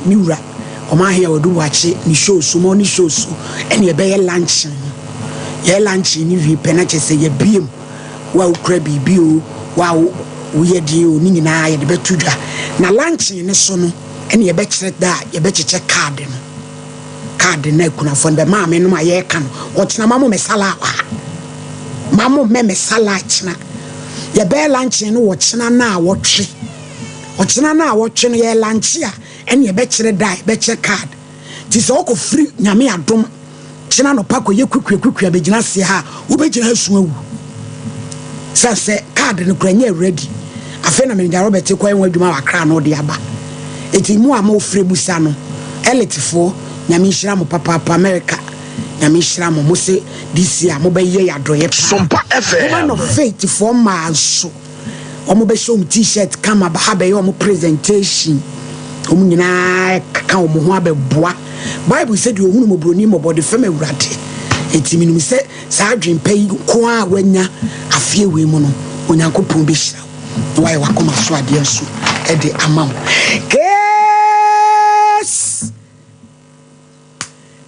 Me wura Ɔmanhene Awadu Boakye ne show so, morning show so ɛna yɛbɛyɛ luncheon no. Yɛyɛ luncheon no wie pɛ na kyerɛ sɛ yɛabue mu. Wo a wokura biribi o, wo a woyɛ deɛ o, ne nyinaa yɛde bɛto dwa. Na luncheon no so no ɛna yɛbɛkyerɛ da a yɛbɛkyekyɛ kaade no. Kaade no akunafoɔ no bɛ maame nom a yɛreka no, ɔkyena ma mo mɛsala wɔ ha. Ma mo mmɛ mɛsala kyena. Yɛbɛyɛ luncheon no wɔ kyena naawɔtwe. Ɔkyena naawɔtwe no yɛ lunche a ɛne yɛbɛkyerɛ da a yɛbɛkyɛ card. Nti sɛ ɔkɔ firi Nyame adom kyena anɔpa kɔ yɛ kukua kukua bɛgyina aseɛ ha a, wobɛgyina asu awu. Sane sɛ card no kora nyɛ ready. Afei na Manager Robert kɔ yɛ ho adwuma wɔ Accra na ɔde aba. Nti mo a mo frɛ busa no, Elite foɔ, Nyame nhyira mo papaapa, America, Nyame nhyira mo, mo se this year mo bɛyɛ yɛ adɔeɛ paa. Sompa FM. Woman of Faith foɔ mmaa nso. Wɔn bɛhyɛ wɔn t-shirt kama aba ha bɛyɛ wɔn presentation. Wɔn nyinaa keka wɔn ho abɛboa. Bible sɛ deɛ ɔhunu mmɔborɔni mmɔbɔ de fɛm Awurade. Enti menim sɛ saa adwene pa yi nko ara a woanya afeɛ wei mu no, Onyankopɔn bɛhyira wo na wayɛ w'akoma so adeɛ nso de ama wo. Case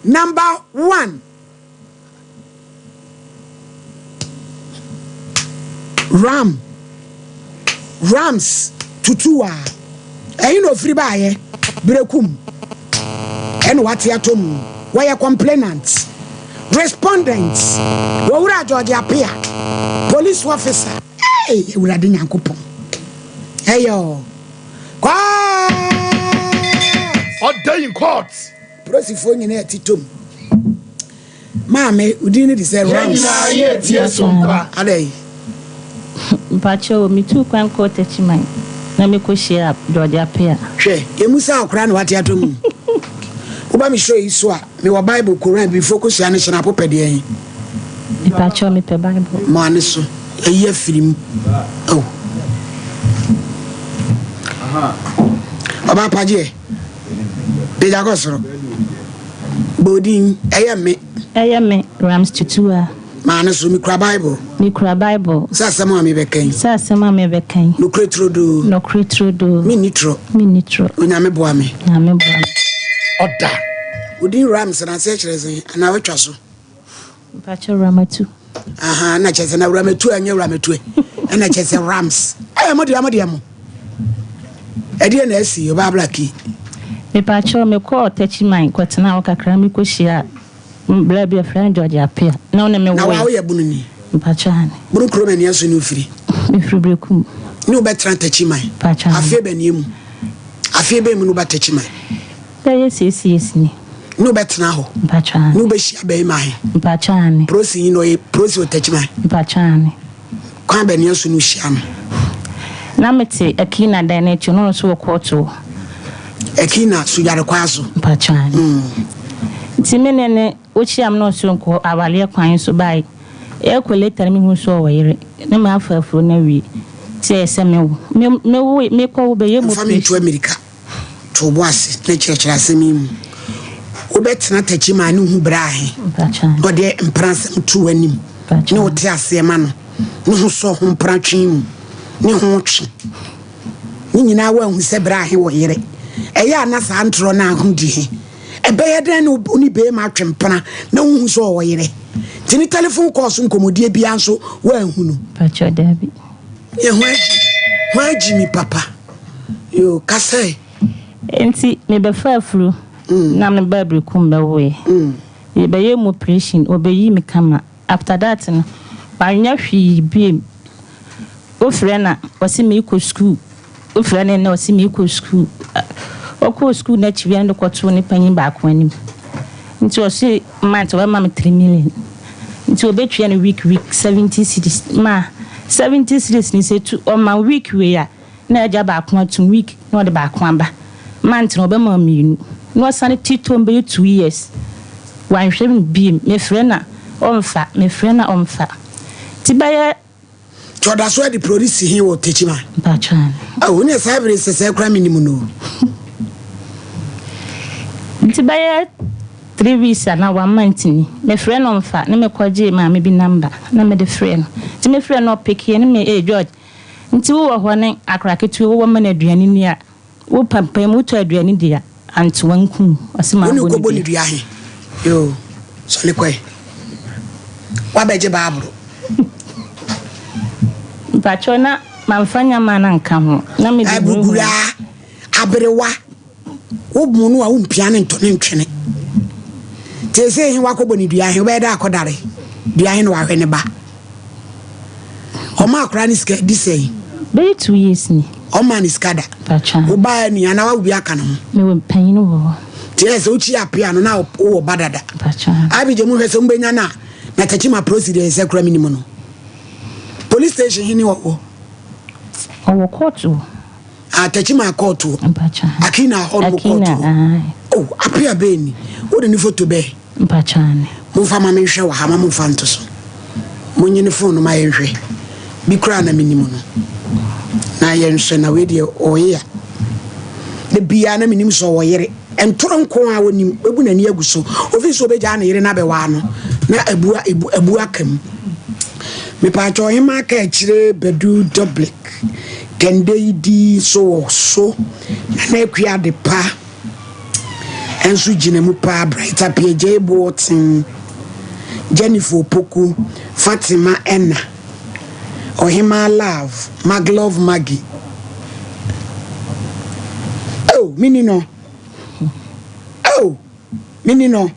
number one. Ram, Rams tutu a, ɛhe na ofiri baayɛ? Berekum ɛna wate atɔ mu. Wɔyɛ complainant. Respondent, Owura George Appiah, police officer. Hey, Awurade Nyankopɔn. Ɛyɛ o. Court! Order in court. Polisifoɔ nyinaa ti tom. Maame, wo din no de sɛ Yɛn Rams. nyinaa yɛ tie sompa. Adɛn? Mpakyɛw, mituu kwan kɔɔ Techiman na mekɔhyiaa George Appiah. Hwɛ, emu saa koraa na wate atɔ mu. Woba me show yi so a, mewɔ Bible, Koran, Abibifoɔ kosua ne Hyɛnapo pɛ deɛ he? Mepakyɛw, mepɛ Bible. Maa ne so, ayi afiri mu. Oh. Ɔbaa pagyeɛ, pagya kɔ soro. Bɔ odin, ɛyɛ me. Ɛyɛ me, Rams Tutuwaa. Maa ne so, mekura Bible. Mekura Bible. Sɛ asɛm a mebɛka yi. Sɛ asɛm a mebɛka yi. Nokorɛ turodoo. Nokorɛ turodoo. Menni torɔ. Menni torɔ. Onyame boa me. Nyame boa me. Ɔda. Wo din Rams no aseɛ kyerɛ sɛn? Anaa woatwa so? Mpakyɛ Ramatu. Aha, na kyerɛ sɛ na Ramatu anyɛ Ramatu ɛ. Ɛna kyerɛ sɛ Rams. Ɛyɛ mo deɛ mo deɛ mo. Ɛdeɛ na asi ɔbaa Blackie. Mepakyɛw mekɔɔ Techiman kɔtenaa hɔ kakra mekɔhyiaa bra bi yɛfrɛ no George Appiah na ɔne me Na woe. wa woyɛ bunu ni? Mpakyɛw ane. Bunu kurom ani so ne wofiri? Mefiri Berekum. Ne wobɛtena Techiman? Mpakyɛw ane. Afeɛ bɛn nie mu? Afeɛ bɛn mu ne woba Techiman? Bɛyɛ six years ni. Ne wobɛtena hɔ? Mpakyɛw ane. Ne wobɛhyia bɛrima he? Mpakyɛw ane. Prosi yi na ɔyɛ prosi wɔ Techiman? Mpakyɛw ane. Kwan bɛn nie so ne wohyia no? Na mete Akina dan no akyi, ɔno nso wɔ kɔɔto hɔ. Akina Sugyare kwan so? Mpakyɛw ane. Nti me ne no wohyia me na ɔse nkɔ awareɛ kwan so bae. Ɛkɔ later no mehu sɛ ɔwɔ yere ne mafa afuro no awie. Nti ɛyɛ sɛ mewo. Me mewo mekɔ wo bɛyɛ mu Mfa me ntu operation. amirika. To wo bo ase na kyerɛkyerɛ asɛm yi mu. Wobɛtena Techiman ne ho berɛ ahe? Mpakyɛw ane. Na ɔde mpena asɛm to w'anim Mpakyɛw ne ane. wote aseɛ ma no ne ho sɔ ho mpena twe mu ne ho twe. Ne nyinaa woahu sɛ berɛ ahe wɔ yere. Ɛyɛ a na saa ntorɔ no aho di he. Ɛbɛyɛ dɛn ne wo ne beema atwe mpena na wohu sɛ ɔwɔ yere? Nti ne telephone call so nkɔmmɔdie biara nso woanhu no? Mpakyɛw daabi. Yɛ ho agyi ho agyi mi papa. Yo, kasa ɛ. Nti mebɛfaa afuru na mebaa Berekum bɛwoeɛ. Yɛbɛyɛɛ mu operation, wɔbɛyii me kama. After that no, mannya hwee biem. Wofrɛ no a, ɔse meekɔ sukuu. Wofrɛ no nnɛ ɔse meekɔ sukuu. Ɔkɔɔ sukuu no akyi wia no de kɔtoo ne panyin baako anim. Nti ɔse month ɔbɛma me 3 million. Nti ɔbɛtua no week week 70 cedis. Ma 70 cedis no sɛ tu ɔma week wei a na agya baako atum week na ɔde baako aba. Month no ɔbɛma mmienu. Na ɔsane ti tom bɛyɛ 2 years. Wanhwɛ me biem. Mefrɛ no a ɔmfa, mefrɛ no a ɔmfa. Nti bɛyɛ Nti ɔda so adi polisi he wɔ Techiman? Mpakyɛw ane. Oh, ne saa bere sɛsɛɛ koraa menim no o. Nti bɛyɛ 3 weeks anaa one month ni, mefrɛ no ɔmfa, ne mekɔgyee maame bi number na mede frɛɛ no. Nti mefrɛ no ɔpekeɛ ne me, ee George, nti wowɔ hɔ ne akora ketewa wowɔ ma no aduane ni a, wo pampam wotɔ aduane di a, Antoa nku ɔse Wo ne mabɔ ne kɔbɔ ne dua. dua he? Yoo, sɔle kɔe. Woabɛgye baaboro. Mpakyɛw na mamfa nyama no anka ho na mede huruhuru. Abuguraa, aberewa, wo mo no a wompia ne nto ne ntwene. Teesei he woakɔbɔ ne dua he, wobɛyɛ dɛ akɔdare dua he na wahwɛ ne ba. Ɔma akora ne sika di sɛn? Bɛyɛ 2 years ni. Ɔma ne sika da. Mpakyɛw. Wo ba ni anaa wawo bi aka ne ho? Mewɔ panyin wɔ hɔ. Nti ɛyɛ sɛ wokyi apea no na wowɔ ba dada. Mpakyɛw. Abigye mu hwɛ sɛ mobɛnya no a na Takyima prosi deɛ sɛ kora menim no. Police station he ne ɔwɔ? Ɔwɔ court o. Ah, Takyima court o. Mpakyɛw. Akina hɔ nom court Akina, o. aye. Oh, apea bɛɛ ni. Wode ne photo bɛɛ? Mpakyɛw ane. Momfa ma menhwɛ wɔ ha ma momfa nto so. Monye ne phone no ma yɛnhwɛ. Bi koraa na menim no. Na yɛnhwɛ na wei deɛ ɔyɛ a. Da biara na menim sɛ ɔwɔ yere. Ntoro nko a ɔnim. Wabu n'ani agu so. Ofi sɛ ɔbɛgyaa ne yere no abɛwaa no. Na abu abu abu aka mu. Mepaakyɛ ɔhemaa ka akyire Badu Dublik. Kɛnde yi di so wɔ so. Nana Akua Adepa nso gyina mu paa. Bright Appiagyei Boateng, Jennifer Opoku, Fatima Enna, Ɔhemaa Love, Maglove Maggie. Oh, mini no. Oh, mini no.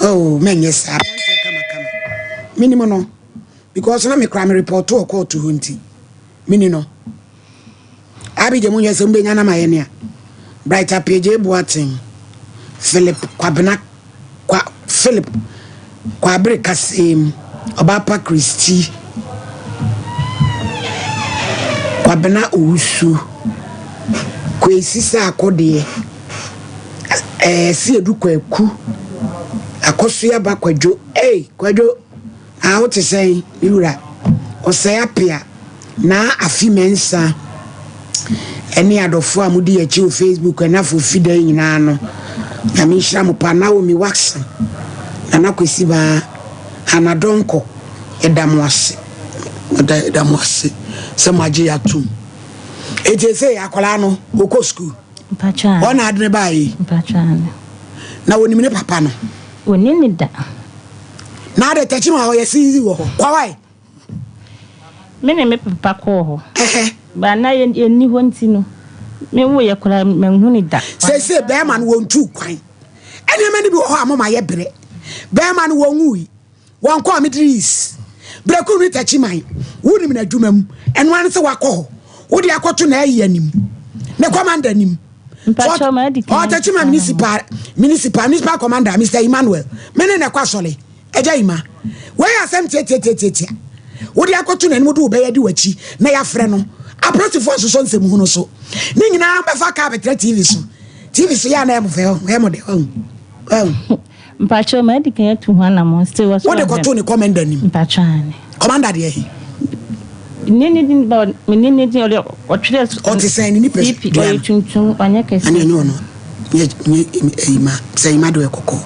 Oh, menyɛ saa. Aberanteɛ kama kama. Mini mu no. Because na me kora me report wɔ court hɔ nti. Mini no. Abigye mo nhwɛ sɛ mobɛnya no ama yɛn a. Bright Appiagyei Boateng, Philip Kwabena Kwa Philip Kwabere Kasem, Ɔbaapa Christy, Kwabena Owusu, Kwesi Sarkodie, ɛɛ Siedu Kwaku, Akɔsoyaba Kwadwo, ei Kwadwo, ah wote sɛn me wura, Ɔsɛe Apea. Naa Afi Mensah ɛne adɔfoɔ a modi yɛn akyi wɔ Facebook ɛnafo fida yi nyinaa no, Nyame nhyira mo paa. Naomi Waxon, Nana Kwesi Baa, Hannah Donkor, yɛda mo ase, yɛda yɛda mo ase sɛ mo agye yɛ atom. Eti ese akwadaa no ɔkɔ sukuu, Mpakyɛ hɔ na ade ne baa yi, Mpakyɛ ane. na wɔnim ne papa no. Ɔnni ne da. Na ade tɛkyi ma ɔyɛ sinzi wɔ hɔ, kwawae. Me ne me papa kɔɔ hɔ. But na yɛnni hɔ nti no, me woeɛ koraa manhu no da. Seesei bɛrima no wɔntuu kwan. Nneɛma no bi wɔ hɔ a moma yɛ brɛ. Bɛrima no wɔnwui, wɔnkɔɔ Middle East. Berɛkoro ne Takyiman, wonim n'adwuma mu. Ɛno ara ne sɛ wakɔ hɔ. Wode akɔto n'ayi anim, ne commander anim. Mpakyɛw m'adi kan. Ɔ Takyiman municipal, municipal, municipal commander, Mr. Emmanuel. Me ne na ɛkɔ asɔre. Agya Emma, wei yɛ asɛm tiatiatiatia. Wode akɔto n'anim de wo bɛyɛ di w'akyi na yɛafrɛ no. Apolisifoɔ nsosɔ nsɛm hunu so. Ne nyinaa bɛfa kaa bɛtena TV so. TV so yɛ a na ɛyɛ mo fɛ, ɛyɛ mo dɛ, wahu. Wahu. Mpakyɛw, madi kan atu ho anamɔn still wɔ so Wode kɔto ne commander anim. Mpakyɛw ane. Commander deɛ he? Ne ne din ba ne ne din ɔde ɔtwerɛ. Ɔte sɛn ne nipa CP ɔyɛ tuntum ɔnyɛ kɛse. Ɛne ɛnyɛ ɔno. Nyɛ nyɛ ɛyima sɛ ɛyima de ɔyɛ kɔkɔɔ.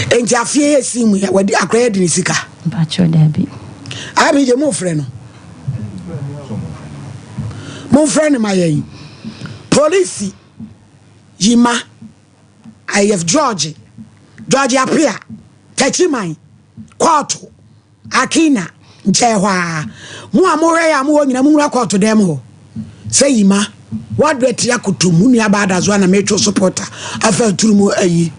Enti afeɛ yɛ si mu yɛ wɔde akora yɛ de ne sika. Mpakyɛw daabi. Abi gye mo frɛ no. Mo frɛ no ma yɛn. Polisi yima ayɛf George George Apia Tachiman kɔɔto. Akina, nkyɛɛ hɔ ara, mo a mohwɛ yɛ a mowɔ nyina monwura kɔɔto dan mu hɔ sɛ yima wadrɛ te akoto mu nua baa da so a na metwo supporter afa aturu mu ayi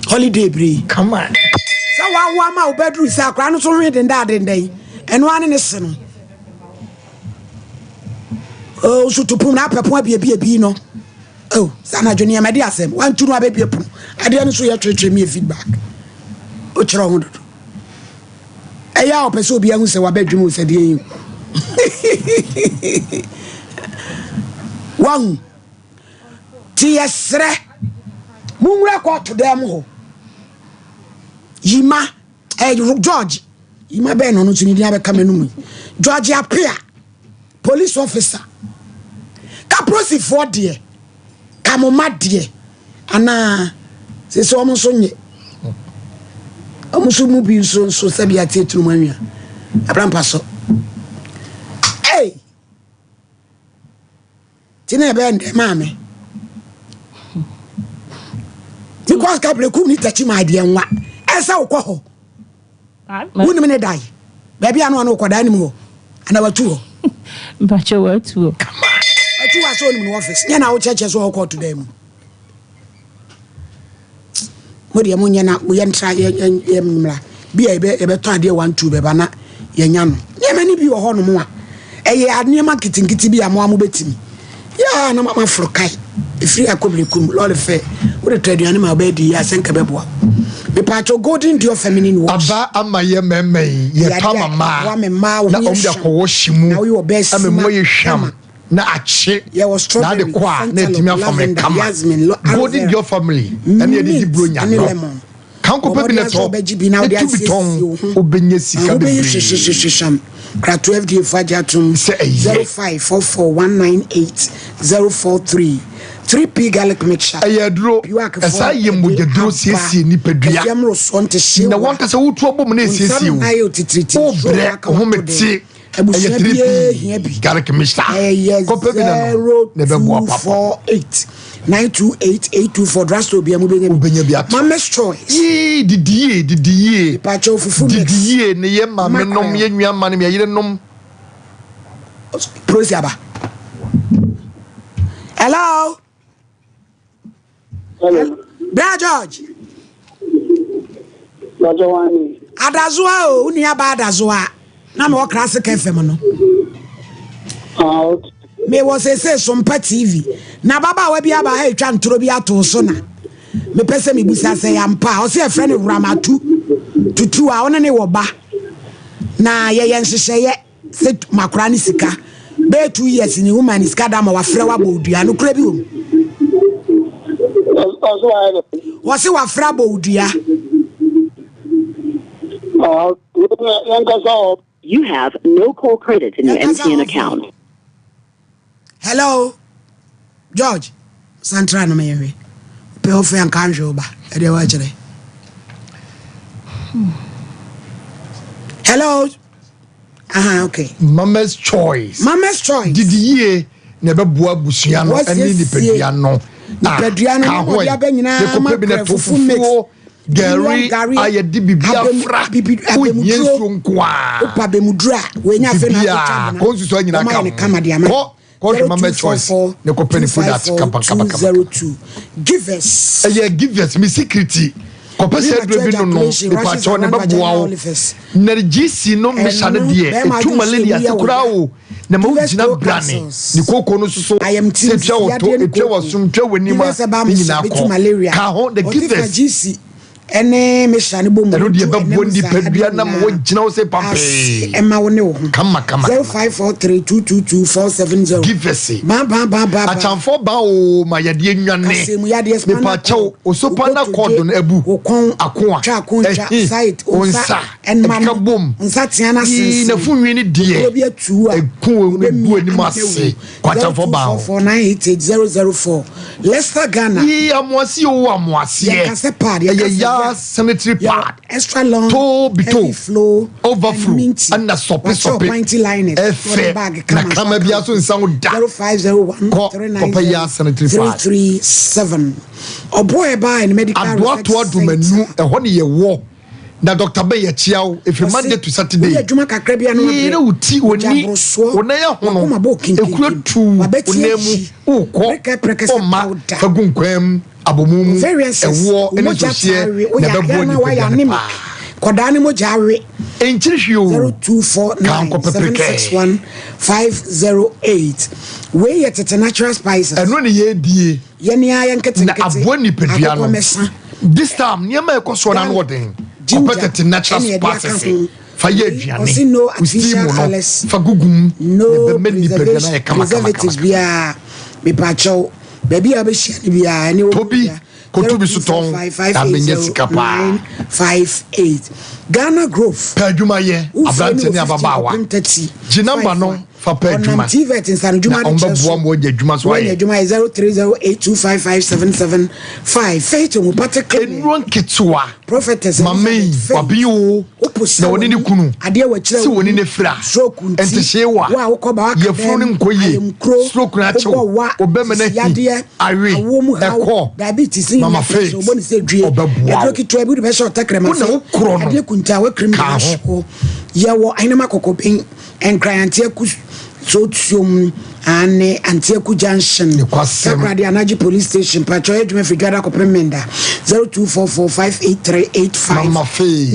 holiday bere yi. Come on. Sɛ wawo ama wo bɛduru sɛ akora no so hwe dendaadendan ɛno ara ne ne se no. Oh, so to pum na apɛ pon abiebie bi no. Oh, sɛ anadwo nneɛma di asɛm wantu no abɛbie pono adeɛ no so yɛ twetwe mi feedback. Wokyerɛ ho dodo. Ɛyɛ a ɔpɛ sɛ obiara hu sɛ waba adwuma o sɛ deɛ yi wahu ti yɛsrɛ monwura kɔɔto dan mu hɔ yima eh, George yima bɛn na ɔno nso ne din abɛka m'anum yi George Apea police officer kaprosifoɔ deɛ Ka mo mma deɛ anaa sese wɔn nso nye wɔn nso mu bi nso nso sɛbi ate etunu mu anwia abrampa so ei ti na ɛbɛyɛ ndɛ maame. Because ka Berekum ne Techiman deɛ nwa. Ɛsɛ wokɔ hɔ. Wonim ne dan? Baabi a na ɔne wokɔ dan nim hɔ. Ana watu hɔ? Mpakyɛ watu hɔ. Watu hɔ asɛ onim ne office. Nyɛ na wokyerɛkyerɛ sɛ ɔkɔ ɔto dan mu. Mo deɛ monyɛ na yɛntra yɛmmra. Bi a yɛbɛtɔ adeɛ 1 2 bɛba na yɛnya no. Nneɛma no bi wɔ hɔnom a ɛyɛ nneɛma nketenkete bi a mo a mobɛtumi. Yɛa na mama foro kae. Ɛfiri akɔbere lɔre fɛ. Wode tɔ aduane ma wobɛdi yi asɛ nka bɛboa. Mepatwo Golden Dior feminine wash. Aba ama yɛ mmarima yi yɛtɔ ama mmaa ama mmaa na ɔmo de akɔwɔ hyi mu na woyɛ ɔbaa ama mu ayɛ hwam na akye yɛwɔ na ade kɔ a na ɛtumi afa me kama. Jasmine, Golden Dior family ɛne yɛde di buro nya no kanko pɛ bi na tɔ etu bi tɔn, wobɛnya sika bebree. Hwehwehwehwehwam krato FDA fo agye atom. Sɛ ɛyɛ. 0544198043 3P garlic mixture. Ɛyɛ aduro, ɛsa yɛ mogyaduro, siesie nipadua na wɔn kasa wotu abɔ mu na esiesie wo. Wobrɛ home te, ɛyɛ 3P garlic mixture. Ɛyɛ kɔpɛ bi na no na ɛbɛboa papa. 0248 928 824, drugstore bia mu bɛnya. Wobɛnya bi ato. Mama's Choice. Yii, didi yie, didi yie. Pakyɛw, fufu mix. Didi yie ne yɛ maame nom, yɛ nua ma nom, yɛ yere nom. Prosi aba. Hello. Hello. Bra George. Dr. Wani. Adazoa o, wo nua ba Adazoa. Na me wɔ Classic FM no. Ah, okay. Me wɔ sese Sompa TV. Na ababaawa bi aba ha etwa ntoro bi ato so na. Mepɛ sɛ mebusa sɛ yɛampa a ɔsɛ yɛfrɛ no Ramatu Tutu a ɔne ne wɔ ba. Na yɛyɛ nhyehyɛeɛ sɛ makora ne sika. Bɛyɛ 2 years ni woma ne sika da ma wafrɛ wabɔ odua. Nokorɛ bi wɔ mu? Ɔsɛ wayɛ dɛ. Wɔse wafrɛ abɔ odua. Ah, yɛnkasa hɔ. You have no call credit in your Yɛnkasa MTN hɔ. account. Hello. George. Santra no meyɛhwɛ. Pɛ ɔfɛ anka nhwɛ wo ba. Ɛdeɛ wɔakyerɛ. Hello. Aha, okay. Mama's Choice. Mama's Choice. Didi yie na ɛbɛboa abusua no ɛne Wɔasiesie nipadua no. nipadua no, na wɔde aba nyinaa kɔpɛ bi na mackerel, to fufu mix, fufuo, gari gari, a yɛde bibi afra, abɛmuduro. wohia nsuo nko a. Wopa abɛmuduro a, wɔanya afei na Biribiara, akɔtwa abena. kɔnsusu nyinaa Wɔma ka yɛ ne ho. kama de ama. Kɔ kɔhwɛ Mama's Choice ne kɔpɛ ne product kama kama kama. 202 Givers. Ɛyɛ Givers mi security kɔpɛ sɛ aduro bi no nipakyɛw ne bɛboa wo na GC no mesa no deɛ ɛtu malaria ase koraa o, na ma wogyina brane ne kooko no soso sɛ ɛtua wɔ to, ɛtua wɔ som, tua wɔ anim a ne nyinaa kɔ ka ho. The Givers. GC ɛne mesa ne bɔ mu. Ɛno deɛ bɛboa nipadua na ma wogyina wo sɛ pampee. Ɛma wo ne wo ho. Kama kama. 0543222470. Givers. Ba ba ba ba ba. Akyamfoɔ ba o, ma yadeɛ nwane. Kasɛmu yadeɛ, spinal Mepakyɛw, cord, osopana wokotodwe, cord no abu wo kɔn akoa twa ako ntwa ɛhi, side wo nsa ɛnma ɛkeka no bom nsa tea no yii asensen nafunwi no deɛ kuro bi atu a ɛku ɛgu anim ase kwakyamfoɔ ba ho. 0244988004, Leicester Ghana. Yii, amoaseɛ o, amoaseɛ. Yɛka sɛ pad, yɛka ɛyɛ sɛ ya ya. sanitary Yɛ pad extra long, to bito, heavy flow, overflow and minty. ɛna sɔpe Wakyɛw sɔpe panty liners. Ɛfɛ bag na kama bi aso nsa wo da. 0501 Kɔ, kɔpɛ ya sanitary pad. 337 Ɔboɔ ɛbaa and medical Adoatoa research Dumanu center. Ɛhɔ ne yɛwɔ na Dr. Ben yɛkyia wo ɛfiri Monday to Saturday. Woyɛ adwuma kakra bi ano. Yii, na wo ti w'ani wo nan ahono ekura tu wo nan mu wokɔ ɔma fa gu nkwan mu abomu mu ɛwoɔ ne nsuhyeɛ na ɛbɛboa nipadua no paa. Kɔdaa ne mogya awe. Nkyiri hwee o. 0249 Ka nkɔ pɛpɛkɛɛ. 761 508. Wei yɛ Tete Natural Spices. Ɛno ne yɛdie. Yɛne a yɛ nketenkete. Na aboa nipadua no. Akokɔ mɛsa. This time nneɛma a ɛkɔ soɔ no ano ɔden. Ginger, Kɔpɛ Tete Natural ɛne yɛde aka Spices ho. fa yɛ Ɔse aduane. no Wo artificial steam no colours, fa gugu mu no na ɛbɛma nipadua no ayɛ kama kama preservatives kama. Biara mepakyɛw, baabi a wobɛhyia no biara ɛne wo. Tobi, kɔtu bi so tɔn na bɛnya sika paa. 958 Ghana Grove. Pɛ adwuma yɛ, aberanteɛ ne ababaawa, gye number no. Fa pɛ Ɔnam adwuma. TVET Na nsanodwuma wɔn adekyerɛ bɛboa so. ma wɔanya adwuma so Wɔanya ayɛ. adwuma ayɛ 0308255775. Faith Homeopathic Clinic. Nnuro nketewa. Prophetess Mame yi, Elizabeth Faith. waben o. Wopo Na wɔne ne kunu. Adeɛ wɔ akyerɛ Sɛ wɔne ne fira. Stroke nti. Ntehyee wa. Wo a wokɔ ba waka Yafunu no nkɔ yie. Ayamkuro. Stroke no akye wo. Wobɔ wa. Obɛma no ahi. Yadeɛ. Awe. Awoɔ mu haw. Ɛkɔ. Diabetes ne Mama nyinaa Faith. Ɔbɔ ne sɛ due. Ɔbɛboa wo. Aduro ketewa bi wode bɛhyɛ ɔtɛkrɛma Wo na ase. wokorɔ no. Adeɛ kunta wakirim Ka ho. ho. Yɛwɔ Ahenema Kɔkɔben, Nkran Anteaku Sotuom ane Anteaku Junction. Nokwasɛm. Takoradi Anagye Police Station. Patrɔ yɛ adwuma firi Dwada kɔpem Menda. 0244583859. Mama Faith.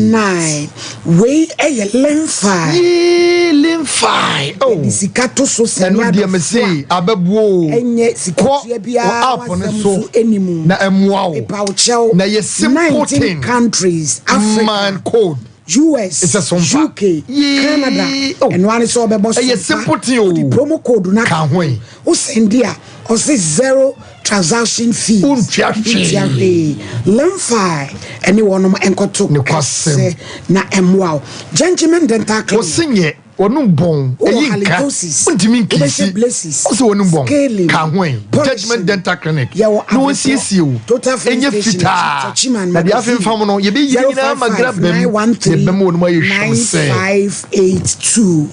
Wei ɛyɛ Lemfi. Yee, Lemfi. Oh. Yɛde sika to so sɛ Ɛno deɛ me se abɛboa o. Ɛnyɛ sika Kɔ tua biara wɔ app no wasɛm so so ɛni na ɛmmoa wo. Mepawokyɛw. Na ɛyɛ simple 19 thing. countries, Africa. Man code. US, Ɛsɛ so mfa. UK, Canada, Oh. ɛno ara ne sɛ ɔbɛbɔ so Ɛyɛ mfa. simple thing o. Wode promo code no Ka ho yi. Wo send a, ɔse zero transaction fees. Wontua hwee. Wontua hwee. Lemfi ɛne wɔnom nkɔto Nokwasɛm. kɛsɛ na ɛmmoa wo. Gentleman Dental Clinic. Wɔse nyɛ wɔnom bɔn Wowɔ ɛyi nka halitosis, wontumi wobɛhyɛ nkisi braces, wosɛ wɔnom bɔn scaling, ka ho ɛ polishing. Judgment Dental Clinic Yɛwɔ na Abepɔ, wɔnsiesie wo Total Filling ɛnyɛ Station, fitaa Techiman na deɛ Magazine, afemfam no yɛbɛyi ne nyinaa ma gra bam 055 yɛbɛma wɔnom ayɛ hwam sɛ 9582.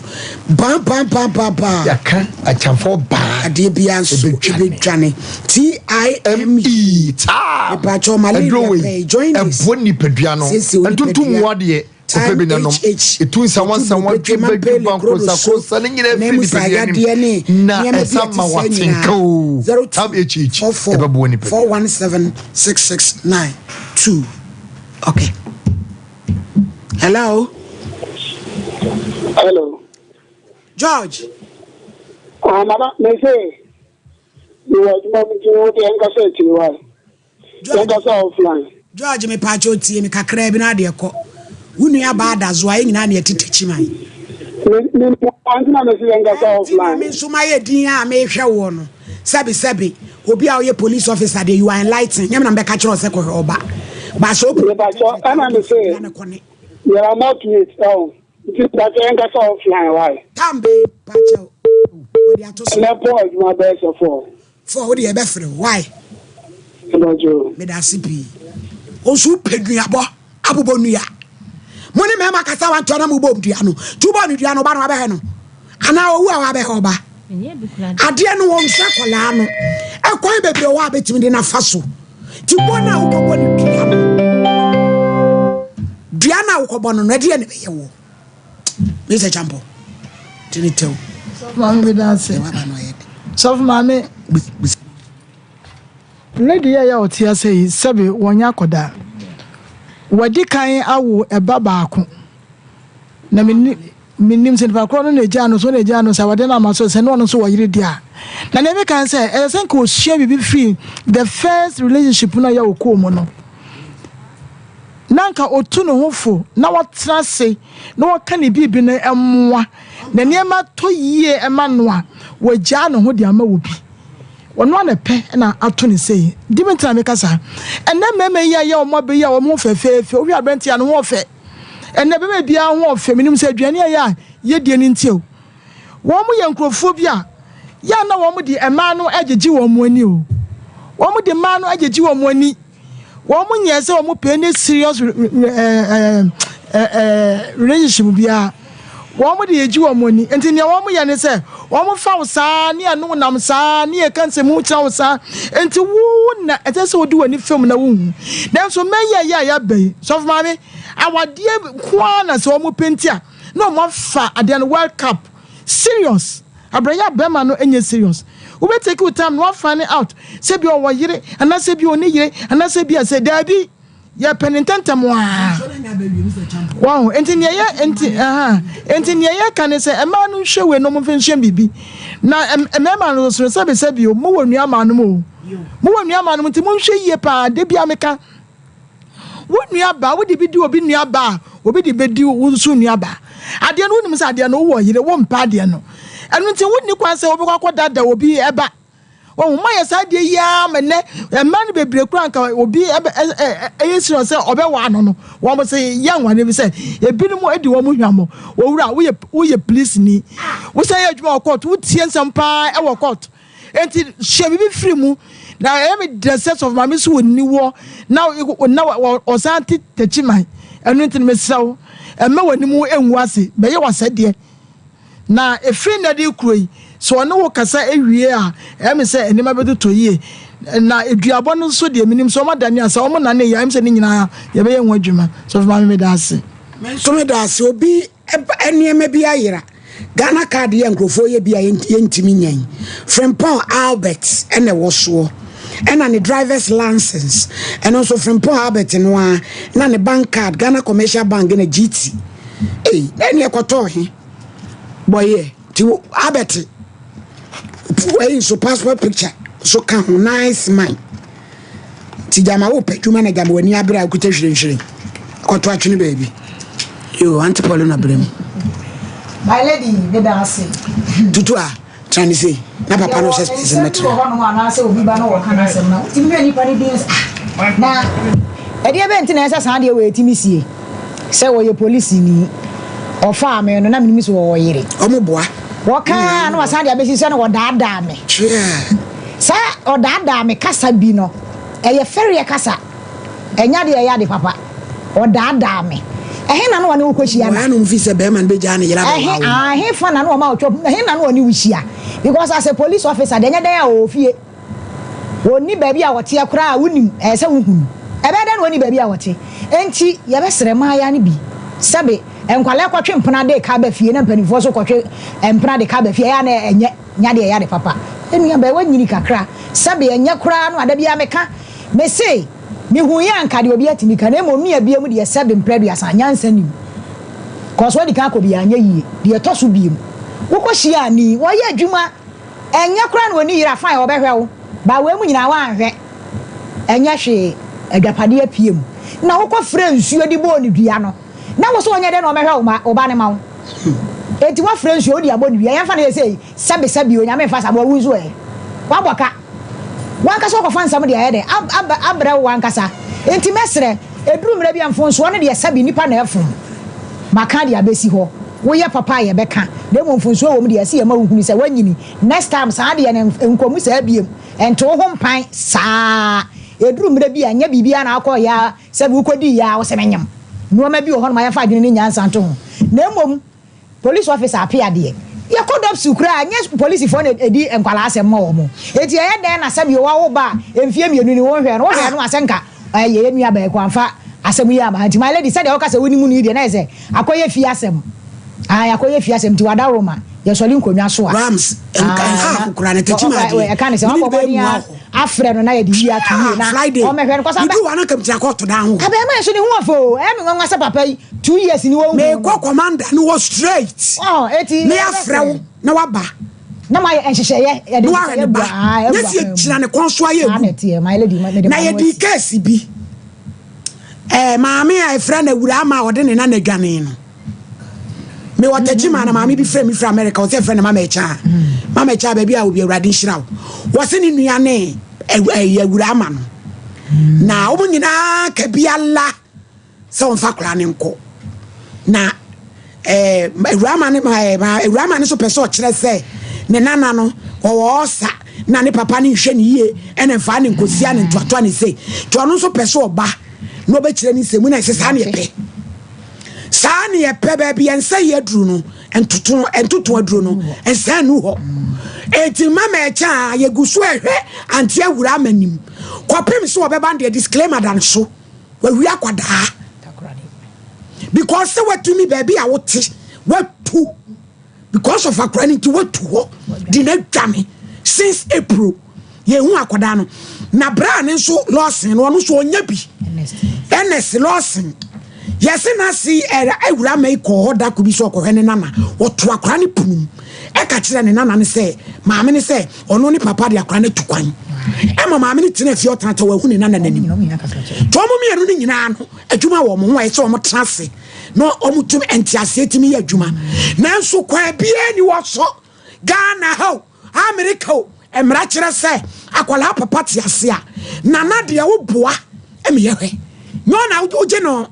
Bam bam bam bam bam. Yɛaka akyamfoɔ baa Adeɛ biara nso ɛbɛdwane. ɛbɛdwane. T-I-M-E. M-E taa Mepakyɛw, malaria Aduro wei pɛɛ, join this. ɛboa nipadua no Siesie wo ntontom nipadua. mmoa deɛ kɔpɛ bi nanom HH. ɛtu nsawansawa dweba dweba nkosakosa ne nyinaa firi nipadua nim na ɛsa ma watenka o tam HH ɛbɛboa nipadua. 417 6692. Okay. Hello. Hello. George. Ah, madam, me say, you were adwuma mu nti wo deɛ nkasa akyiri wa. Yɛnkasa offline. George, me pakyɛ tie me kakra bi na adeɛ kɔ. Wo nua baa da so a yɛn nyinaa ne yɛte Techiman. Me me nti na me say yɛnkasa Nti na me offline. nso mayɛ din a mehwɛ woɔ no. Sɛbi sɛbi, obi a ɔyɛ police officer deɛ you are enlightened. Nyɛ me na mbɛka kyerɛ wo sɛ kɔhwɛ ɔba. Ba sɛ Me pakyɛ ɛna me say, yɛrɛ not wait oh. Nti pakyɛ yɛnkasa offline why. Tambe pakyɛ wɔde ato so. Mɛpɔ adwuma bɛyɛ sɛ four. Fo wo deɛ yɛbɛfrɛ wo. Why? Ɛbɛgye. Meda ase pii. Wo nso wopɛ duabɔ abobɔ nnua. Mo ne mmarima kasa wantoa na mobɔ dua no. Tu bɔ ne dua no, ɔba no wabɛhwɛ no. Anaa owu a wabɛhwɛ ɔba. Adeɛ no wɔn nsa kɔlaa no. Ɛkwan bebree wɔ a bɛtumi de nafa so. Ti bɔ no a wokɔbɔ ne dua no. Dua no a wokɔbɔ no no, ɛdeɛ ne bɛyɛ wɔ. Mr. Champo. Tini tew. Sɔfo maame mi da ase. Waba no ɔyɛ de. Sɔfo maame. Lady yɛ yɛ ɔte ase yi sɛbi wɔnyɛ akɔdaa. Wɔdi kan awo ɛba baako. Na menim sɛ nipa korɔ no na egya no so na egya no sɛ wɔde no ama so sɛ ne ɔno nso wɔ yere di a. Na nea ɛbɛka sɛ ɛyɛ sɛ nka osua biribi firi the first relationship no a yɛ wɔ kɔɔ mu no. Na nka otu ne ho fo na wɔtena ase na wɔka ne biribi no mmoa na nneɛma tɔ yie ɛma no a wɔagyaa ne ho de ama wɔ bi. Wɔn a na pɛ na ato ne sei di mi ntena mi kasa. Ɛnɛ mmarima yi a yɛ wɔn abɛyi a wɔn ho fɛfɛɛfɛ owi aberante a ne ho ɔfɛ ɛnɛ bɛrɛ biara ho ɔfɛ minim sɛ aduane a yɛ a yɛdie ne nti o wɔn yɛ nkurɔfoɔ bi a yɛ a na wɔn de mmaa no agyegye wɔn ani o wɔn de mmaa no agyegye wɔn ani wɔn nyɛ sɛ wɔn pɛ ne serious relationship biara wɔn de yɛgye wɔn ani nti nea wɔn yɛ ne sɛ wɔn fa wo saa ne ɛno nam saa ne yɛ ka nsɛm kyerɛ wo saa nti wo na ɛsɛ sɛ wodi w'ani fam na wohu nanso mɛyɛ yɛ a yɛaba yi sɔfo maame awadeɛ koa na sɛ wɔn penti a na wɔn afa adeɛ no World Cup serious abrayɛ abɛrima no nyɛ serious wobɛ take wo time na wafind out sɛ bi ɔwɔ yere anaasɛ bi ɔne yere anaasɛ bi a sɛ daabi yɛpɛ ne ntɛntɛm a wɔn nti nea yɛ nti aha nti nea yɛ ka ne sɛ mmaa no nhwɛ wei na wɔn mfa nhyɛ biribi na mmarima no so sɛbi sɛbi o mo wɔ nua maa no mo o mo wɔ nua maa no mo nti mo nhwɛ yie paa de bi ameka wo nua baa wo de bi di obi nua baa obi de bɛ di wo nso nua baa adeɛ no wonim sɛ adeɛ no wowɔ yere wo mpa adeɛ no ɛno nti wonni kwan sɛ wobɛkɔ akɔ dada obi ɛba. Wahu, moayɛ saa adeɛ yi ara ma nnɛ mmaa no bebree koraa anka obi ɛbɛ ɛ ɛ ɛyɛ serious sɛ ɔbɛwaa no no, wɔn se yɛnware no efisɛ ebinom adi wɔn hwammɔ. Owura, woyɛ woyɛ polisini, wosan yɛ adwuma wɔ court, wotie nsɛm paa ɛwɔ court. Enti sua biribi firi mu. Na ɛyɛ me dɛ sɛ sɔfo maame nso wɔ niwɔ na na ɔsan te takyiman. Ɛno nti no mesrɛ wo, mma w'anim ngu ase, bɛyɛ w'asɛdeɛ. Na ɛfiri nnɛ de rekuro yi, sɛ ɔne wo kasa wie a, ɛyɛ me sɛ nneɛma bɛtotɔ yie. Na duabɔ no nso deɛ, menim sɛ wɔadane a, sɛ wɔnane yɛ a, ɛyɛ me sɛ ne nyinaa yɛbɛyɛ ho adwuma. Sɔfo maame, meda ase. Me nso meda ase. Obi nneɛma bi ayera. Ghana card yi a nkurɔfoɔ yɛ bi a yɛntumi nya yi, Frimpong Albert na ɛwɔ soɔ. Ɛna ne driver's license, ɛno nso Frimpong Albert no ara, na ne bank card, Ghana Commercial Bank na GT. Ei, na ɛne ɛkɔtɔɔ he? Bɔyɛ, nti Albert, wei nso passport picture nso ka ho, nice man. Nti gyama wopɛ adwuma na gyama w'ani abere a wokuta hwirenhwiren kɔto atwene baabi. Yo, Auntie Paulina brɛ mu. My lady, meda ase. Tutu a, tena ne sei. Na papa no hyɛ space no mɛtena. Yɛwɔ nsɛm bi wɔ hɔnom anaasɛ obi ba na wɔka n'asɛm na wotumi hwɛ nipa no din sɛ ah na ɛdeɛ bɛn nti na ɛsɛ saa adeɛ wɔ ɛtumi sie sɛ wɔyɛ polisini ɔfaa me no na menim sɛ wɔwɔ yere. Ɔmo boa. Wɔkaa na wɔsan de abɛsi sɛ na wɔdaadaa me. Tweaa. Saa ɔdaadaa me kasa bi no, ɛyɛ fɛreɛ kasa. Ɛnyɛ adeɛ a ɛyɛ ade papa. Ɔdaadaa me. Ɛhe na na ɔne wo kɔhyia na? Wɔn anom fi sɛ bɛrima no bɛgyaa ne yere abɛwaa Ɛhe, wo. ah, ɛhefa na na ɔma ɔtwa, ɛhe na na ɔne wo hyia? Because as a police officer deɛ, ɛnyɛ dɛn a ɔwɔ fie. Ɔnni baabi a ɔteɛ koraa a wonim, ɛyɛ sɛ wohu no. Ɛbɛyɛ dɛn na ɔnni baabi a ɔte? Enti yɛbɛsrɛ mmaayaa no bi, sɛbe nkwadaa kɔtwe mpena de ka ba fie na mpanimfoɔ nso kɔtwe mpena de ka ba fie, ɛyɛ a na ɛnyɛ. Nya deɛ ɛyɛ ade papa. Nua bɛɛ wanyini kakra sɛbe ɛnyɛ koraa no a da biara meka mese mehuiɛ a nka deɛ obi atumi ka na mmom me abia mu deɛ sɛbe mprɛ aduasa nyansa nnim cause wadi kan akɔ biara anyɛ yie deɛ ɛtɔ so biem wokɔ hyia ani wɔyɛ adwuma ɛnyɛ koraa na ɔni yere a fine ɔbɛhwɛ wo but wei mu nyinaa wanhwɛ ɛnyɛ hwee adwapadeɛ apue mu na wokɔ frɛ nsuo de bɔɔ ne dua no Na wo so ɔnyɛ dɛn na ɔmɛhwɛ wo ma wo ba no ma wo? Enti woafrɛ nsuo wode abɔ no wia yɛmfa no sɛ sei sɛbe sɛbe o Nyame mfa saa ma wawu nso ɛ? Woabɔ ka wankasa wokɔfa nsɛm de ayɛ dɛn ab abrɛ wo wankasa Enti mɛsrɛ ɛduru mmerɛ bi a mfonsoɔ no deɛ sɛbe nnipa na ɛfom maka de abɛsi hɔ woyɛ papa a yɛbɛka na mmom mfonsoɔ wɔ mu deɛ ɛsɛ yɛma wo hunu sɛ woanyini next time saa deɛ no nkɔ mu saa biom ɛnto wo ho mpan saa ɛduru mmerɛ bi a nyɛ biribiara na akɔ yɛ a Sɛ wukodii yɛ a wose menyem. Nnoɔma bi wɔ hɔnom a yɛmfa adwene ne nyansa nto ho. Na mmom police officer apea deɛ, yɛkɔ dɔpsu koraa a, nyɛ polisifoɔ na ɛdi nkwadaa asɛm ma wɔn. Enti ɛyɛ dɛn na sɛdeɛ woawo ba a mfeɛ mmienu ni wonhwɛɛ no, wohwɛɛ no a sɛ nka ɛyɛ yɛn nua baa yi wamfa asɛm yi amma. Nti my lady sɛdeɛ woka sɛ wonim no yi deɛ na ayɛ sɛ akɔyɛ fie asɛm. Ae akɔyɛ fie asɛm nti wadaworoma yɛsɔre nkonnwa so a. Rams nka Ae nka na akokora no tɛkyim adeɛ ɛka ne sɛ mene wabɔ bɛɛ mmɔden mua a hɔ. afrɛ no na yɛde yie ato yie na Friday ɔmmɛhwɛ no kɔsa medu hɔ a na nka megyina kɔɔto dan ho. Abɛɛma yi nso ne ho ɔfɛ o ɛyɛ me nwanwa sɛ papa yi 2 years ni wɔnhu no. Mekɔ commander no hɔ straight Ɔɔ eti na yɛafrɛ wo na waba. Na moayɛ nhyehyɛeɛ yɛde Na wahwɛ nhyehyɛeɛ ne agu ba aa na agu sɛ akwan mu. yɛgyina ne kɔn so ayɛ Saa na agu ɛteɛ my lady mede na m'ano yɛdii asi. case bi ɛɛ maame a yɛfrɛ no Awuraa ama a ɔde ne nana dwanee no. Mewɔ Techiman na maame bi frɛ me firi America, ɔsɛ frɛ no Mama Ɛkyaa. Mama Ɛkyaa baabi a obi Awurade nhyira wo. Wɔse ne nua ne ɛyɛ awura ama no. Na wɔn nyinaa ka bi ala sɛ wɔmfa koraa ne nkɔ. Na ɛɛ awura ama ne awura ama ne so pɛ sɛ ɔkyerɛ sɛ ne nana no ɔwɔ ɔsa na ne papa ne nhwɛ ne yie ɛna mfa ne nkosia ne ntoatoa ne sei. Nti ɔno nso pɛ sɛ ɔba na ɔbɛkyerɛ ne nsɛm mu na ɛsɛ saa ne yɛpɛ. Saa ne yɛpɛ baabi yɛn nsa yi aduru no ntoto ntoto aduru no nsa nu hɔ. Eti mama ɛkyɛ a yɛgu so ɛhwɛ ante awura ama nim kɔpem sɛ ɔbɛba deɛ disclaimer da no so wawi akwadaa because sɛ watumi baabi a wote watu because of akwadaa no nti watu hɔ de no adwane since April yɛhu akwadaa no na braa ne nso lɔɔsen no ɔno nso ɔnya bi Ernest lɔɔsen yɛse n'ase awura ma yi kɔɔ hɔ da ko bi sɛ ɔkɔhwɛ ne nana ɔto akwadaa no pono mu ɛka kyerɛ ne nana no sɛ maame no sɛ ɔno ne papa de akwadaa no atu kwan ɛma maame no tena fie ɔtena tɛ wahu ne nana n'anim nti wɔn mmienu no nyinaa no adwuma wɔ wɔn ho a ɛsɛ wɔn tena ase na wɔtumi nteaseɛ tumi yɛ adwuma nanso kwan biara ni wɔ so Ghana ha o America o. Mmara kyerɛ sɛ akwadaa papa te ase a, nana deɛ wo boa ɛmi yɛ hwɛ. Nyɛ ɔna wogye no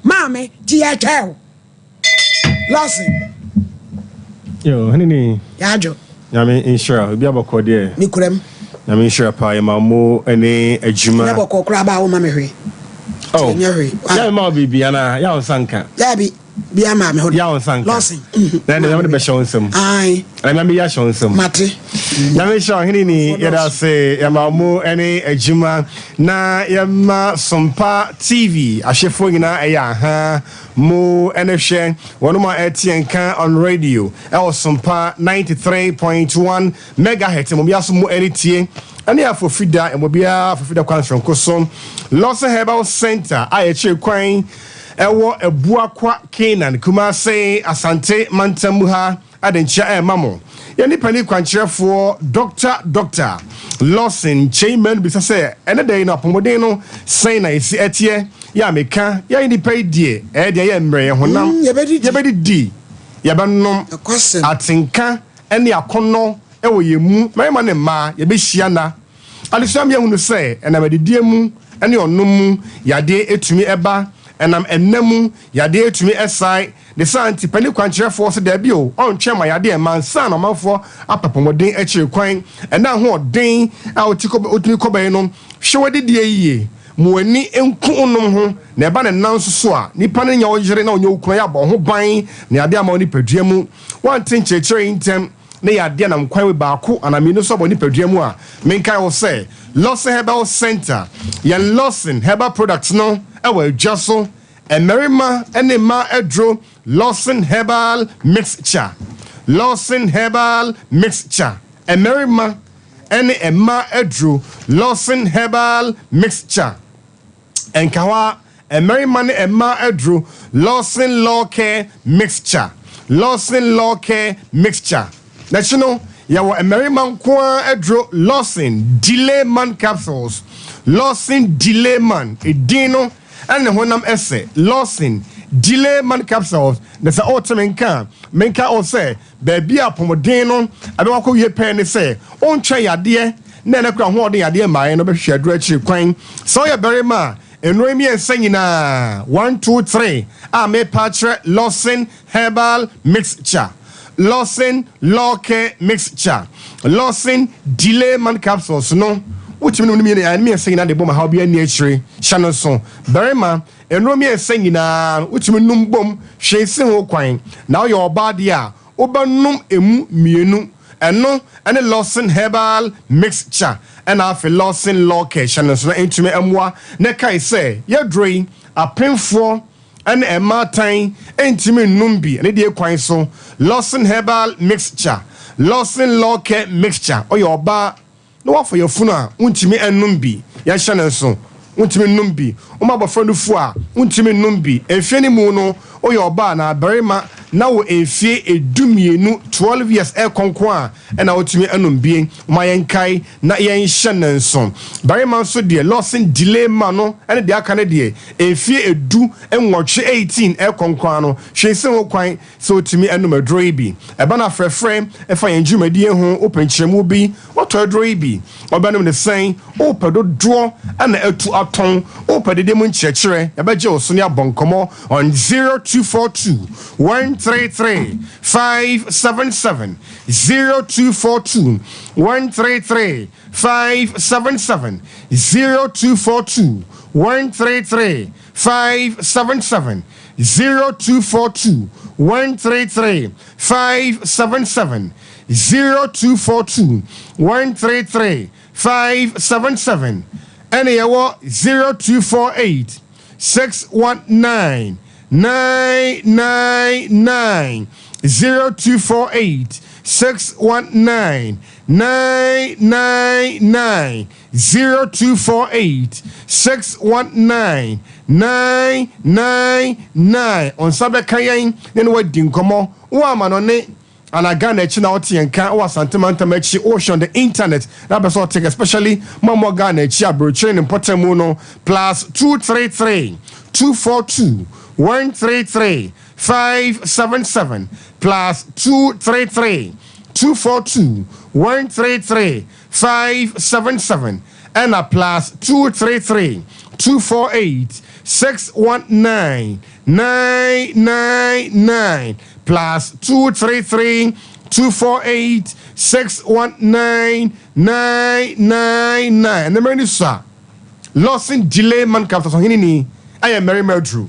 maame gye yɛ twɛ o. Lɔsin. Yo, hene ni. Yadwo. Nyame nhyira obi abɔkɔ deɛ. Me kura mu. Nyame nhyira paa yɛ ma mo ne adwuma. Nyɛ bɔkɔ koraa ba wo ma me hwee. Oh. Nyɛ hwee. Yɛ ma wo biribi ana yɛ wo nsa nka. Dabi bi ama me hɔ. Yɛ wo nsa nka. Lɔsin. Na ɛna nyame de bɛhyɛ wo nsam. Ae. Na nyame yɛ ahyɛ wo nsam. Mate. Nyame nhyira ɔhene ni yɛda ase yɛma mo ne adwuma na yɛma Sompa TV ahwɛfoɔ nyinaa ɛyɛ aha mo ne hwɛ wɔnom a ɛte nka on radio ɛwɔ Sompa 93.1 megahertz mo bia so mo ɛne tie ɛne afofida ɛmo bia afofida kwan soronko so Lawson Herbal Center a yɛkyerɛ kwan ɛwɔ Abuakwa Canaan Kumase Asante mantam mu ha. Adenkyea ɛrema mo. Yɛn ne panin kwankyerɛfoɔ Dɔkta Dɔkta Lawson Kyei Manu bisa sɛ, ɛnɛ da yi no apɔmuden no sɛn na ɛsi ɛteɛ? Yɛ a meka, yɛn nnipa yi deɛ, ɛyɛ deɛ yɛ mmerɛ, yɛn honam, yɛbɛdidi, yɛbɛnom, atenka ne akɔnnɔ wɔ yɛn mu, mmarima ne mmaa, yɛbɛhyia nna. Adesua ma yɛhunu sɛ ɛnam adidie mu ne ɔnom mu yadeɛ tumi ba, ɛnam ɛna mu yadeɛ tumi sae. Ne saa nti, panin kwankyerɛfoɔ se daabi o, ɔntwɛn ma yadeɛ mma ansa na ɔmanfoɔ apɛ apɔmuden akyiri kwan. Ɛna ahoɔden a wotumi kɔ bɛn no, hwɛ w'adidie yie, ma w'ani nku wo nom ho, na ɛba ne nna nso so a, nipa no nyɛ wo yere na ɔnyɛ wo kunu a, yɛ abɔ wo ho ban na yadeɛ amma wo nipadua mu. Woante nkyerɛkyerɛ yi ntɛm ne yadeɛ nam kwan wei baako anaa mmienu so abɔ nipadua mu a, menkae wo sɛ Lawson Herbal Centre, yɛn Lawson Herbal Products no wɔ adwa so, mmarima ne mmaa aduro Lawson Herbal Mixture, Lawson Herbal Mixture, mmarima ne mmaa aduro Lawson Herbal Mixture. Nkawa, mmarima ne mmaa aduro, Lawson Law Care Mixture, Lawson Law Care Mixture. N'akyi no, yɛwɔ mmarima nko ara aduro, Lawson Delay Man Capsules, Lawson Delay Man, edin no ne honam ɛsɛ, Lawson Delay Man Capsules. Na sɛ wote me nka a, menka wo sɛ Baabi a apɔmuden no bɛkɔ akɔwie pɛɛ ne sɛ wontwɛn yadeɛ na ɛna kura ahoɔden yadeɛ mmaeɛ no bɛhwehwɛ aduro akyiri kwan. Sɛ woyɛ barima a, nnuro yi mmiɛnsa nyinaa, one, two, three, a merepa akyerɛ Lawson Herbal Mixture, Lawson Law Care Mixture, Lawson Delay Man Capsules no, wotumi nom ne mmiɛnsa nyinaa de bom a haw biara nni akyire. Hyɛ no nso, barima, Nnuro mmiɛnsa nyinaa no, wotumi nom bom, hwee nsi ho kwan. Na woyɛ ɔbaa deɛ a, wobɛnom ɛmu mmienu. Ɛno ne Lawson Herbal Mixture ɛna afei Lawson Law Care. Hyɛ no nso na ɛntumi mmoa. Na kae sɛ, yɛaduro yi, apemfoɔ ne mmaatan ntumi nnom bi anidie kwan so. Lawson Herbal Mixture, Lawson Law Care Mixture, woyɛ ɔbaa, na woafa yafunu a, wontumi nnom bi. Yɛnhyɛ no nso, wontumi nnom bi. Woma abɔfra nufu a, wontumi nnom bi. Mfeɛ no mu no, woyɛ ɔbaa anaa barima na wo mfeɛ 12, 12 years, rekɔ nko a ɛna wotumi anom bi. Momma yɛnkae na yɛnhyɛ no nso. Barima nso deɛ, Lawson delay ma no ne deɛ aka no deɛ, mfeɛ 18, 18, rekɔ nko ara no, hwee nsi ho kwan Sɛ wotumi nom aduro yi bi. Ɛba no afrɛfrɛ ɛfa yɛn dwumadie ho, wopɛ nkyerɛmu bi, woatɔ aduro yi bi, wobɛnom no sɛn, wopɛ dodoɔ na atu atɔn, wopɛ dede mu nkyerɛkyerɛ, yɛbɛgye wo so ne abɔ nkɔmmɔ on 0242 133 577, 0242 133 577, 0242 133 577. 0242 133 577 0242 133 577 ɛne yɛwɔ 0248 619 999 0248 619 999 0248 619 999 Wo nsa bɛka yɛn ne no adi nkɔmmɔ wɔ amanɔne anaa Ghana akyi na wote yɛn nka wɔ Asante mantam akyi wohwɛ on the internet na apɛ sɛ ɔte especially mo a mowɔ Ghana akyi aburokyire ne mpɔtam mu no plus 233 242 133 577 plus 233 242. 133 577 ɛna +233 248 619 999 +233 248 619 999. Ɛnɛ mmerɛ ni so a Lawson Delay Man Capsules ɔhene ni ɛyɛ mmarima aduru.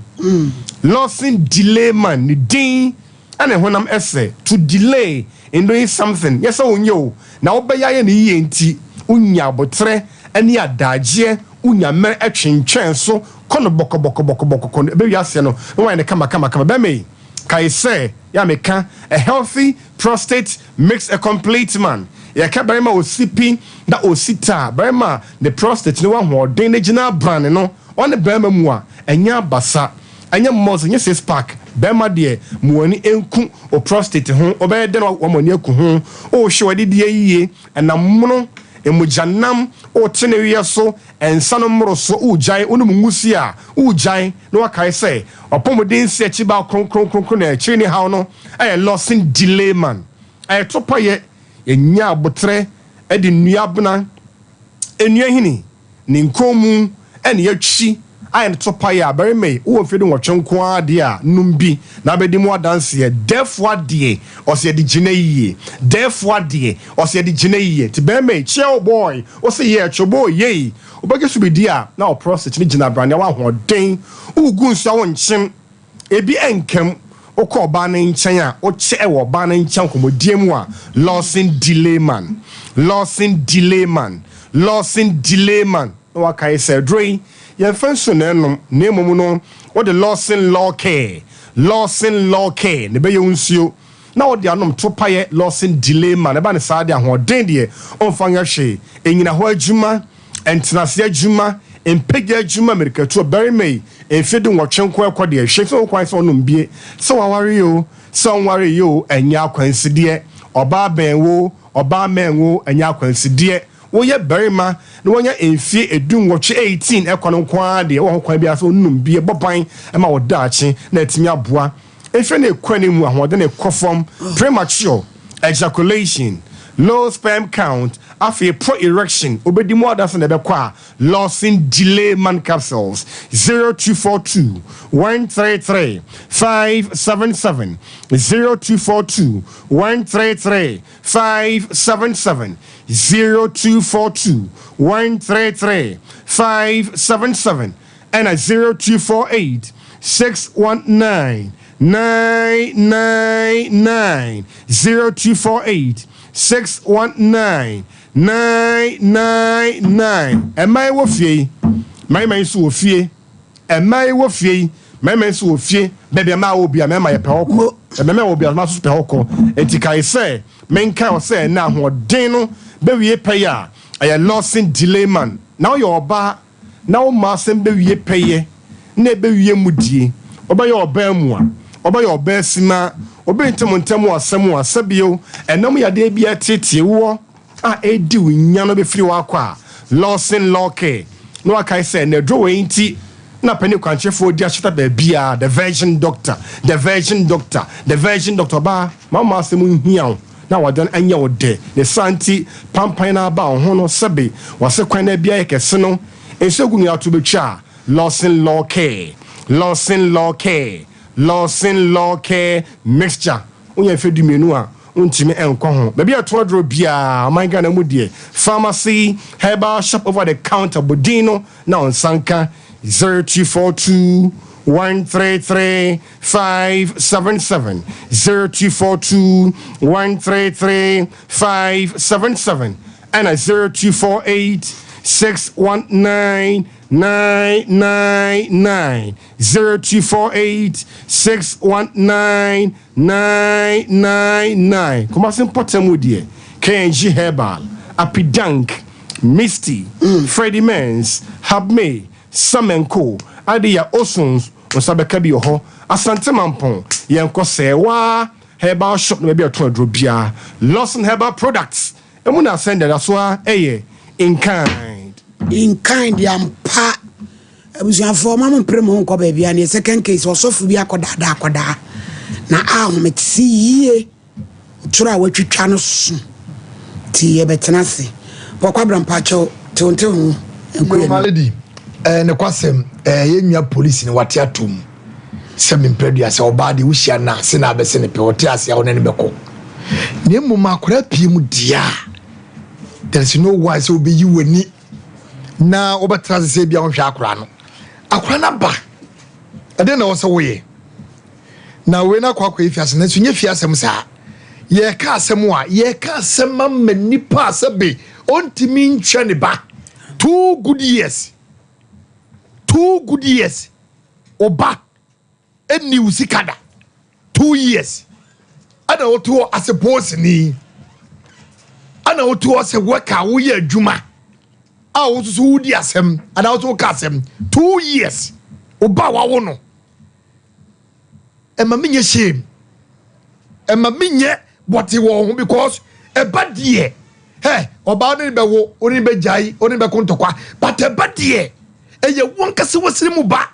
Lawson Delay Man ne din ɛna ɛhonam ɛsɛ to delay in doing something nyɛ sɛ wonyɛ o na wobɛyɛ ayɛ no yie nti wonya aboterɛ ɛne adagyeɛ wonya mmerɛ ɛtwentwɛn so kɔ no bɔkɔbɔkɔbɔkɔbɔkɔ no ɛbɛwie aseɛ no na wayɛ no kama kama kama. Bɛma yi kae sɛ yɛ a meka a healthy prostate makes a complete man. Yɛka barima a ɔsi pi na ɔsi ta, barima a ne prostate no wɔ ahoɔden na gyina abrane no ɔne barima mu a ɛnyɛ abasa. Ɛnyɛ muscle, ɛnyɛ six pack. Bɛrima deɛ, ma w'ani nku wo prostate ho. Wobɛyɛ dɛn na wama w'ani aku ho? Wohwɛ w'adidie yie, ɛnam mono, mogyanam, wote ne weɛ so, nsa no mmoro so, wogyae, wonom nwusie a, wogyae, na woakae sɛ w'apɔmuden nsi akyi baa kronkronkronkron na akyiri ne haw no yɛ Lawson Delay Man. Ɛyɛ topayɛ, yɛnya aboterɛ de nnua abena, nnua hini, Ne nkɔnmu na yɛatwi ayɛ no topaeɛ a, barima yi, wowɔ mfeɛ dunwɔtwe nko ara deɛ a, nom bi na abɛdi mu adanseɛ. Dɛɛfoɔ adeɛ, ɔse yɛde gyina yie. Dɛɛfoɔ adeɛ, ɔse yɛde gyina yie. Nti barima yi, kyia wo boy, wose yɛ, twoboo yei. Wobɛgye so bi di a, na wo prostate no gyina abrane, wɔ ahoɔden. Wogu nsuo a wonkyem. Ebi nkam, wokɔ ɔbaa no nkyɛn a, wokyɛ wɔ ɔbaa no nkyɛn nkɔmmɔdie mu a, Lawson Delay Man, Lawson Delay Man, Lawson Delay Man, na wakae sɛ aduro yi, yɛmfa nsu na ɛnom, na mmom no, wode Lawson Law Care, Lawson Law Care, na ɛbɛyɛ wo nsuo, na wode anom to paeɛ, Lawson Delay Man, ɛba no saa deɛ, ahoɔden deɛ, ɔmfa nyɛ hwee, ɛnyina hɔ adwuma. Ntenase adwuma, mpagya adwuma, mmirikatu, ɔbarima yi mfe dunwɔtwe nko ɛkɔ deɛ, hwɛ sɛ ɔwɔ kwan sɛ ɔnom bie, sɛ waware oo, sɛ ɔnwaree oo, ɛnyɛ akwansideɛ, ɔbaa bɛn wo, ɔbaa mmɛn wo, ɛnyɛ akwansideɛ, woyɛ barima na wanya mfie edunwɔtwe, 18, ɛkɔ no nko ara deɛ, wowɔ ho kwan biara sɛ wonom bie, bɔ ban ma wo daakye na atumi aboa. Mfe no rekɔ anim, ahoɔden rekɔ fam, premature ejaculation, low sperm count, afei poor erection, wobedi mu adanse na ɛbɛkɔ a, Lawson Delay Man Capsules, 0242 133 577, 0242 133 577, 0242 133 577. Ɛna 0248 619 999 0248 619 999. Mmaa yi wɔ fie yi, mmarima yi nso wɔ fie. Mmaa yi wɔ fie yi, mmarima yi nso wɔ fie. Baabi a mmaa wɔ bia, mmarima yɛpɛ hɔ kɔ. Mmarima wɔ bia, mmaa nso pɛ hɔ kɔ. Enti kae sɛ, menkae wɔ sɛ ɛnna ahoɔden no bɛwie pɛyɛ a, ɛyɛ Lawson Delayman. Na woyɛ ɔbaa na wo mma asɛm bɛwie pɛyɛ na ɛbɛwie mudie, wobɛyɛ ɔbaamua, wobɛyɛ ɔbaasima, obi nte mo ntam wɔ asɛm a, sɛbio ɛnam yadeɛ bi a ɛteetee woɔ a ɛredi wo nya no bɛfiri hɔ akɔ a, Lawson Lawcare, na wakae sɛ, na aduro wei nti na panin kwankyerɛfoɔ di ahyeta baabiara, the virgin doctor, the virgin doctor, the virgin doctor, ɔbaa, ma wo mma asɛm nhia wo. na wɔde no nyɛ wo dɛ. Ne saa nti, pampan no aba wo ho no, sɛbe w'ase kwan no abia yɛ kɛse no, nsuo gu nua to bɛtwa a, Lawson Law Care, Lawson Law Care, Lawson Law Care Mixture, wonya mfeɛ dumienu a, wontumi nkɔ ho. Baabi a ɛtɔn aduro biara, ɔman Ghana mu deɛ, pharmacy, herbal shop, over the counter, bɔ din no na wo nsa nka, 0242 133 577 0242 133 577 ɛna 0248 619 999 0248 619 999. Kumasi mpɔtam deɛ KNG Herbal, Apidank, Misty, Freddie Mens, Habme, Samenko, Adeya Osuns, Wo nsa bɛka bi wɔ hɔ. Asante Mampong, yɛnkɔ Sɛɛwaa Herbal Shop na baabi a wɔtɔn aduro biara. Lawson Herbal Products, emu na asɛn dada so ara yɛ In Kind. In kind ampa. Abusuafoɔ mma mo mpere mo ho nkɔ baabiara neɛ second case ɔsɔfo bi akɔ daadaa akɔdaa na ahomete yie. Toro a watwitwa no so. Nti yɛbɛtena ase. Pɔ Kwabena mpakyɛw tew nte ho nkɔ Yo anim. my lady, eh, nokwasɛm, eh, yɛn nua polisi no wate atom sɛ mempɛ dua sɛ ɔbaa deɛ wohyia no a se na abɛse ne pɛ ɔte ase a wo ne no bɛkɔ na mmom akwadaa pie mu deɛ a there is no why sɛ wobɛyi w'ani na wobɛtena ase sɛ ebia wonhwɛ akwadaa no akwadaa no aba ɛdɛn na ɛwɔ sɛ woyɛ Na wei no akɔ akɔyɛ fiase nanso nyɛ fie asɛm saa. Yɛreka asɛm a, yɛreka asɛm ama nipa a sɛbe ɔntumi nhwɛ ne ba two good years two good years ɔba ɛnni wo sika da 2 years ɛna wote hɔ asɛ poosini ɛna wote hɔ sɛ worker woyɛ adwuma a wo nso so wodi asɛm anaa wo nso woka asɛm 2 years ɔba wawo no ɛma menyɛ shame ɛma menyɛ bɔte wɔ ho because ɛba deɛ hɛ ɔbaa ne bɛwo wo ne bɛgyae wo ne bɛko ntɔkwa but ɛba deɛ ɛyɛ wɔn kɛse wɔsere mu ba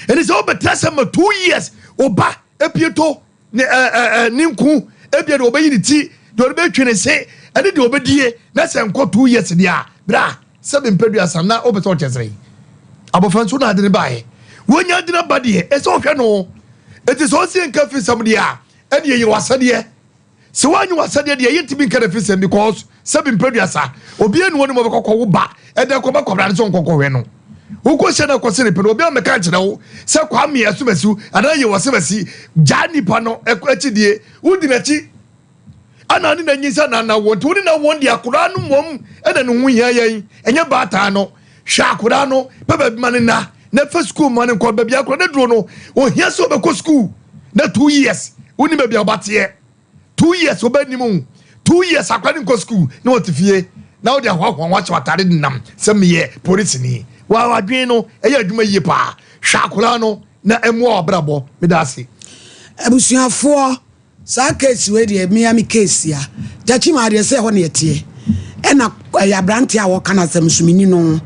ɛne sɛ wobɛtena sɛ ma 2 years ɔba epie to ne ɛ ɛ ɛ ne nku ebia deɛ ɔbɛyi ne ti deɛ ɔde bɛtwe ne se ɛne deɛ ɔbɛdie na sɛ nkɔ 2 years deɛ a bra sɛ mempɛ duasa na wopɛ sɛ ɔkyɛ sɛn abɔfra nso na ade ne baeɛ wɔnya ade no ba deɛ ɛsɛ ɔhwɛ no ɛti sɛ ɔsie nka fi sɛm deɛ a ɛne ɛyɛ wasɛdeɛ sɛ woanyɛ wasɛdeɛ deɛ yɛntumi nka no fi sɛm because sɛ mempɛ duasa obi anu wɔne mu ɔbɛkɔkɔ wo ba ɛdɛ kɔba kɔbra ne sɛ ɔnkɔkɔhwɛ no wokɔ hyɛ no akɔse ne pɛ no obi amɛka nkyerɛ wo sɛ Kwame asomasi anaa yɛ wɔsɛmasi gyaa nipa no akyidie wodi n'akyi ana ne na nyinsa na na wɔn nti wo ne na wɔn de akwadaa no mmom ɛna ne ho hia yɛn ɛnyɛ baataa no hwɛ akwadaa no pɛ baabi ma ne na na fa sukuu ma ne nkɔ baabi akwadaa no duro no ohia sɛ ɔbɛkɔ sukuu na 2 years woni baabi a ɔbateɛ 2 years ɔbɛ nim o 2 years akwadaa no nkɔ sukuu na ɔte fie na ɔde ahoahoa ho ahyɛ ataade nenam sɛ meyɛ polisini wa wadwene no ɛyɛ adwuma yie paa hwɛ akwadaa no na ɛmoa w'abrabɔ meda ase. Abusuafoɔ saa case wei deɛ mea me case a gyakyi ma adeɛ sɛ ɛhɔ ne ɛteɛ ɛna ɛyɛ aberanteɛ a wɔka no asɛm nso meni no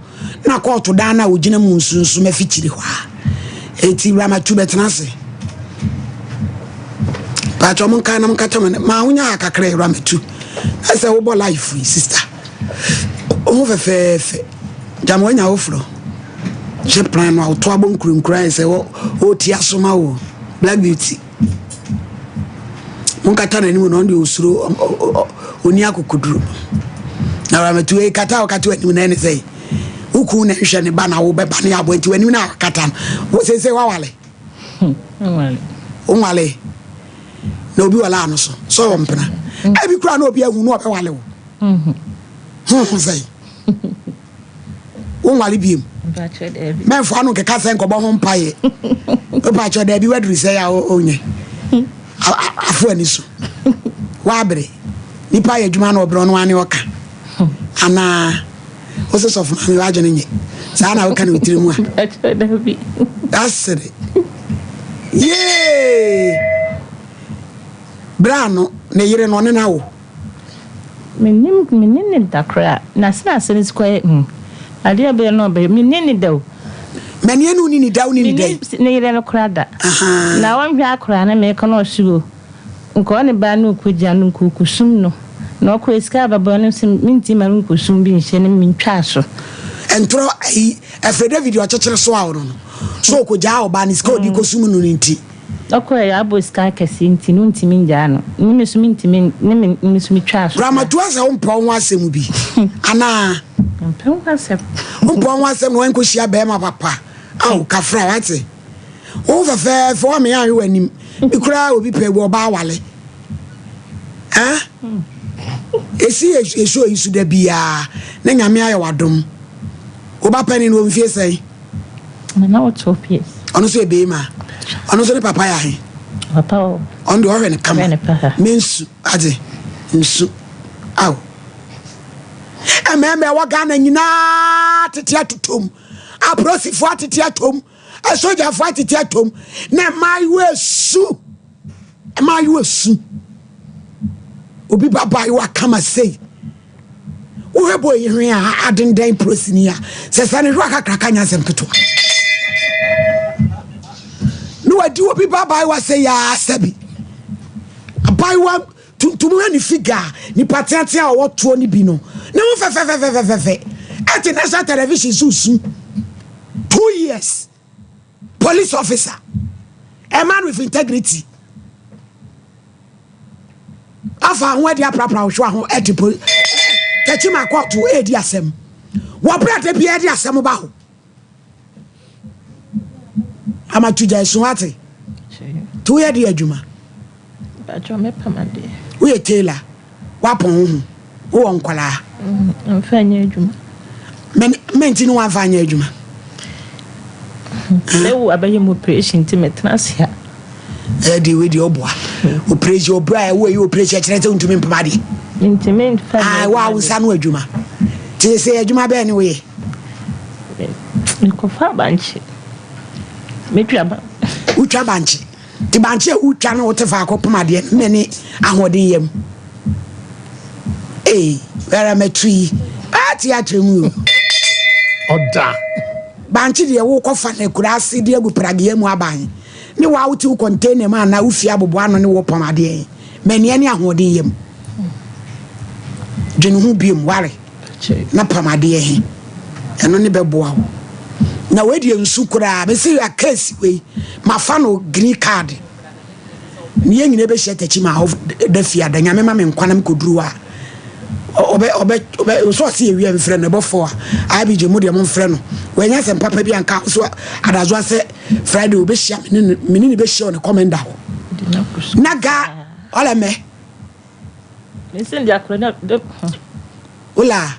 na kɔɔto dan no a wɔgyina mu nso nso mafikyiri hɔ a ɛti ramatu bɛtena ase paatwa mo nka na mo nkata mo ma wonya ha kakra ramatu ɛsɛ wobɔ life yi sister wo ho fɛfɛɛfɛ gyama wanya woforɔ hyɛ plan no a woto abɔ nkurenkura ayɛ sɛ wɔti asoma wo black beauty monkata n'anim na ɔno deɛ ɔsuro ɔni akokoduro na ramatu ei kata a ɔkata w'anim na ɛne sɛ wo kun na nhwɛ ne ba na wobɛba ne aboa nti w'anim na akata no wo sese wawale wonwale na obi wɔ laa no so sɛ ɔwɔ mpena ebi kura na obi ahu na ɔbɛwale wo ho ho sɛ wonwale biem mɛmfo ano nkeka sɛ nkɔbɔ ho mpaeɛ wopakyɛ daabi waduru sɛ a onyɛ afo ani so woabere nipa yɛ adwuma na ɔbrɛ ɔno ane ɔka anaa wo sɛ sɔfo maame wadwene nyɛ saa na woka ne wo tiri mu a asere yee berɛ ano ne yere no ɔne no awo Mennim, menni ne da koraa. Na sɛ asɛm no si kɔ yɛ hmm, adeɛ a ɔbɛyɛ no ɔbɛyɛ, menni ne da o. Mani ɛne wonni ne da, wonni ne da yi. Menni ne yere no koraa da. Na ɔnhwɛ akwadaa no mekɔ na ɔse o, nka ɔne baa no rekɔgya no, nka ɔkɔsum no. Na ɔkɔɛ sika a bɛbɔ no nso mentumi ma no nkɔsum bi nhyɛ no mentwaa so. Ntorɔ ayi, ɛfɛ David ɔkyekyere soa wo no no, so ɔkɔgyaa ɔbaa no sika a ɔde kɔsum no no nti. Ɔkɔɛ abɔ sika akɛseɛ nti no wontumi ngyaa no ne me so mentumi ne me me so metwaa so koraa. Ramatu asɛ wo mpɛ wo ho asɛm bi anaa? Mpɛ wo ho asɛm. Wo mpɛ wo ho asɛm na wankɔ hyia bɛɛma papa ao kafra wate wo ho fɛfɛɛfɛ wa me anhwɛ w'anim bi koraa obi pɛ bi ɔbaa wale eh esi esu oyi so da biaa na nyame ayɛ wadom wo ba panin wɔ mfie sɛn? Nana wɔ 12 years. Ɔno nso yɛ beema. Ɔno nso ne papa yɛ ahe? Papa wɔ. Ɔno deɛ ɔhwɛ no kama. Ɔhwɛ ne papa. Mensu ade nsu aw. Mmarima ɛwɔ Ghana nyinaa tete atotom. Apolisifoɔ atete atom. Asogyafoɔ atete atom. Na mmaayewa esu. Mmaayewa esu. Obi ba abaayewa kama sei. Wohwɛ bɔ yi hwee a adendɛn polisini a sɛ sɛ ne hwɛ kakraka nyɛ asɛm ketewa. Ne wadi obi ba abaayewa sɛ yaa sɛbi. Abaayewa Tuntum ha ne figure nipa teatea a ɔwɔ toɔ no bi no ne ho fɛfɛfɛfɛfɛfɛ ɛte national television so su 2 years police officer, a man with integrity, afa ho adi aprapra wohwɛ ho ɛte poli Techiman kɔɔto ɛredi asɛm wɔbrɛ da biara de asɛm ba ho amatugya esu ate nti woyɛ de adwuma woyɛ tailor woapɔn wo ho wowɔ nkwaraa. Mfa nyɛ adwuma. Mɛnti ne woamfa nyɛ adwuma. Mewu abɛyɛ mu operation nti metena ase a. Ɛde wei deɛ ɔboa operation ɔbrɛ a ɛwɔ yi operation kyerɛ sɛ wontumi mpem adeɛ. Ntumi mfa nyɛ adwuma. Wa wo nsa no adwuma nti sɛ adwuma bɛɛ ne woyɛ? Mekɔfa bankye, metwa ba. Wotwa bankye nti bankye a wotwa no wote faako pem adeɛ no ne ahoɔden yam ee wɛrɛ mɛtu yi ate akyerɛ mu o. Ɔda. Bankye deɛ wokɔfa no akura ase de agu pradeɛ mu aban ne waa wote wo container mu anaa wofie aboboa ano ne wo pam adeɛ mɛneɛ ne ahoɔden yam dwene ho biom ware na pam adeɛ he ɛno ne bɛboa wo na wei deɛ nsu koraa mesi a case wei mafa no green card ne yɛn nyinaa bɛhyia Techiman hɔ da fie ada Nyame ma me nkwa na mekɔduru hɔ a ɔbɛ ɔbɛ ɔbɛ so ɔse yɛwie mfrɛ no ɛbɔfo a IBJ mu deɛ momfrɛ no wɔanya asɛm papa bi anka so adazoa sɛ Friday ɔbɛhyia me ne me ne ne bɛhyia wɔ ne kɔmɛnda hɔ na ga ɔlɛmɛ wola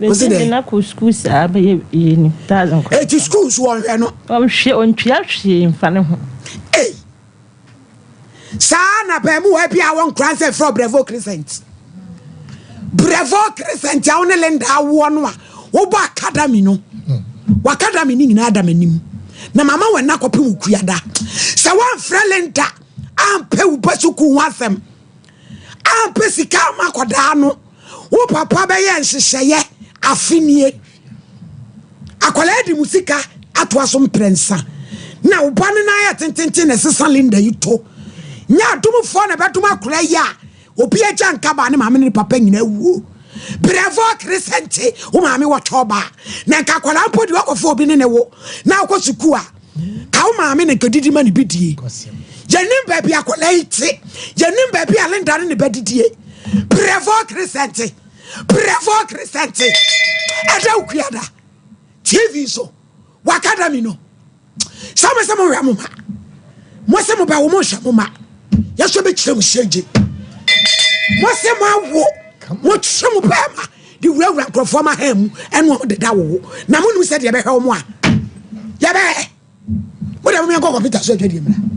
wosi dɛ na kɔ sukuu saa bɛyɛ yie ni thousand kɔ. Eti sukuu so wɔnhwɛ no. Ɔnhwɛ ɔntua hwee nfa ne ho. Ei saa na pɛɛ mu wɔ bi a wɔn nkura nsɛ frɛ Brevo Crescent Brevo Crescent a wo ne Linda awoɔ no a wobɔ academy no w'academy ne nyinaa da m'anim na mama wɔn nna kɔpem okuada sɛ wɔamfrɛ Linda ampɛ wo ba sukuu ho asɛm ampɛ sika ama akɔdaa no wo papa bɛyɛ nhyehyɛeɛ afe nie akwadaa di mu sika atoa so mprɛnsa na wo ba no nan yɛ tententen na ɛsesa Linda yi to nyɛ adomfoɔ na ɛbɛdom akwadaa yi a obi agya nka baa ne maame ne ne papa nyinaa wuo brɛfo kresɛnte wo maame wɔ twɛ ɔbaa na nka akwadaa mpo deɛ wakɔfo obi ne ne wo na akɔ sukuu a ka wo maame na nka didi ma ne bi die. Yɛnim baabi akwadaa yi te, yɛnim baabi a Linda ne ne ba didie. Brɛfo kresɛnte, brɛfo kresɛnte, ɛda okuada TV so, wakadami no. Sɛ mo sɛ mo hwɛ mo ma, mo sɛ mo ba wo mo hwɛ mo ma, yɛsɔ bɛ kyerɛ mo hyɛngye. Mo sɛ mo awo, mo kyerɛ mo bɛɛma de wurawura nkurɔfoɔ ma ha mu ɛne wɔn deda wowo na mo nim sɛ deɛ bɛhwɛ wɔn a yɛbɛyɛ mo deɛ mo yɛn kɔ kɔmputa so adwa deɛ mìíràn.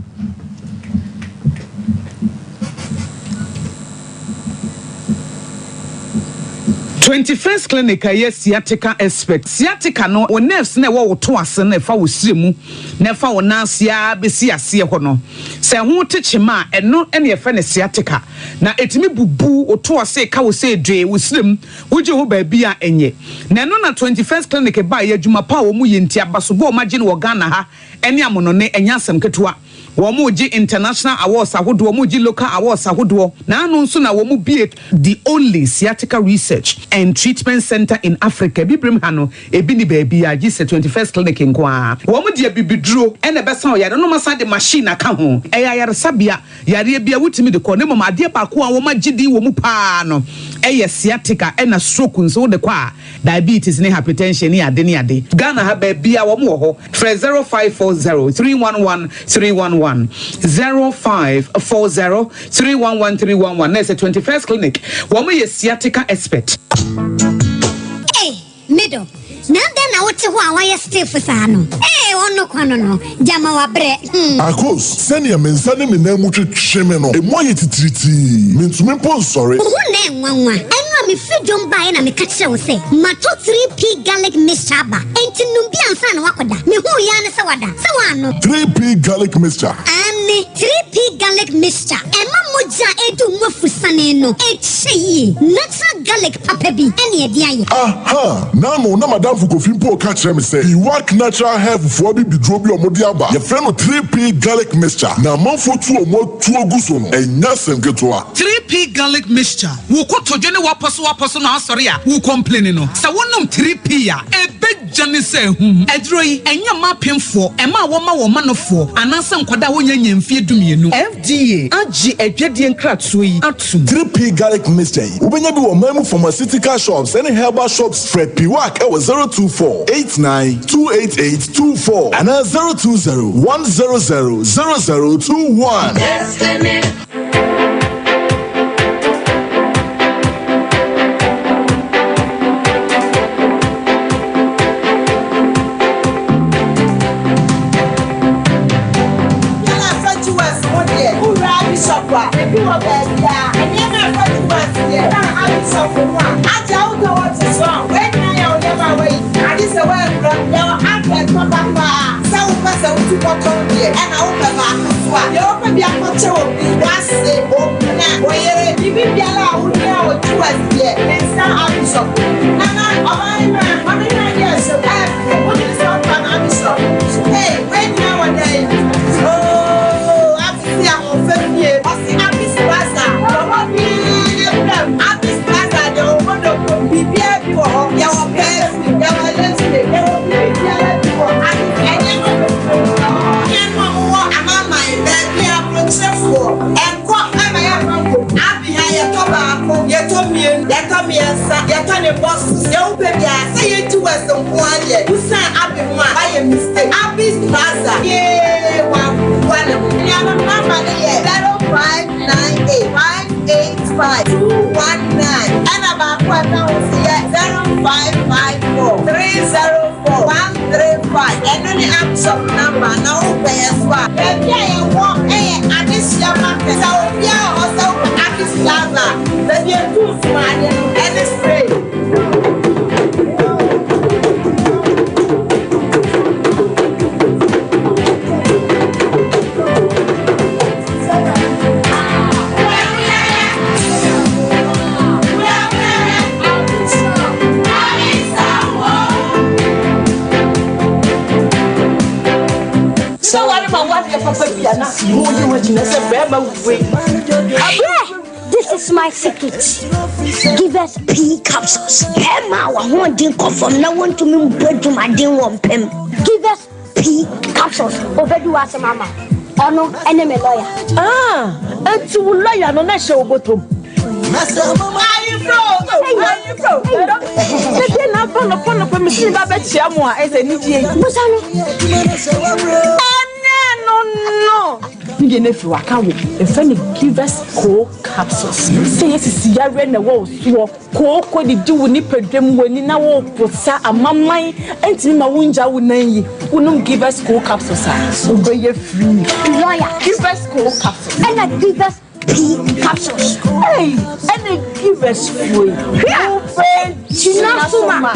21st Clinic a ɛyɛ sciatica expert. Sciatica no, wo nerves no a ɛwɔ wo to ase no ɛfa wo srɛ mu na ɛfa wo nan ase ara bɛsi aseɛ hɔ no, sɛ ɛho te kyema a, ɛno na yɛfrɛ no sciatica. Na ɛtumi bubu wo to ase, ka wo sɛ dwee, wo srɛ mu, wogye ho baabi a ɛnyɛ. Na ɛno na 21st Clinic baeɛ, adwuma pa a wɔyɛ nti, abasobɔ a wɔagye no wɔ Ghana ha ne amonɔne, ɛnyɛ asɛm ketewa. Wɔregye international awards ahodoɔ, wɔregye local awards ahodoɔ, na ano nso na wɔbue the only sciatica research and treatment centre in Africa. Abibirem ha no, ebi nni baabiara gye sɛ 21st Clinic nko ara. Wɔde abibiduro na ɛbɛsa ɔyare no, na wɔasan de machine aka ho. Ɛyɛ ayaresabea, yareɛ biara wotumi de kɔ, na mmom adeɛ baako a wɔagye din wɔ mu pa ara no yɛ sciatica ɛna stroke nso wode kɔ a, diabetes ne hypertension ne ade ne ade. Ghana ha baabiara wɔn wɔ hɔ. Frɛ 0540 311 311, 0540 311 311 na ɛsɛ 21st Clinic. Wɔn yɛ sciatica expert. Ei, me dɔ, na adɛn na wote hɔ a woayɛ stiff saa no? Ei, ɔno kwa no no, gyama wabrɛ, hmm. Akos, sɛnea me nsa ne me nan mu twetwe me no, emu ayɛ titiritii. Mintumi mpo nsɔre. Wo ho na ɛnwanwa. Ɛno a mefiri dwom baeɛ na meka kyerɛɛ wo sɛ, matɔ 3P Garlic Mixture aba. Enti nom bi ansa na woakɔda. Mehuu yi ara ne sɛ woada. Sɛ woannom. 3P Garlic Mixture. Aane. ne 3P Garlic Mixture. Ɛma mogya a ɛdu mu afusane no kyɛ yie. Natural garlic papa bi na ɛde ayɛ. Aha! N'ano na m'adamfo Kofi mpo reka kyerɛ me sɛ Iwak Natural Health foɔ abibiduro bi a wɔde aba, yɛfrɛ no 3P Garlic Mixture, na amanfoɔ tu wɔn atuo gu so no, ɛnyɛ asɛm ketewa. 3P Garlic Mixture, Wo kotodwe ne w'apɔsowapɔso no asɔre a wo complaini no, sɛ wonom 3P a, ɛbɛgya ne sɛ ahum. Aduro yi, ɛnyɛ mma apemfoɔ, ɛma a wɔma wɔn manofoɔ, anaasɛ nkwadaa a wɔnnya nnya mfeɛ dumienu. FDA agye adwadie nkratoɔ yi atom. 3P Garlic Mixture yi, wobɛnya bi wɔ ɔman mu pharmaceutical shops ne herbal shops. Frɛ Piwak wɔ 024 89 288 24 anaa 020 100 0021. Destiny. Nneɛma a ɛfa Jewels ho deɛ, wowura Bishop a, ebi wɔ baabiara. Nneɛma a ɛfa Jewels deɛ, ɛba Bishop ho a, agye a wotɔ watch so a, wei nyinaa yɛ wo nneɛma a woayi. Agye sɛ woanwura. Yɛwɔ advert papa paa. Sɛ wopɛ sɛ wotu kɔtɔn deɛ, ɛna wopɛ baako nso a, deɛ wopɛ bi akɔkyɛ obi, w'ase, wo mpena, wo yere, biribi biara a wohia wɔ Jewels deɛ, nsa Bishop. Nana, ɔbaa Ma me hwɛ adeɛ a ɛhyɛ mu. Ɛyɛ fɛ. Wogye sɛ ɔfa no abisɔ. Hey, wei nyinaa wɔ dɛn? Oh, Abisi ahoɔfɛ fie. Ɔse Abis Plaza. Bɔ mmɔden ara bra mu. Abis Plaza deɛ ɔwɔ dɔkɔ. Biribiara bi wɔ hɔ. Yɛwɔ perfume, yɛwɔ lipstick, yɛwɔ biribiara bi wɔ Abis. Nneɛma bebree wɔ hɔ. Nuanom a mowɔ amanaman baabi a aburokyerɛfoɔ nkɔ mma yɛmfa nkɔ mu. Abi ha yɛtɔ baako, yɛtɔ mmienu, yɛtɔ mmiɛnsa, yɛtɔ ne boxes, deɛ wopɛ biara. Sɛ yɛdi West nko ara deɛ, wosan Abi ho a, woayɛ mistake. Abi's Plaza, yee, waboa ne ho. Anuanom number no yɛ 0598 585 219, ɛna baako a ɛka ho nso yɛ 0554 304 135. Ɛno ne Abi shop number, na wopɛ yɛn nso a, baabi a yɛwɔ yɛ Adesua Market. Sɛ obiara wɔ hɔ sɛ wopɛ Abi's Plaza a, baabi a ɛtu nsomadeɛ no, ɛne spray. Sɛ ware ma wadeɛ papa bi a na mo yi ho agyina sɛ bɛrima wei. Abrɛ! This is my secret. Give us pea capsules. Bɛrima a w'ahoɔden kɔ fam na wontumi mbɔ adwumaden wɔ mpam. Give us pea capsules. Obedi w'asɛm ama. Ɔno ɛne me lawyer. Ah, enti wo lawyer no na ɛhyɛ wo bɔtɔ mu. Sɛdeɛ na aba nɔpa nɔpa mesi me ba bɛkyia mo a ɛsɛ anigyeɛ yi. Busa no. Ɛnɛ no no. Ne deɛ no afiri waka wo ɛfɛ no givers co capsules sɛ yɛ sisi yareɛ na ɛwɔ wo soɔ kooko didi wo nipadwam w'ani na wo posa amaman ɛntumi ma wo ngya wo nan yi wonom givers co capsules a wobɛyɛ free. Lawyer. Givers co capsules. Ɛna givers P capsules. Ei ɛne givers foɔ yi. Hwɛ! Gyina so ma.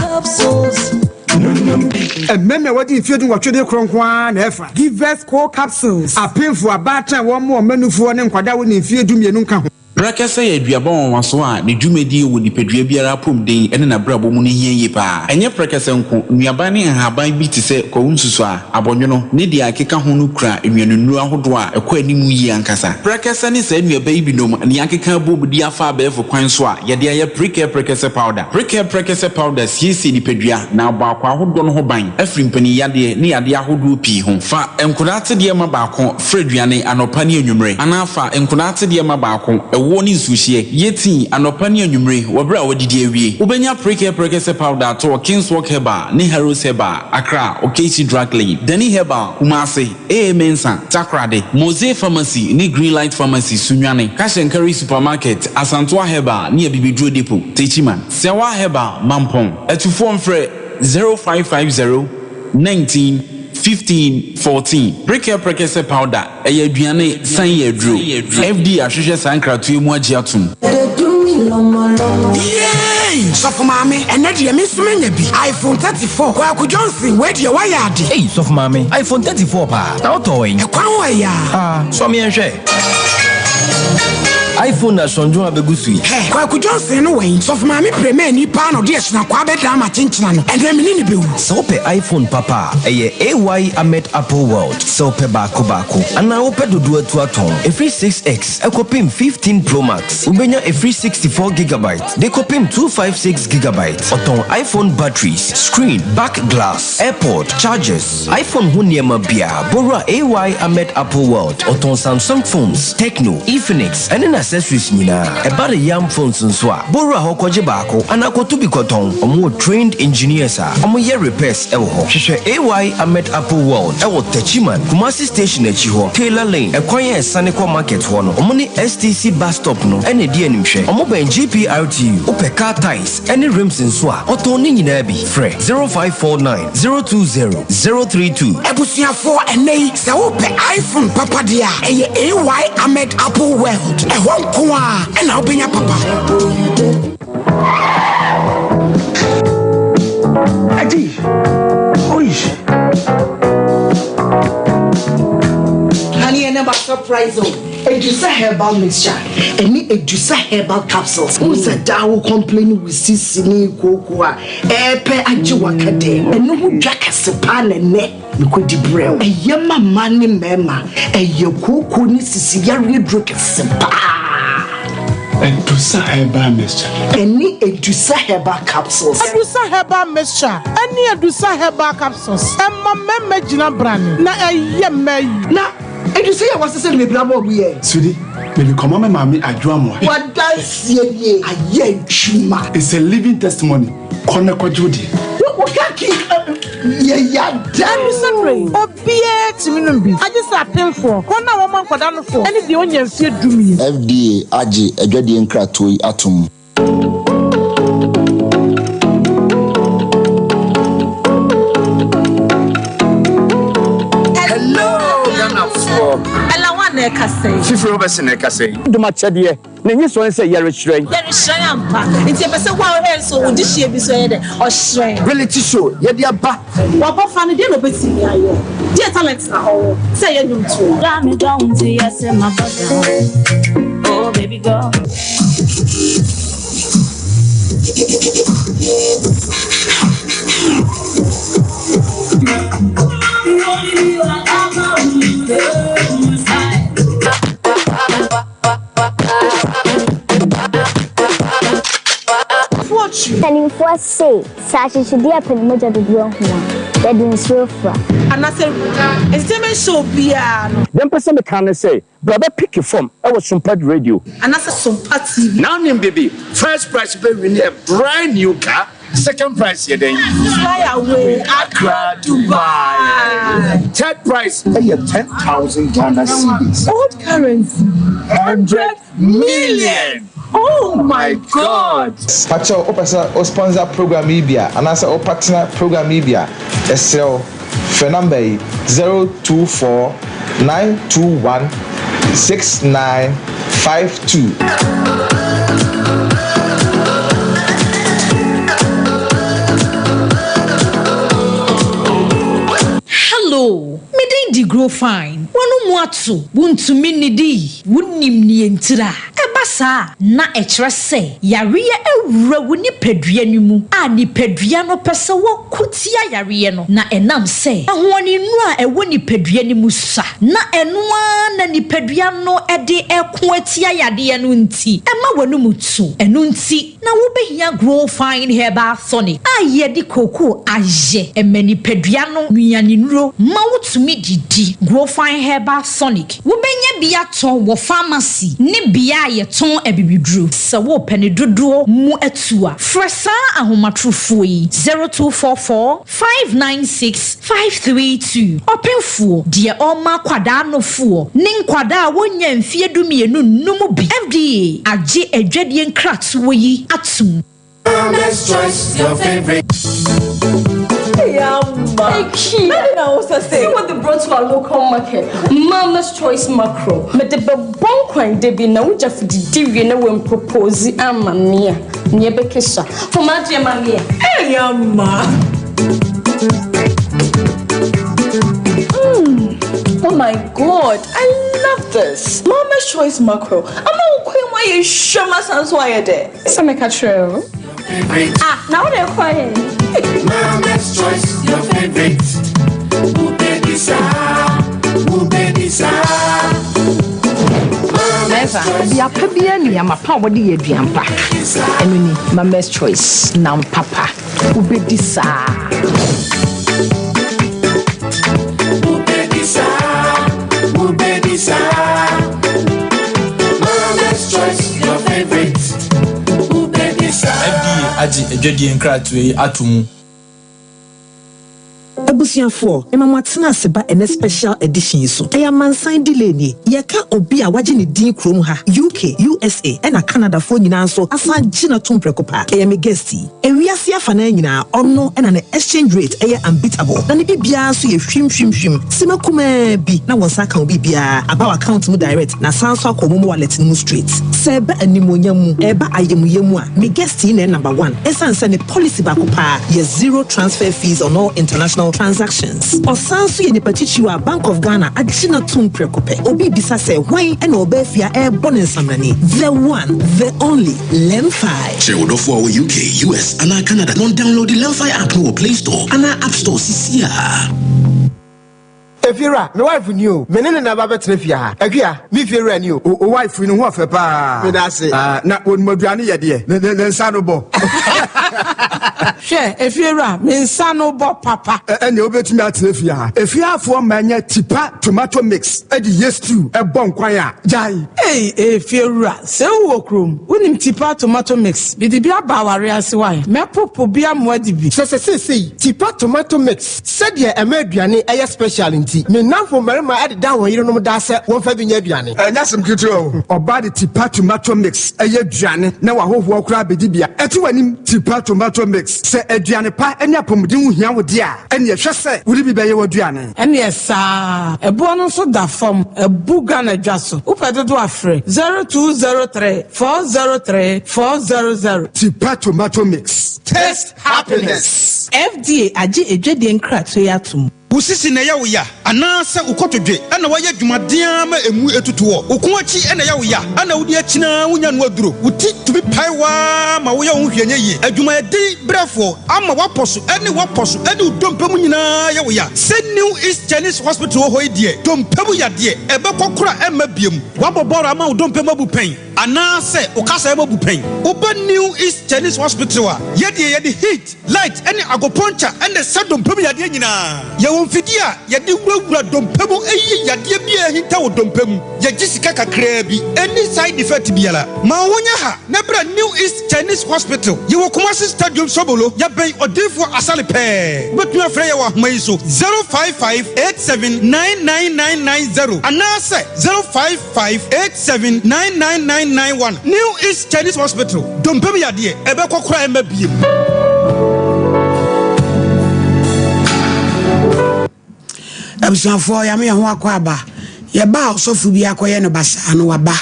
Mmarima a wɔadi mfeɛ dunwɔtwe de korɔ nko ara na ɛfa. Givers Co Capsules, Apemfo, abaatan a wɔmmoa wɔn mmanufoɔ ne nkwadaa a wɔnni mfeɛ dumienu nka ho. Prɛkɛsɛ yɛ aduaba nwanwaso a ne dwumadie wɔ nipadua biara apɔmuden ne n'abrabɔ mu no hia yie pa ara. Ɛnyɛ prɛkɛsɛ nko, nnuaba ne nhaban bi te sɛ kwawu nsusuaa, Abɔnwono, ne deɛ ɛkeka ho no kura nnuanennuro ahodoɔ a ɛkɔ anim yie ankasa. Prɛkɛsɛ ne saa nnuaba yi binom na yɛakeka abom de afa abɛɛfo kwan so a yɛde ayɛ Prekɛ Prɛkɛsɛ Powder. Prekɛ Prɛkɛsɛ Powder siesie nipadua na abɔ akwaa ahodoɔ no ho ban afiri mpaninyadeɛ ne yadeɛ ahodoɔ pii ho. Fa nkwadaa atedeɛ ma baako fra aduane anɔpa ne anwummere anaa fa nkwadaa atedeɛ ma baako ɛwoɔ ne nsuohyeɛ yɛ tii anɔpa ne anwummere wɔ berɛ a woadidi awie. Wobɛnya Prekɛ Prɛkɛsɛ Powder atɔ wɔ Kingswalk Herbal ne Harrows Herbal. Accra, Okaishie Drug Lane, Danny Herbal, Kumasi, AA Mensah, Takoradi, Mose Pharmacy ne Greenlight Pharmacy, Sunyani, Cash and Carry Supermarket, Asantoa Herbal ne Abibiduro Depot, Techiman, Sewa Herbal, Mampong. Atufoɔ mfrɛ 0550 19 15 14. Prekɛ Prɛkɛsɛ Powder, ɛyɛ aduane san yɛ aduro. FDA ahwehwɛ saa nkratoɔ yi mu agye atom. Yay! Ei sɔfo maame, ɛnɛ deɛ me nso manya bi, iPhone 34, Kwaku Johnson wei deɛ wayɛ ade. Ei sɔfo maame, iPhone 34 paa, na wotɔɔ wɛn? Ɛkwan ho ɛyaa. Ah, sɔ me nhwɛ. iPhone na sɔndwon abegu so yi. Hɛ, Kwaku Johnson no wɛn? Sɔfo maame premani paa na ɔde ahyinakwaa bɛdaa m'akyenkyena no, ɛnɛ me ne no bɛwu. Sɛ wopɛ iPhone papa a, ɛyɛ AY Ahmed Apple World. Sɛ wopɛ baako baako anaa wopɛ dodoɔ atu atɔn, ɛfiri 6X kɔpem 15 Pro Max, wobɛnya ɛfiri 64 gigabyte de kɔpem 256 gigabyte. Ɔtɔn iPhone batteries, screen, back glass, AirPod, chargers, iPhone ho nneɛma biara. Bɔwura AY Ahmed Apple World. Ɔtɔn Samsung phones, Tecno, Infinix, ɛne n'accessories nyinaa. Ɛba ne yam phones nso a, bɔwura hɔ kɔgye baako anaa kɔto bi kɔtɔn. Wɔwɔ trained engineers a wɔyɛ repairs wɔ hɔ. Hwehwɛ AY Ahmed Apple World wɔ Techiman, Kumasi Station akyi hɔ, Taylor Lane, ɛkwan a ɛsane kɔ market hɔ no. Wɔne STC bus stop no na ɛdi animhwɛ. Wɔbɛn GPRTU. Wopɛ car tyres ne rims nso a, wɔtɔn ne nyinaa bi. Frɛ 0549 020 032. Abusuafoɔ ɛnnɛ yi sɛ wopɛ iPhone papa deɛ a ɛyɛ AY Ahmed Apple World ɛhɔ nko ara ɛna wobɛnya papa. Adi, oish. Honey, ɛnɛ ma surprise o. Edusa herbal mixture ɛne Edusa herbal capsules. Wohu sɛ daa wo complain wo sisi ne kooko a ɛɛpɛ agye waka dɛ. Ɛno ho dwa kɛse paa na ɛnɛ mekɔdi brɛ wo. Ɛyɛ ma mmaa ne mmarima. Ɛyɛ kooko ne sisi yareɛ duro kɛse paa. Edusa herbal mixture. Ɛne Edusa herbal capsules. Edusa herbal mixture ɛne Edusa herbal capsules ɛma mmarima gyina brane na ɛyɛ mmaa yi. Na Edu sɛ yɛ wasesɛ no bebree ama ɔmo yɛ. Sweetie, mede kɔma me maame Adwo Amoah. W'adanseɛ nie, ayɛ adwuma. It's a living testimony, kɔ na kɔgye wo deɛ. Wo ka ki yɛ yada Ɛdu sɛ berɛ yi, obiara tumi nom bi, agye sɛ apemfoɔ, wɔn a wɔma nkwadaa nofoɔ, ne deɛ ɔnnya mfeɛ dumienu. FDA agye adwadie nkratoɔ yi atom. Hello Ghanafoɔ. Ella wan na ɛkasa yi. Fifiri Robertson na ɛkasa yi. Dom akyɛdeɛ na enyi sɔ ne sɛ yɛrehyerɛn. Yɛrehyerɛn ampa. Nti yɛpɛ sɛ wo a wohwɛ nso wo dehyeɛ bi nso ɛyɛ dɛ ɔhyerɛn. Reality show yɛde aba. W'abɔfra no deɛ na ɔbɛtumi ayɛ? Deɛ talent na ɔwɔ sɛ ɛyɛ nnwomtoɔ? Dɔ a medɔ wo nti yɛse mabɔ dam Oh baby girl. Mpanimfoɔ se, sɛ akyekyedeɛ pɛ ne mogya dodoɔ ahu a, yɛde nsuo fra. Anaasɛ entertainment show biara no. Deɛ mpɛ sɛ meka ne sɛ, bra bɛ picke fam wɔ Sumpad Radio. Anaasɛ Sompa TV. Now nim bibi, first prize bɛ win a brand new car, second prize yɛ dɛn? Fly away, Accra, Dubai. Third prize ɛyɛ 10,000 Ghana cedis. Old currency, 100 million. Oh my God! Pakyɛw wopɛ sɛ wo sponsor program yi bi a anaasɛ wo partner program yi bi a, yɛsrɛ wo frɛ number yi, 024 921 6952. Hello, me din de Grow Fine. W'ano mu ato, wuntumi nnidi, wunnim nea entira. Ɛba saa a, na ɛkyerɛ sɛ yareɛ awura wo nipadua no mu a nipadua no pɛ sɛ wɔko tia yareɛ no, na ɛnam sɛ ahoɔdennuro a ɛwɔ nipadua no mu sua, na ɛno ara na nipadua no de reko atia yadeɛ no nti, ɛma w'anom tu. Ɛno nti na wobɛhia Grow Fine Herbal Tonic a yɛde kookoo ayɛ. Ɛma nipadua no nnuanennuro ma wotumi didi. Grow Fine Herbal Tonic. Wobɛnya bi atɔ wɔ famasi ne bea a yɛtɔn abibiduro. Sɛ worepɛ ne dodoɔ mu atu a, frɛ saa ahomatorofoɔ yi, 0244 596 532. Ɔpemfoɔ, deɛ ɔrema akwadaa nofoɔ ne nkwadaa a wɔnnya mfeɛ dumienu nnom bi. FDA agye adwadie nkratoɔ yi atom. Farmer's Choice, your favorite. Ama. Akua. Na wo sɛ See what they brought to our local market. Mama's Choice Mackerel. Mede bɛbɔ nkwan da bi na wogya fididi wie na wampropose ama me a, nea ɛbɛkesa. Fa m'adeɛ ma me ɛ. Hey, Ama. Mm. Oh my God, I love this. Mama's Choice Mackerel. Ama wo kwan mu ayɛ hwam asan so ayɛ dɛ. Sɛ meka kyerɛ wo. Ah, na wo de kɔ he? Mama's Choice, your favorite. Mɛnsa, bea pa biara nni ama pa a wɔde yɛ aduan pa. Ɛno ni, Mama's Choice, nam papa. Wobɛdi saa. Wobɛdi saa, wobɛdi saa. Mama's Choice, your favorite. Wobɛdi saa. FDA agye adwadie nkratoɔ yi ato mu. Abusuafoɔ, mema mo atena ase ba ɛnɛ special edition yi so. Ɛyɛ amansan delay nie. Yɛka obi a wagye ne din kurom ha, UK, USA ɛna Canada foɔ nyinaa nso asan gye no atom prɛko pɛ. Ɛyɛ me guest yi. Ewiase afanaa nyinaa, ɔno na ne exchange rate yɛ unbeatable, na ne biribiara nso yɛ hwim hwim hwim. Sima kumaa bi na wo nsa aka wo biribiara, aba w'account mu direct na asan nso akɔ wo momo wallet no mu straight. Sɛ ɛba animuonyam mu, ɛba ayamuyɛ mu a, me guest yi na ɛyɛ number one ɛsiane sɛ ne policy baako paa yɛ zero transfer fees on all international transactions. Ɔsan nso yɛ nipa titiriw a Bank of Ghana agye no atom prɛko pɛ. Obi rebisa sɛ hwan na ɔbaa fie a ɛrebɔ ne nsamrane? The one, the only, Lemfi. Kyerɛ wo dɔfo a ɔwɔ UK, US, anaa Canada na ɔndownloadi Lemfi app no wɔ Play Store anaa App Store sisiaa. Efiewura, me wife ni o, me ne no na ɛba bɛtena fie ha. Akua, me fiewura ni o. Wo wife yi ne ho ɔfɛ paa. Meda ase. Ah, na wɔnim aduane yɛ deɛ. Ne, ne, ne nsa no bɔ. Hwɛ, efiewura, me nsa no bɔ papa. Ɛ, ɛnneɛ wobɛtumi atena fie ha. Efieafoɔ mma nyɛ tipa tomato mix de yɛ stew bɔ nkwan a, gyae. Ei, efiewura, sɛ wowɔ kurom, wonim tipa tomato mix, mede bi aba aware ase wae, mɛpopo bi ama woadi bi. Kyerɛ sɛ seesei, tipa tomato mix Sɛdeɛ ɛma aduane yɛ special nti, me nnamfo mmarima deda wɔn yerenom daa sɛ wɔmfa bi nyɛ aduane. Ɛnyɛ asɛm ketewa o. Ɔbaa de Tipa tomato mix yɛ aduane na w'ahohoɔ koraa bɛdi bi a, ɛte w'anim. Tipa tomato mix, sɛ aduane pa ne apɔmuden ho hia wo deɛ a, ɛnneɛ hwɛ sɛ wode bi bɛyɛ w'aduane. Ɛneɛ saa. Ɛboɔ no nso da fam. Abu Ghana dwa so. Wopɛ dodoɔ a frɛ 0203 403 400. Tipa tomato mix. Taste Happiness. FDA agye adwadie nkratoɔ yi atom. Wo sisi na ɛyɛ wo ya anaasɛ wo kotodwe na woayɛ adwumaden ara ma emu atutu hɔ? Wo kɔn akyi na ɛyɛ wo ya na wode akyini ara wunnya no aduro? Wo ti tumi pae wo ara ma woyɛ wo ho hwee nyɛ yie? Adwumayɛden brɛfoɔ ama woapɔ so ne woapɔ so ne wo dompe mu nyinaa yɛ wo ya? Sɛ New East Chinese Hospital wɔ hɔ yi deɛ, dompe mu yadeɛ, ɛbɛkɔ koraa ɛmma biom. Woabɔ bɔɔl ama wo dompe mu abu pɛn? Anaasɛ wo kasaeɛ mu abu pɛn? Woba New East Chinese Hospital a, yɛ deɛ yɛde heat, light ne agopuncture na ɛsa dompe mu yadeɛ nyinaa. Yɛwɔ mfidie a yɛde wurawura dompe mu yi yadeɛ biara a ahinta wɔ dompe mu. Yɛgye sika kakraa bi. Ɛnni side effect biara. Ma wo ho nyɛ ha na bra New East Chinese Hospital. Yɛwɔ Kumasi Stadium Sobolo. Yɛbɛn Odiyifoɔ Asare pɛɛ. Wobɛtumi afrɛ yɛn wɔ ahoma yi so, 055 87 99990 anaasɛ 05. 58799991 New East Chinese Hospital, dompe mu yadeɛ, ɛbɛkɔ koraa ɛmma biem. Abusuafoɔ yame yɛn ho akɔ aba. Yɛba a ɔsɔfo bi akɔyɛ no basaa no waba.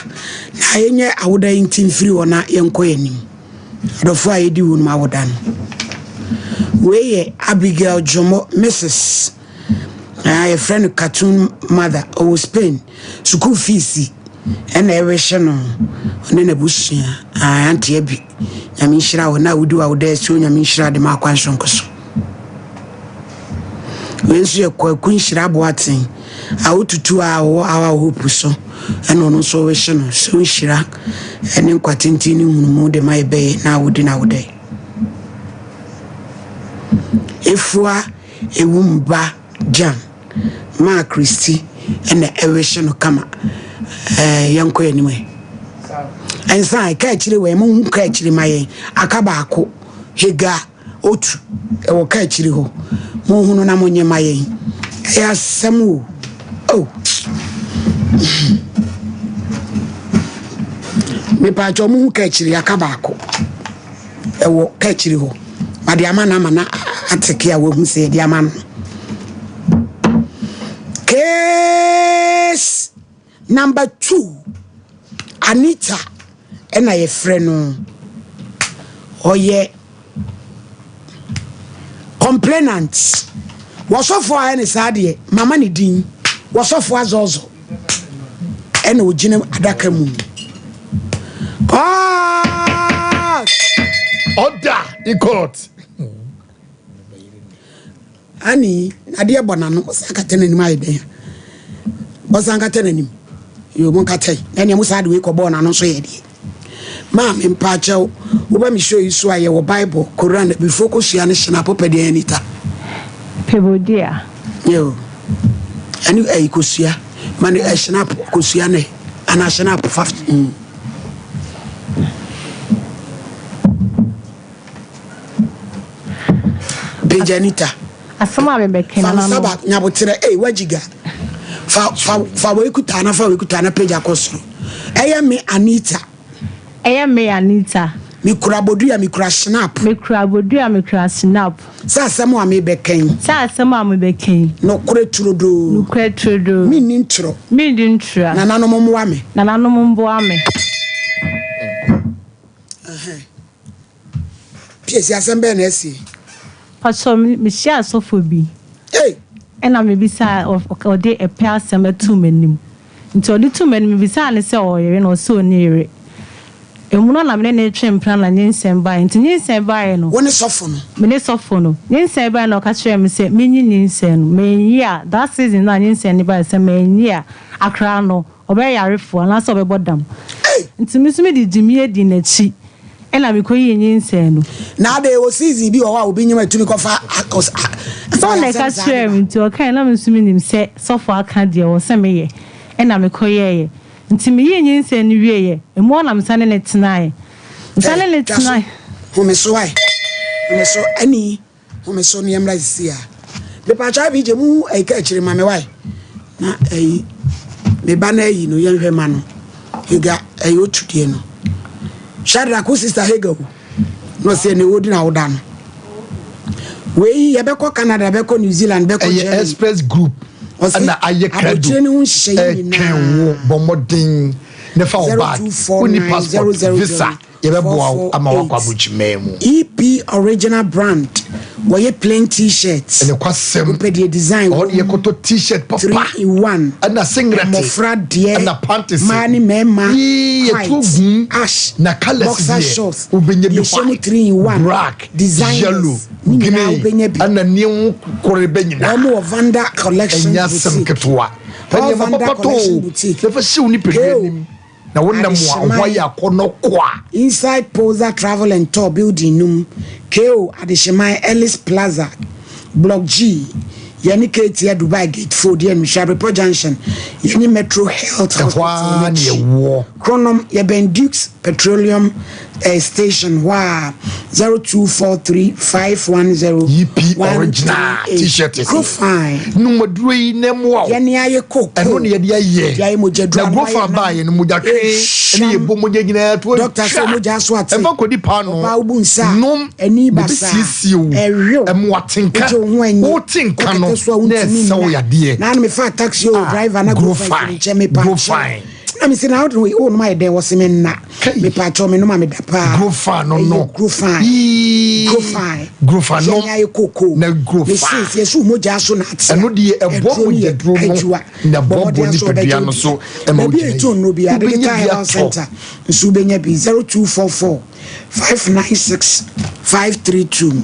Na yɛnyɛ awoda yi nti mfiri hɔ na yɛnkɔ yɛn anim. Adɔfoɔ a yɛdi wɔn awoda no. Wei yɛ Abigail Jomo, Mrs. Na yɛfrɛ no cartoon mother ɔwɔ Spain sukuu fees ɛna ɛrehwɛ no ɔne n'abusua ah, auntie Abi nyame nhyira wo na wodi wa woda asuo nyame nhyira de ma akwan sonko so wei nso yɛ kwaku nhyira aboaten a wotutu a ɔwɔ our hope so ɛna ɔno nso rehye no so nhyira ɛne nkwa tenten ne nhunumu de ma yɛbɛyɛ na wodi na wodɛ efua Ewu mba Jan maa Christy na ɛrehye no kama. Ɛɛ yɛnkɔ yɛn anim ɛ. Nsa a ɛka akyire wɔ mo hu ka akyire ma yɛn. Aka baako Hega Otu ɛwɔ ka akyire hɔ. Mo hu no na mo nye ma yɛn. Ɛyɛ asɛm o. Oh. Mepaakyɛ mo hu ka akyire aka baako. Ɛwɔ ka akyire hɔ. Made ama no ama no ateke a wahu sɛ yɛde ama no. Case number 2, Anita ɛna yɛfrɛ no. Ɔyɛ complainant. Wɔsɔfo a ɛne saa deɛ, mama ne din. Wɔsɔfo azɔzɔ ɛna ogyina adaka mu. Court! Order in court. Ani, adeɛ bɔ n'ano, ɔsan kata n'anim ayɛ dɛn a? Ɔsan kata n'anim. Yoo, mo nkata yi. Na nea mo saa de wei kɔbɔɔ n'ano nso yɛ deɛ. Maame mpaakyɛw, woba me show yi so a yɛwɔ Bible, Koran, abifoɔ kosua ne hyena popɛ deɛ Anita. Pebodua. Yoo, ɛne ɛyi kosua, ma ne ɛhyena kosua ne, anaa hyena fa. Pagya Anita. Asɛm a mebɛka Fa nsa ba nyaboterɛ ei wagyiga. Fa fa fa wei kuta na fa wei kuta na pagya kɔ soro. Ɛyɛ me Anita. Ɛyɛ me Anita. Mekura bodua mekura snap. Mekura bodua mekura snap. Sɛ asɛm a mebɛka yi. Sɛ asɛm a mebɛka yi. Nokorɛ turodoo. Nokorɛ turodoo. Menni ntorɔ. Menni ntorɔ. Nananom mmoa me. Nananom mmoa me. Piesi asɛm bɛn na asie? Pakyɛw me hyia asɔfo bi. Ei! Ɛna me bisaa ɔde ɛpɛ asɛm ɛtoo m'anim. Nti ɔde too m'anim me bisaa no sɛ ɔwɔ yere na ɔse ɔnni yere. Emu no na me ne no retwe mpena na nyinsɛn baeɛ. Nti nyinsɛn baeɛ no. Wo ne sɔfo no? Me ne sɔfo no. Nyinsɛn baeɛ na ɔka kyerɛɛ me sɛ menyi nyinsɛn no. Manyi a, that season no a nyinsɛn no baeɛ sɛ manyi a, akora no. Ɔbɛyɛ yarefoɔ anaasɛ ɔbɛbɔ dam. Nti me nso mede gyimie dii n'akyi ɛna mekɔyii nyinsɛn no. Na adɛn wɔ season bi wɔ hɔ a obi nyem a ɛtumi kɔfa Sɛ ɔna ɛka kyerɛɛ me nti ɔkaeɛ na me nso menim sɛ sɔfo aka deɛ ɛwɔ sɛ meyɛ ɛna mekɔyɛeɛ. Nti meyii nyinsɛn no wieeɛ, ɛmu hɔ na mesan ne no tenaeɛ. Mesan ne no Twa so, tenaeɛ. home so ae, home so ɛne. Home so ne yɛmmra sisi a. Mepaakyɛw abi gye mu ayi ka akyire ma me wae. Na ayi me ba na ayi no yɛnhwɛ ma no. Hega ayi otu deɛ no. Shadrach wo sister Hega o. Na ɔsɛ ne wodi na woda no. Wei yɛbɛkɔ Canada bɛkɔ New Zealand bɛkɔ Ɛyɛ Germany. express group ɛna ayɛ krado Abotire ne ho nhyehyɛeɛ ɛtwɛn nyinaa. wo bɔ mmɔden ne fa wo bag wonni passport visa Yɛbɛboa wo ama woakɔ aburokyiman mu. EP Original Brand, wɔyɛ plain T-shirt. Nokwasɛm. Wopɛ deɛ design wɔ mu. Ɔde yɛkɔtɔ T-shirt papa. 3 in 1. Ɛna singlet. Mmɔfra deɛ. Ɛna panties. Mmaa ne mmarima. Yii yɛto gum. Ash. Na colours Boxer deɛ. shorts. Wobɛnya bi Deɛ ɛhyɛ mu white. 3 in 1. Black. Designers. Yellow. Ne nyinaa Green. wobɛnya bi. Ɛna nneɛma kore bɛ nyinaa. Wɔn wɔ Vanda Collection Ɛnyɛ asɛm Boutique. ketewa. All Ɛnneɛma Vanda papa tɔ Collection o. Boutique. Na fa hyɛ wo nipadua Keo. anim. Na wo nam a wo ho ayɛ akɔnnɔ kwa. Inside Poza Travel and Tour building no mu, KO Adehyeman Ellis Plaza, Block G, yɛne Ketia Dubai Gate 4 di animhwɛ, Abrepɔ Junction, yɛne Metro Health Ɛhɔ Hospital ara no na akyi. yɛwɔ. Kronom, yɛbɛn Dukes Petroleum eh, Station hɔ a, 0243 510 EP original 138. t-shirt yi. Grofine. Nom aduro yi na ɛmmoa wo. Yɛne ayɛ koko. Ɛno na yɛde ayɛ. Yɛde ayɛ mogya duro Na ano Grofa ayɛ nam. baeɛ no mogya twe ne Ɛhwam. yɛbɔ mogya nyinaa to Dɔkta sɛ atwa. mogya so ate. Ɛmfa nkɔdi paanoo. Ɔbaa wobu nsa a, Nom ani na basaa. ɛbɛsiesie wo. Ɛwew. Ɛma woate nka. Wogye wo ho anyi. Wote nka no Wokɛtɛ so a na wontumi ɛsɛ wo nna. yadeɛ. Na ano mefaa taxi o Ah, driver na Grofa Grofine. yi nkyɛn mepa kyɛw. Grofine. Na mese na wode wo nom ayɛ dɛn wɔse me nna. Mepa kyɛw me nom a meda paa. Grofine no no. Ɛyɛ Grofine. Yii. Grofine. Grofine nom. Yɛne ayɛ koko. Na Grofine. Mese yɛsɛ wo mogya so na ate a. Ɛno deɛ ɛboa Aduro no mogya yɛ duro no adwua. na Bɔ ɛboaboa mmɔden sɛ nipadua wobɛgye no wo so deɛ. ma Baabi a wogyina ɛtɔ yie. nnuro biara, Wobɛnya Digital bi Herbal atɔ. Center nso wobɛnya bi 0244 596 532.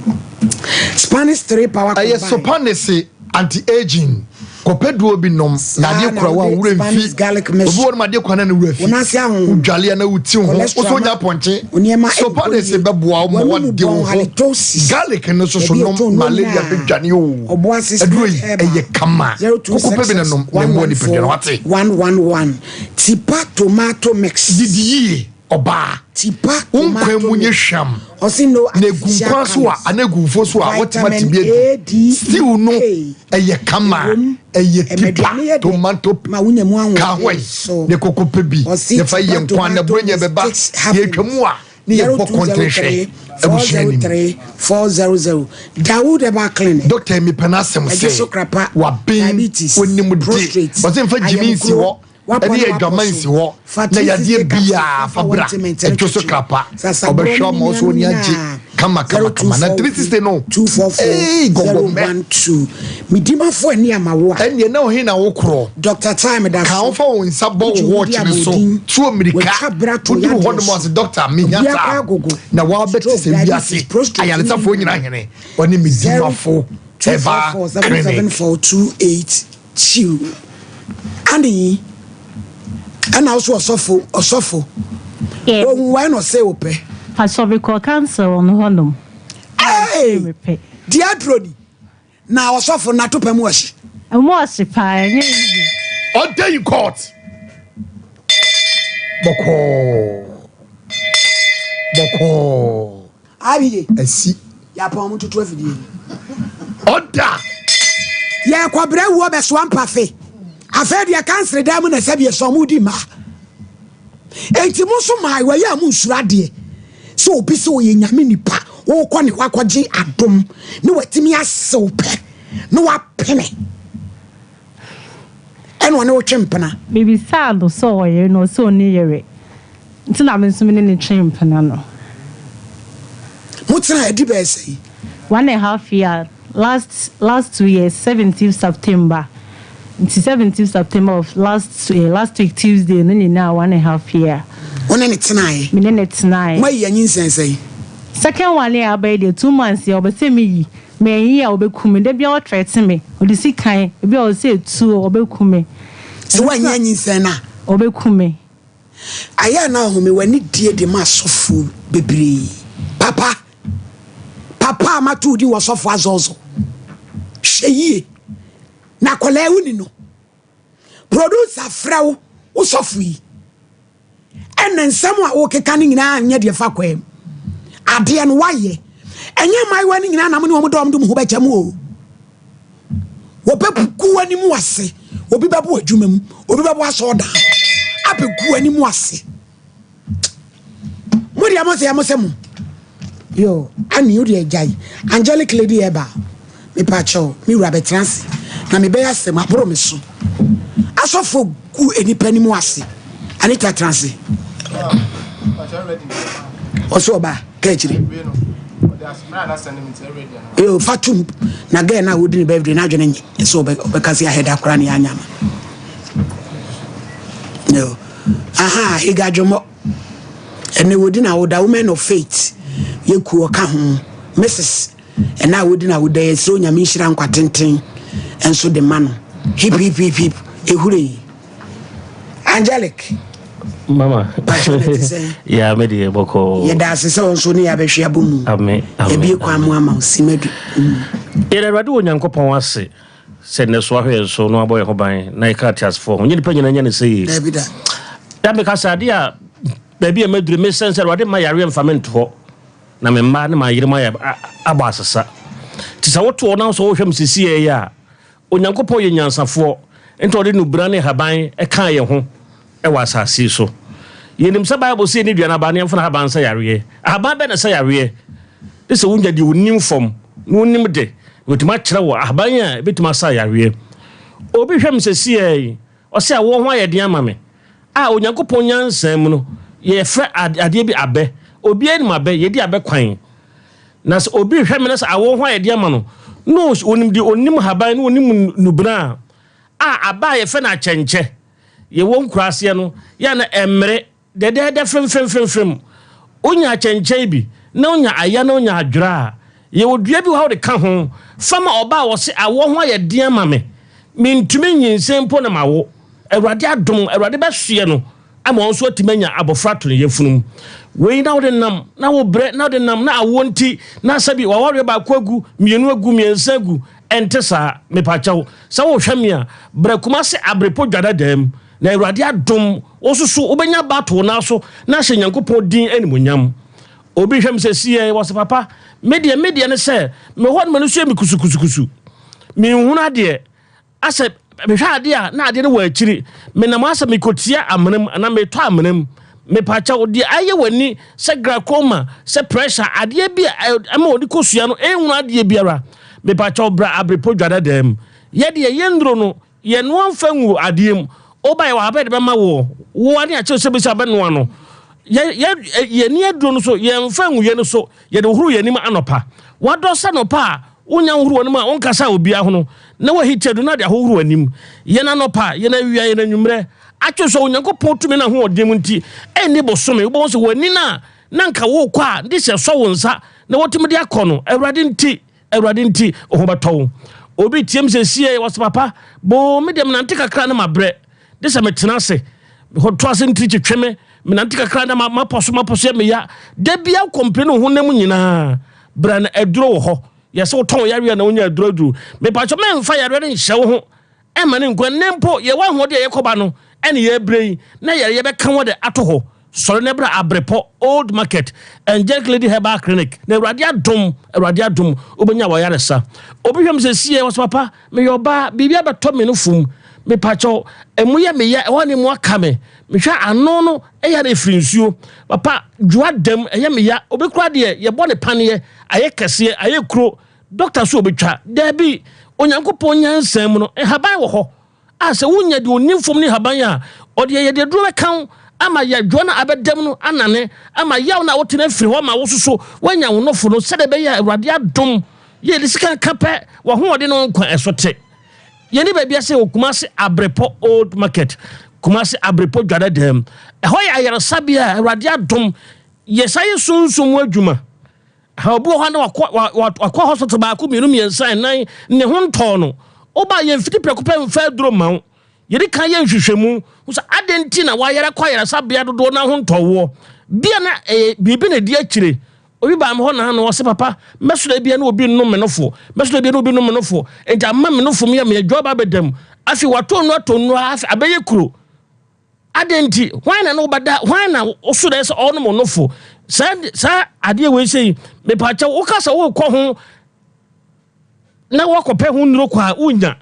Spanish 3 Power Ɛyɛ Combined. sopanese anti-aging. Kɔpɛ duro bi nom na adeɛ na kura wo a wode wo werɛ Spanish mfi. garlic mix. Obi wɔ nom adeɛ kura na ne werɛ fi. Wo nan ase ahonhom. Wodwale a na wo ti ho. Cholesterol Wo so ma nya apɔnkye. wo nneɛma nkɔ Sopanese yie. bɛboa wo ma W'anum woade wo bɔn ho. halitosis. Garlic no nso so Baabi a nom ɛtɔ nnuro malaria nyinaa. bɛdwane o. Ɔboase Aduro Spirit yi Herbal. ɛyɛ kama. Koko pɛ bi na nom na ɛmmoa nipadua no wate. 0266 114 111. Tipa tomato mix. Didi yie ɔbaa. Tipa Wo nkwan tomato mu nyɛ mix. hwam. Ɔse no Na egu artificial nkwan so a colours. anaa egu mfuo so a woatumi ate Vitamin bi A, adi. D, E, Stew no K. ɛyɛ kama. Ɛwom, Ɛyɛ ɛma tipa aduane yɛ dɛ tomato ma wonya mu ka ho ahoɔden yi so. ne koko pɛ bi Ɔse ne fa tipa yɛ nkwan na tomato buronya mix bɛba takes happiness. yɛtwa mu a ne yɛbɔ kɔntene hwɛ. 0203 Abusua nim. 403 400 Dawood Herbal Clinic. Doctor yi mepɛ n'asɛm Ɛgye so sɛ krapa, waben diabetes, onim de prostate, ɔsɛ nfa gyimi nsi hɔ ayamkuro, wapɔ ɛne ne wapɔ adwaman so. nsi hɔ Fa na 360 yadeɛ capsules biaa fa fa bra ointment no ɛdwo so twetwe. krapa Sasaborɔ ɔbɛhwɛ ne ama wo so nuanom ani agye nyinaa. kama kama kama na 360 no 244 ee gɔgɔmɛ 012 Medimafo ani ama wo a. Ɛnneɛ na ɔhe na wokorɔ? Dr. Time da so. Ka wofa wo nsa bɔ Wogye wo wo di watch no so, abodin. tuo mmirika, Watwa bra to woduru yadeɛ hɔnom so. ɔse doctor mehia Obiara saa agogo. na woabɛte Stroke, sɛ diabetes, wiase prostate ne ayaresafoɔ nyinaa. nyina hene ɔne medimafo 0244 herbal clinic. 774 282 Ane ɛna wo so ɔsɔfo ɔsɔfo ohun wa ɛna ɔsɛ wo pɛ. Pastor mekɔ council no hɔnom. Hey! Deɛ aduro ni na ɔsɔfo no atopa mu ɔhye. Ɛmu ɔhye paa ɛnyɛ easy. Ɔda in court. Bɔkɔɔ. Bɔkɔɔ. Abiye. Asi. Yɛapɔn mo ntoto afidie. Ɔda. Yɛkɔbrɛ wuo bɛsoa mpafe. Afei deɛ kansere dan mu na sɛbi ɛsɔn mo di mmaa. Enti mo nso mmaayewa yi a monsuro adeɛ sɛ obi sɛ ɔyɛ nyame nipa wokɔ ne hɔ akɔgye adom ne watumi asew pɛ na wapene ɛna ɔne wo twe mpena. Mebisaa no sɛ ɔwɔ yere no ɔse ɔnni yere nti na me nso me ne no twee mpena no. Mo tenaa adi bɛyɛ sɛn? One and half year last last 2 years 17th September nti 17th September of last eh, last week Tuesday no nyinaa one and half year. Wo ne no tenaeɛ? Me ne no tenaeɛ. Moayi anyinsɛn sɛn? Second one yɛ aba yi deɛ 2 months yɛ ɔbɛ sɛ me yi manyi a ɔbɛku me da biara ɔtrɛte me ɔde sikan ebi a ɔsɛ etuo ɔbɛku me. Sɛ woanyi anyinsɛn no a? Ɔbɛku me. Ayɛ a na ɔhome w'ani die de ma asɔfoɔ bebree papa. Papa a mato wo din wɔ sɔfo azɔzɔ. Hwɛ yie. Na akwadaa wo ni no. Producer frɛ wo wo sɔfo yi. Ɛna nsɛm a wokeka no nyinaa nyɛ deɛ fa kwaa mu. Adeɛ no wayɛ. Ɛnyɛ mmaayewa no nyinaa na mo ne wɔn dɔm de mo ho bɛkyɛ mu o. Wɔbɛgu w'anim ase. Obi bɛbo adwuma mu. Obi bɛbo asɔɔdan. Abɛgu w'anim ase. Mo deɛ mo sɛ mo sɛ mo. Yo, ani wo deɛ gyae. Angelic lady ɛba. Mepa kyɛw, me wura bɛtena ase. Na mebɛyɛ asɛm aboro me so. Asɔfo gu nipa anim ase. Anita tena ase. Ɔsɛ ɔba ka akyire. Yo, fa tum na girl na wodi ne birthday na adwene nye sɛ ɔbɛka sɛ ahɛda koraa ne yɛanya ma. Yo. Aha, Higadwomɔ. Ɛnɛ wɔdi na woda Women of Faith yɛ kuo ɔka ho. Mrs. Ɛnɛ a wɔdi na woda yɛ sɛ Onyame nhyira nkwa tenten nso de ma no. Hip hip hip hip ehurei. Angelic. Mama. Pastor na te sɛ. Ya me deɛ bɔkɔɔ. Yɛda ase sɛ wo nso ne yɛabɛhwe abɔ mu. Amen. Yɛbie kwan mu ama wo simadu. Yɛda Awurade wɔ Onyankopɔn ase sɛ nnɛ so ahwɛ yɛn so na wabɔ yɛn ho ban na yɛka ateasefoɔ ho. Nyɛ nipa nyinaa nya ne sɛ yie. Dabi da. Da meka sɛ adeɛ a baabi a maduru mesɛn sɛ Awurade mma yareɛ mfa me nto hɔ na me mma ne m'ayere mu ayɛ abɔ asesa. Nti sɛ woto hɔ na sɛ wohwɛ me sisiɛ yi a, Onyankopɔn yɛ nyansafoɔ nti ɔde nubena ne nhaban kaa yɛn ho wɔ asase yi so. Yɛnim sɛ Bible sɛ yɛnni dua no aba na yɛmfa n'ahaban nsa yareɛ. Ahaban bɛn na ɛsa yareɛ? Gye sɛ wonya deɛ ɔnim fam na ɔnim de na ɔtumi akyerɛ wo ahaban a ɛbɛtumi asa yareɛ. Obi hwɛ me sɛsiɛ yi, ɔsɛ awoɔ ho ayɛ den ama me. A Onyankopɔn nyansa mu no, yɛfrɛ adeɛ bi abɛ. Obiara nim abɛ, yɛdi abɛ kwan. Na sɛ obi hwɛ me na sɛ awoɔ ho ayɛ den ama no, na ɔnim deɛ ɔnim haban na ɔnim nnubena a, a aba a yɛfrɛ no akyɛnkyɛ, yɛwɔ nkuraaseɛ no, yɛ a na ɛmmere dɛdɛɛdɛ fremfremfremfrem. Wonya akyɛnkyɛn bi, na wonya aya na wonya adwera a, yɛwɔ dua bi wɔ hɔ a wode ka ho fa ma ɔbaa a ɔse awoɔ ho ayɛ den ama me, mentumi nyinsɛn mpo na mawo. Awurade adom, Awurade bɛsoɛ no ama ɔno nso atumi anya abɔfra ato ne yafunu mu. Wei na wode nam, na wobrɛ, na wode nam, na awoɔ nti, na sɛbi wawareɛ baako agu, mmienu agu, mmiɛnsa agu. Ɛnte saa, mepakyɛw. Sɛ wohwɛ me a, bra Kumasi Abrepo Dwadadaa mu, na Awurade adom, wo nso so wobɛnya ba ato wo nan so na ahyɛ Nyankopɔn din animuonyam. Obi hwɛ me sɛsiɛ, wɔse papa, me deɛ, me deɛ ne sɛ, mewɔ hɔ no m'ani so yɛ me kusukusukusu. Menhunu adeɛ. Asɛ mehwɛ adeɛ a na adeɛ no wɔ akyiri. Menam asɛ mekɔtia amena mu anaa metɔ amena mu. Mepakyɛw, deɛ ayɛ w'ani sɛ glaucoma, sɛ pressure, adeɛ bi a ɛma w'ani kosua no ɛnhunu adeɛ biara. Mepakyɛw bra Abrepɔ dwadadaa mu. Yɛ deɛ yɛn nnuro no, yɛnoa mfa ngu adeɛ mu. Woba yɛwɔ ahaban yɛde bɛma woɔ. Wo ara ne akyerɛ sɛ bɛsi abɛnoa no. Yɛ, yɛ, yɛni aduro no so, yɛmfa ngu yɛn so, yɛde hohoro yɛn anim anɔpa. Wadɔ sɛ anɔpa a, wonya hohoro w'anim a, wonkasa obiara ho no, na wahiti aduro no ade ahohoro w'anim. Yɛn anɔpa, yɛn awia, yɛn anwummerɛ. Atwe sɛ Onyankopɔn tumi ne n'ahoɔden mu nti, ɛnni bosome, wobɛhu sɛ w'ani no a na anka worekɔ a, de sɛ ɛsɔ wo nsa na wotumi de akɔ no, Awurade nti, Awurade nti, wo ho bɛtɔ wo. Obi team sesie, ɔse papa, boo, me deɛ menante kakra na mabrɛ, de sɛ metena ase, to ase ntiri twetwe me, menante kakra na mapɔ so, mapɔ so yɛ meya. Da bia wo complain wo honam nyinaa, bra na aduro wɔ hɔ. Yɛsɛ wotɔn yareɛ na wonya aduro aduro. Mepakyɛ mɛmfa yareɛ no nhyɛ wo ho. Ɛmma no nko, ɛnnɛ mpo yɛwɔ ahoɔden a yɛkɔba no ɛne yɛrebrɛ yi na yɛre yɛbɛka wɔ de ato hɔ. Sɔre na bra Abrepɔ Old Market Angelic Lady Herbal Clinic na Awurade adom, Awurade adom, wobɛnya w'ayaresa. Obi hwɛ me sɛsie, ɔsɛ papa, meyɛ ɔbaa, biribi abɛtɔ me no fum, mepakyɛw, ɛmu yɛ meya, ɛhɔ ne mu aka me, mehwɛ ano no ɛyɛ na ɛfiri nsuo, papa, dwoa dam, ɛyɛ meya, obi koraa deɛ yɛbɔ ne paneɛ, ayɛ kɛseɛ, ayɛ kuro, Dɔkta so obetwa? Dabi. Onyankopɔn nyansa mu no, nhaban wɔ hɔ a sɛ wunya deɛ onim fam ne nhaban a, ɔde ayɛdeɛduro bɛka wo ama yadwoɔ no a abɛdam no anane, ama yaw no a wote no afiri hɔ ama wo nso so woanya wo nofo no, sɛdeɛ ɛbɛyɛ a Awurade adom yɛ de sika nka pɛ, w'ahoɔden ne wo nkwa ɛso te. Yɛne baabi ase wɔ Kumasi Abrepɔ Old Market, Kumasi Abrepɔ Dwadadam. Ɛhɔ yɛ ayaresabea a Awurade adom yɛsan yɛ sunsum mu adwuma. Ha obi wɔ hɔ a na wakɔ wakɔ hospital baako mmienu mmiɛnsa nnan ne ho ntɔɔ no. Woba yɛn mfiti prɛko pɛ mfa aduro mma wo. Yɛde kan yɛ nhwehwɛmu ho sɛ adɛn nti na wayɛrɛ kɔ ayaresabea dodoɔ na ho ntɔ woɔ. Bia na ɛyɛ biribi na ɛdi akyire. Obi baa me hɔ na ano ɔse papa mɛsɔre bia na obi nnom me nofo. Mɛsɔre bia na obi nnom me nofo. Nti ama me nofo mu yɛ me adwa aba abɛda mu. Afei watɔ nnuro atɔ nnuro afei abɛyɛ kuro. Adɛn nti? Hwan na ne wo bɛda? Hwan na wo so dɛ sɛ ɔnom wo nofo? Saa saa adeɛ wei sei, mepaakyɛw, woka sɛ worekɔ ho na woakɔpɛ ho nnuro kɔ a, wonnya.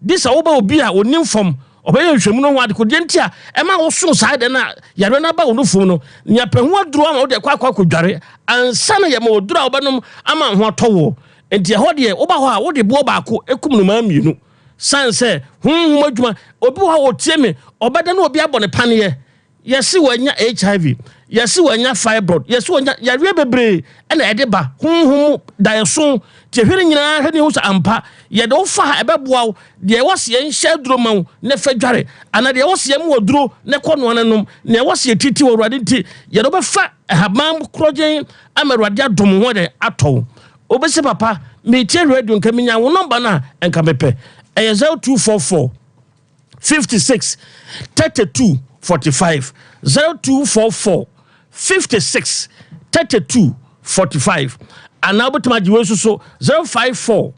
Gye sɛ woba obi a onim fam, ɔbɛyɛ nhwɛmu no ho adekodeɛ nti a ɛma woso saa dɛ no a yareɛ no aba wo nofo mu no, nea pɛ ho aduro ama wode akɔ akɔ akɔdware ansa na yɛma oduro a wobɛnom ama ho atɔ woɔ. Nti ɛhɔ deɛ woba hɔ a wode boɔ baako kum nnomaa mmienu. San sɛ honhom adwuma. Obi wɔ hɔ a ɔtie me, ɔbɛda na obi abɔ ne paneɛ. Yɛse wanya HIV, yɛse wanya fibroid, yɛse wanya yareɛ bebree ɛna ɛde ba honhom mu daeɛso. Nti ɛhwɛ no nyinaa hwɛ ne hu sɛ ampa yɛde wo fa ha ɛbɛboa wo. Deɛ ɛwɔ sɛ yɛnhyɛ aduro ma wo na fa dware, anaa deɛ ɛwɔ sɛ yɛma aduro na kɔ noa no nom, nea ɛwɔ sɛ yɛtiti wɔ Awurade nti yɛde wo bɛfa ahaban korɔgyen ama Awurade adom ho ɛdɛn atɔ wo. Obi se papa metie radio nka menya wo nɔmba no a nka mepɛ. Ɛyɛ 0244 56 32 45 0244 56 32 45 anaa wobɛtumi agye wei nso so 054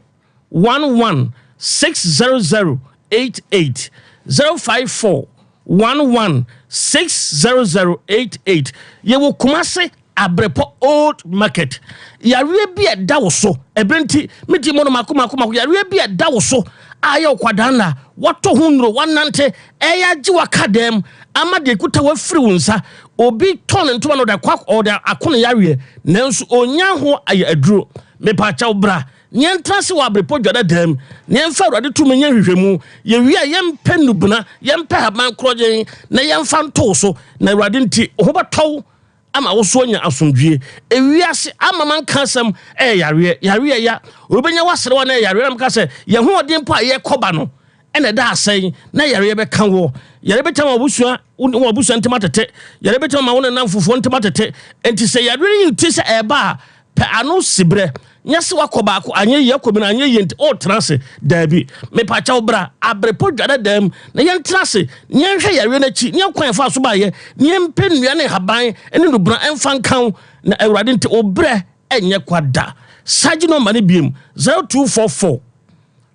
11 600 88 054 11 600 88 yɛwɔ Kumase Abrepɔ Old Market. Yareɛ bi a ɛda wo so, ɛberɛ nti, medi mu no mako mako mako, yareɛ bi a ɛda wo so a ɛyɛ wo kwadaa nna, watɔ ho nnuro, wanante, ɛyɛ agye waka dɛm, ama deɛ ɛkuta wafiri wo nsa. Obi tɔn ne ntoma na ɔde akɔ ɔde ako ne yareɛ, nanso ɔnya ho ayɛ aduro. Mepaakyɛw bra na yɛntena ase wɔ abrepɔ dwada dɛm, na yɛmfa Awurade tumi nyɛ nhwehwɛmu. Yɛwie a, yɛmpɛ nnubena, yɛmpɛ haban korɔgyenn, na yɛmfa nto wo so, na Awurade nti, wo ho bɛtɔ wo ama wo so anya asomdwie. Ewiase ama manka asɛm ɛyɛ yareɛ, yareɛ ya. Obi bɛnya w'aserewa na ɛyɛ yareɛ na meka sɛ yɛn hoɔden mpo a yɛkɔba no ɛna ɛda asɛn na yareɛ bɛka woɔ. Yareɛ bɛtumi ama w'abusua wo w'abusua ntam atete. Yareɛ bɛtumi ama wo ne nnamfofoɔ ntam atete. Enti sɛ yareɛ no yi ti sɛ ɛreba a, Pɛ ano siberɛ. Nyɛ sɛ wakɔ baako anyɛ yie, akɔ mmienu anyɛ yie nti ɔretena ase. Daabi. Mepakyɛw bra abrepɔ dwa dadaa mu na yɛntena ase na yɛnhwɛ yareɛ no akyi ne ɛkwan a yɛfaa so baeɛ na yɛmpɛ nnua ne nhaban ne nnubena mfa nka wo na Awurade nti wo berɛ nyɛ kwa da. Sagye nɔmba no biom, 0244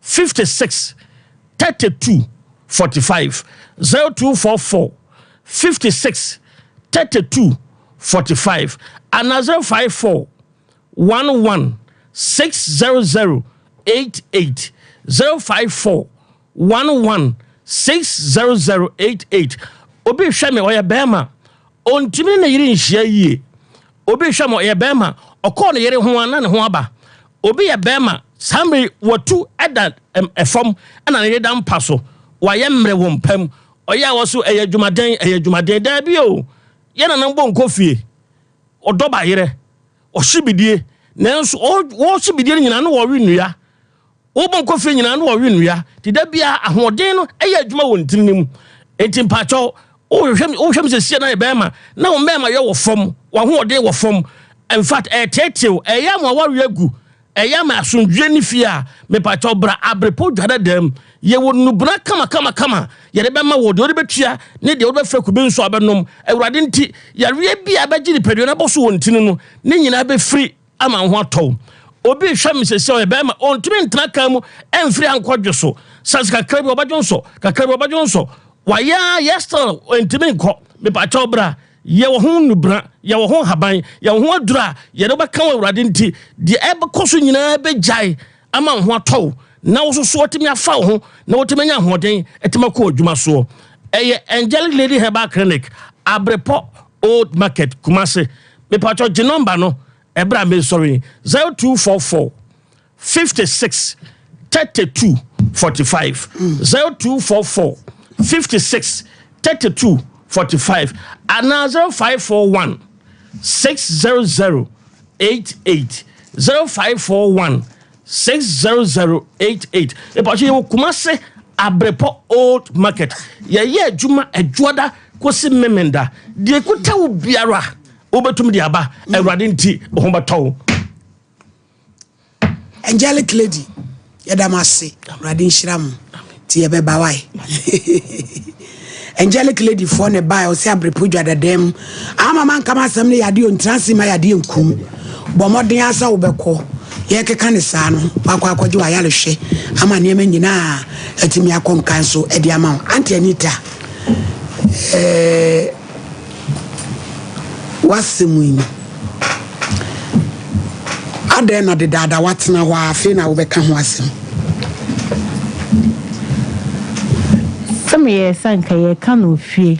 56 32 45, 0244 56 32 45 anaa 054 11 600 88 054 11 600 88 Obi hwɛ me, ɔyɛ bɛrima. Ɔntumi ne ne yere nhyia yie. Obi hwɛ ma ɔyɛ bɛrima, ɔkɔɔ ne yere ho a na ne ho aba. Obi yɛ bɛrima, saa mmerɛ yi watu da fam ɛna ne yere da mpa so. Wayɛ mmerɛ wɔ mpa mu. Ɔyɛ a wɔ so ɛyɛ adwumaden, ɛyɛ adwumaden. Daabi o, yɛn nananom bɔ nkɔ fie. Ɔdɔ ba yerɛ, ɔhye bidie, nanso ɔhye bidie no nyinaa na wɔwe nnua. Wobɔ nkɔfie nyinaa na wɔwe nnua. Nti da biara ahoɔden no yɛ adwuma wɔ ntini no mu. Nti mpakyɛw, wohwehwɛ me wohwɛ me sɛsia na yɛ bɛrima na wo mmarima yɛ wɔ fam, w'ahoɔden wɔ fam. In fact, ɛreteetew, ɛyɛ ama w'awareɛ agu, ɛyɛ ama asomdwoeɛ ne fie a, mepakyɛw bra Abrepɔ dwadada mu. Yɛwɔ nnubena kama kama kama yɛde bɛma wo, deɛ wode bɛtua ne deɛ wode bɛfrɛ kube nso a wobɛnom. Awurade nti, yareɛ bi a ɛbɛgye nipadua no abɔ so wɔ ntini no, ne nyinaa bɛfiri ama wo ho atɔ wo. Obi rehwɛ me sɛsi a ɔyɛ bɛrima, ɔntumi ntena kaa mu ɛmfiri ankɔ dwo so. Sase kakra bi ɔbɛdwo nsɔ, kakra bi ɔbɛdwo nsɔ. Wayɛ a yɛ still ɔntumi nkɔ. Mepakyɛw bra, yɛwɔ ho nnubena, yɛwɔ ho nhaban, yɛwɔ ho aduro a yɛde wobɛka wɔ Awurade nti, deɛ ɛbɛkɔ so nyinaa bɛgyae ama wo ho atɔ wo na wo soso atumi afa wo ho na wotumi anya ahoɔden atumi akɔ adwuma soɔ. Ɛyɛ Angelic Lady Herbal Clinic, Abrepɔ Old Market, Kumasi. Mepatwɔ gye nɔmba no ɛberɛ a mesɔre yi 0244 56 32 45 0244 56 32 45 anaa 0541 600 88 0541 60088 Mepatwɔ yɛwɔ Kumase Abrepɔ Old Market. Yɛyɛ adwuma Adwoada kɔsi Memenda. Deɛ ɛkuta wo biara wobɛtumi de aba. Awurade nti wo ho bɛtɔ wo. Angelic lady yɛda mo ase awurade nhyira mo nti yɛbɛba wae angelic lady foɔ ne bae ɔsɛ abrepɔ dwa dada mu ama ma nkama asɛm no yadeɛ ɔntena ase ma yadeɛ nkum bɔ mmɔden asa wobɛkɔ yɛkeka ne saa no wakɔ akɔgye wayarehwɛ ama nneɛma nyinaa atumi akɔ nkan so de ama wo Auntie Anita eh, W'asɛm yi, adɛn na dedaada woatena hɔ ara afei na wobɛka ho asɛm? Sɛ meyɛɛ sɛ anka yɛreka no wɔ fie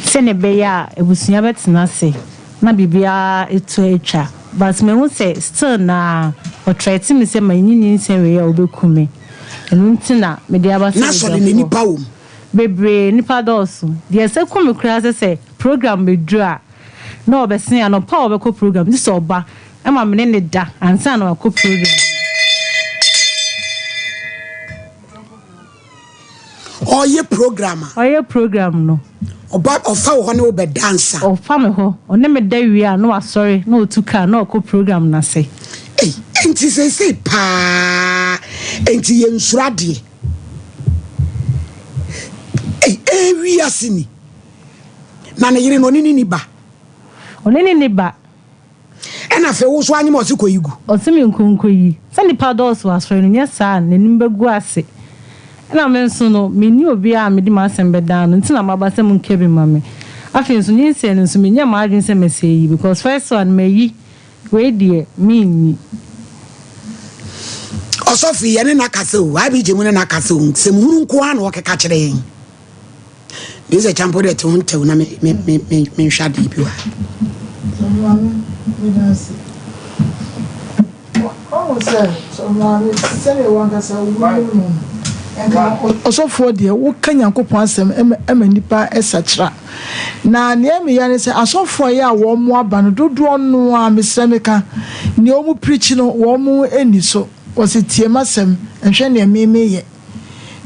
sɛnea ɛbɛyɛ a abusua bɛtena ase na biribiara to atwa but mahu sɛ still naa ɔtrɛte me sɛ manyi nyinsɛn wei a ɔbɛku me ɛno nti na mede aba sɛ Na sɔre na badwafoɔ. nnipa wom. Bebree, nnipa dɔɔso. Deɛ ɛsɛ ku me koraa sɛ sɛ program bɛduru a na ɔbɛsen anɔpa a ɔbɛkɔ program gye sɛ ɔba ma me ne no da ansa na wakɔ program. Ɔyɛ program a. Ɔyɛ program no. Ɔba ɔfa wo hɔ ne wo bɛda ansa. Ɔfa me hɔ, ɔne me da wie a na wasɔre na ɔtu car na ɔkɔ program no ase. Ei, enti seesei paa, enti yɛnsuro adeɛ. Ei, ee wiase ni. Na ne yere no, ɔne ne ni ba. Ɔne ne ni ba. Ɛna afei wo nso anyem a ɔse kɔyi gu. Ɔse me nko nkɔyi. Sɛ nnipa dɔɔso wɔ asɔre no, nyɛ saa a n'anim bɛgu ase. Ɛna me nso no, menni obiara a mede m'asɛm bɛdan no, nti na maba sɛ monka bi ma me. Afei nso, nyinsɛn no nso, menyɛɛ m'adwene sɛ mɛsɛ yi because first one mayi. Wei deɛ menni. Ɔsɔfo yi, yɛne no akasa o, IBJ mu ne no akasa o, nsɛm hunu nko ara na ɔkeka kyerɛ yɛn. Mese sɛ Kyampo deɛ te ho ntɛw na me me me me menhwɛ adeɛ bi wɔ ha. Maame, meda ase. Wahu sɛ, maame, sɛdeɛ wankasa wonim no no, nka ɔsɔfoɔ deɛ woka Nyankopɔn asɛm ma nnipa sakyera. Na nea ɛyɛ me ya ne sɛ asɔfoɔ a ɛyɛ a wɔn aba no dodoɔ no ara mesrɛ meka nea wɔn preach no wɔn nni so. Wɔse tie m'asɛm nhwɛ nea me meyɛ.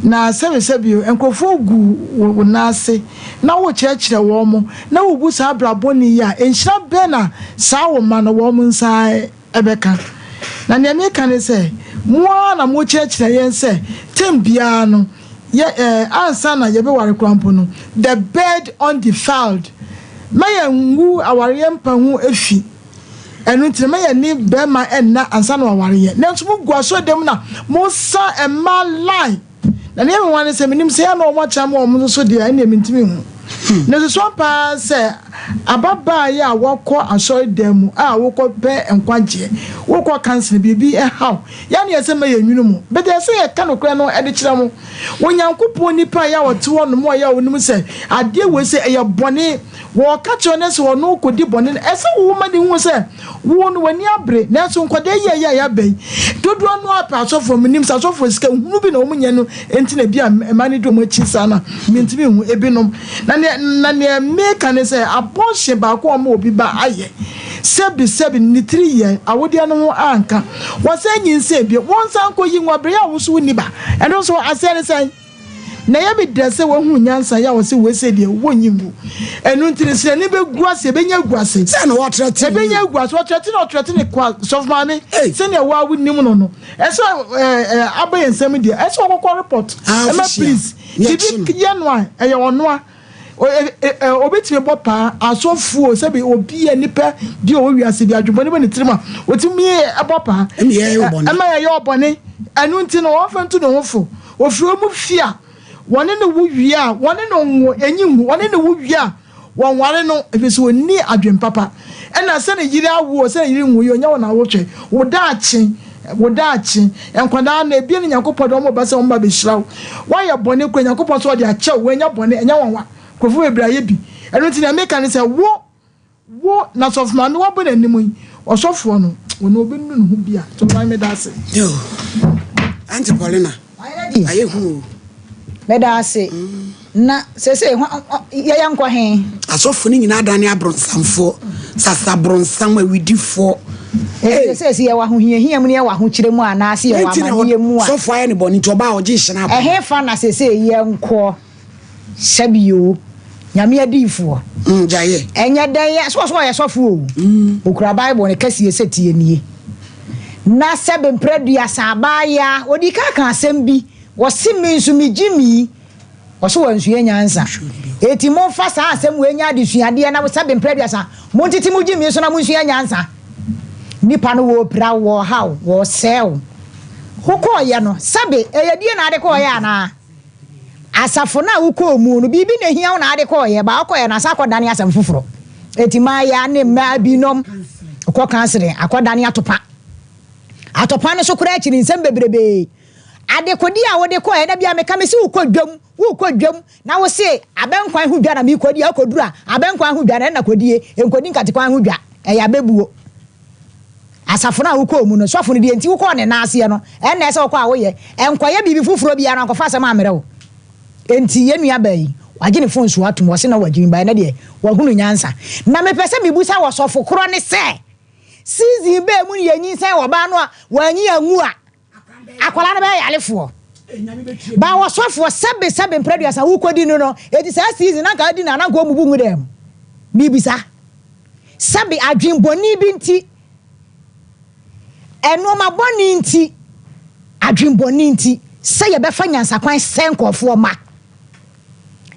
Na sɛbesɛbe o nkurɔfoɔ gu wo nan ase na wokyerɛkyerɛ wɔn na wobu saa bra bɔne yi a nhyira bɛn na saa wo mma no wɔn nsa bɛka? Na nea meka ne sɛ mo ara na mokyerɛkyerɛ yɛn sɛ term biara no Yɛ eh, ansa na yɛbɛware koraa mpo no, the bed undefiled. Mma yɛngu awareɛ mpa ho fi. Ɛno nti no, mma yɛne barima nna ansa na waware yɛn. Nanso mogu asɔredan mu na mosa mmaa line. Na nea ɛyɛ me nwanwa ne sɛ, menim sɛ yɛ a na wɔakyɛ ama wɔn nso so deɛ, ɛnneɛ mentumi nhu. Nanso so ampa ara sɛ. Ababaa yi a wakɔ asɔredan mu a wokɔ pɛ nkwagyeɛ, wokɔ counseling, biribi ɛhaw, yɛ ne yɛsɛ mma yɛnwunu mo, but ɛsɛ yɛka nokorɛ no de kyerɛ mo. Onyankopɔn nipa yi a ɔte hɔ nom a ɔyɛ a ɔnim sɛ adeɛ wei sɛ ɛyɛ bɔne, wɔka kyerɛ no sɛ ɔno kɔdi bɔne no, ɛsɛ wo ma ne hu sɛ wo no w'ani abere. Nanso nkwadaa yi a ɛyɛ a yɛaba yi, dodoɔ no ara pɛ asɔfoɔ, menim sɛ asɔfoɔ sika hunu bi na wɔn nyɛ no nti na ebi a mmaa no di wɔn akyi saa na mentumi nhu ebinom. Na nea na nea meka ne sɛ abortion baako a wɔma obi ba ayɛ sɛbi sɛbi ne tiri yɛ awodeɛ no ho anka wɔsan nyinsɛn bio wɔnsan nkɔyi nwa bere a wo so wonni ba ɛno nso aseɛ ne sɛn? Na ɛyɛ me dɛ sɛ wahu nyansa yɛ a ɔse wei sei deɛ wɔnyi ngu ɛno nti no sɛ n'ani bɛgu ase ɛbɛnya agu ase Sɛ na ɔtrɛte ɛbɛnya agu ase ɔtrɛte na ɔtrɛte ne kwa sɔfo maame sɛnea wo a wonim no no ɛsɛ ɛɛ ɛɛ aba yɛn nsam deɛ ɛsɛ ɔkɔkɔ report Ah, ɛma official. please Yɛkye biribi yɛ no a ɛyɛ ɔnoa Obi tumi bɔ paa, asɔfoɔ, sɛbi obi a nipa bi a ɔwɔ wiase bi adwemmɔne bɔ ne tirim a, ɔtumi bɔ paa. Ɛma yɛyɛ ɔbɔne. Ɛma yɛyɛ ɔbɔne. Ɛno nti no, wɔmfa ntu ne ho fo. Ɔfiri wɔn fie a, wɔne no wo wie a, wɔne no nwo, ɛnyi ngu, wɔne no wo wie a, wɔnware no, ɛfiri sɛ ɔnni adwene papa. Ɛna sɛ ne yere awo o, sɛ ne yere nwui o, ɛnyɛ wo na wotwe. Wo daakye, wo daakye. Nkwadaa no, ebia ne Nyankopɔn de wɔn ba sɛ wɔn ba bɛhyira wo. Woayɛ bɔne koraa, Nyankopɔn nso ɔde akyɛ wo, ɛnyɛ bɔne, ɛnyɛ nwanwa. Nkurɔfoɔ bebree ayɛ bi. Ɛno nti nea meka ne sɛ, wo, wo, na sɔfo maame wabɔ n'anim yi, ɔsɔfoɔ no, ɔno ɔbɛnu ne ho bi a. Sɔfo maame meda ase. Yo, Auntie Paulina, ayɛ hu o. Meda ase. Na seesei yɛyɛ nkɔ he? Asɔfo no nyinaa adane abronsamfoɔ, sasabronsam, awidifoɔ. Enti seesei yɛwɔ ahohiahia mu ne yɛwɔ ahokyerɛ mu anaase yɛwɔ amaneɛ mu a. Sɔfo ayɛ ne bɔne nti ɔbaa ɔgye hyena apam. Ɛhefa na seesei yɛnkɔ sɛbi o, Nyame adiyifoɔ? Mm, gyaeɛ. Ɛnyɛ dɛn yɛ, so ɔso ɔyɛ sɔfo o, mm. Okura Bible ne kɛseɛ sɛ tie nie. Na sɛbe mprɛ aduasa abaayaa, ɔdii kan ka asɛm bi, ɔse me nso megye mi. Ɔse wansua nyansa. Eti monfa saa asɛm wei nyɛ adesuadeɛ na sɛbe mprɛ aduasa montete mo gyimii so na monsua nyansa. Nipa no wɔɔpira wo, wɔɔha wo, wɔɔsɛe wo. Wokɔɔyɛ no sɛbe ɛyɛ die na ade kɔɔyɛ anaa? Asafo no a wokɔɔ mu no biribi na ehia wo na ade kɔɔyɛ, baa wokɔɔyɛ no asan akɔdane asɛm foforɔ. Eti mmaaya ne mmaa binom kɔ counseling akɔdane atopa. Atopa no so koraa akyiri nsɛm bebrebee. Adekodeɛ a wode kɔeɛ, da biara meka mese wokɔ dwam, wokɔ dwam na wose abɛnkwan ho dwa na merekɔdi a, wokɔduru a, abɛnkwan ho dwa no ɛna kɔdie, nkɔdi nkatekwan ho dwa, ɛyɛ abɛbuo. Asafo no a wokɔɔ mu no, sɔfo no deɛ nti wokɔɔ ne nan aseɛ no, ɛna ɛsɛ wokɔ a woyɛ, nkɔyɛ biribi foforɔ biara na nkɔfa asɛm ammrɛ wo. Enti yɛn nuabaa yi, wagye ne fon so atom, ɔse na wagyimi, but ɛnɛ deɛ wahunu nyansa. Na mepɛ sɛ mebusa wɔ sɔfo korɔ ne sɛ, season bɛɛ mu ne yɛnyinsɛn ɔbaa no a wanyi anwu a, Akwadaa no bɛyɛ yarefoɔ. Ba ɔsɔfoɔ sɛbe sɛbe mprɛ aduasa wokɔdi no no eti saa season na nka adi no a na nka ɔmmubu ngu dɛm. Mebisa. Sɛbe adwen bɔne bi nti, nnoɔma bɔne nti, adwen bɔne nti sɛ yɛbɛfa nyansakwan sɛ nkurɔfoɔ mma.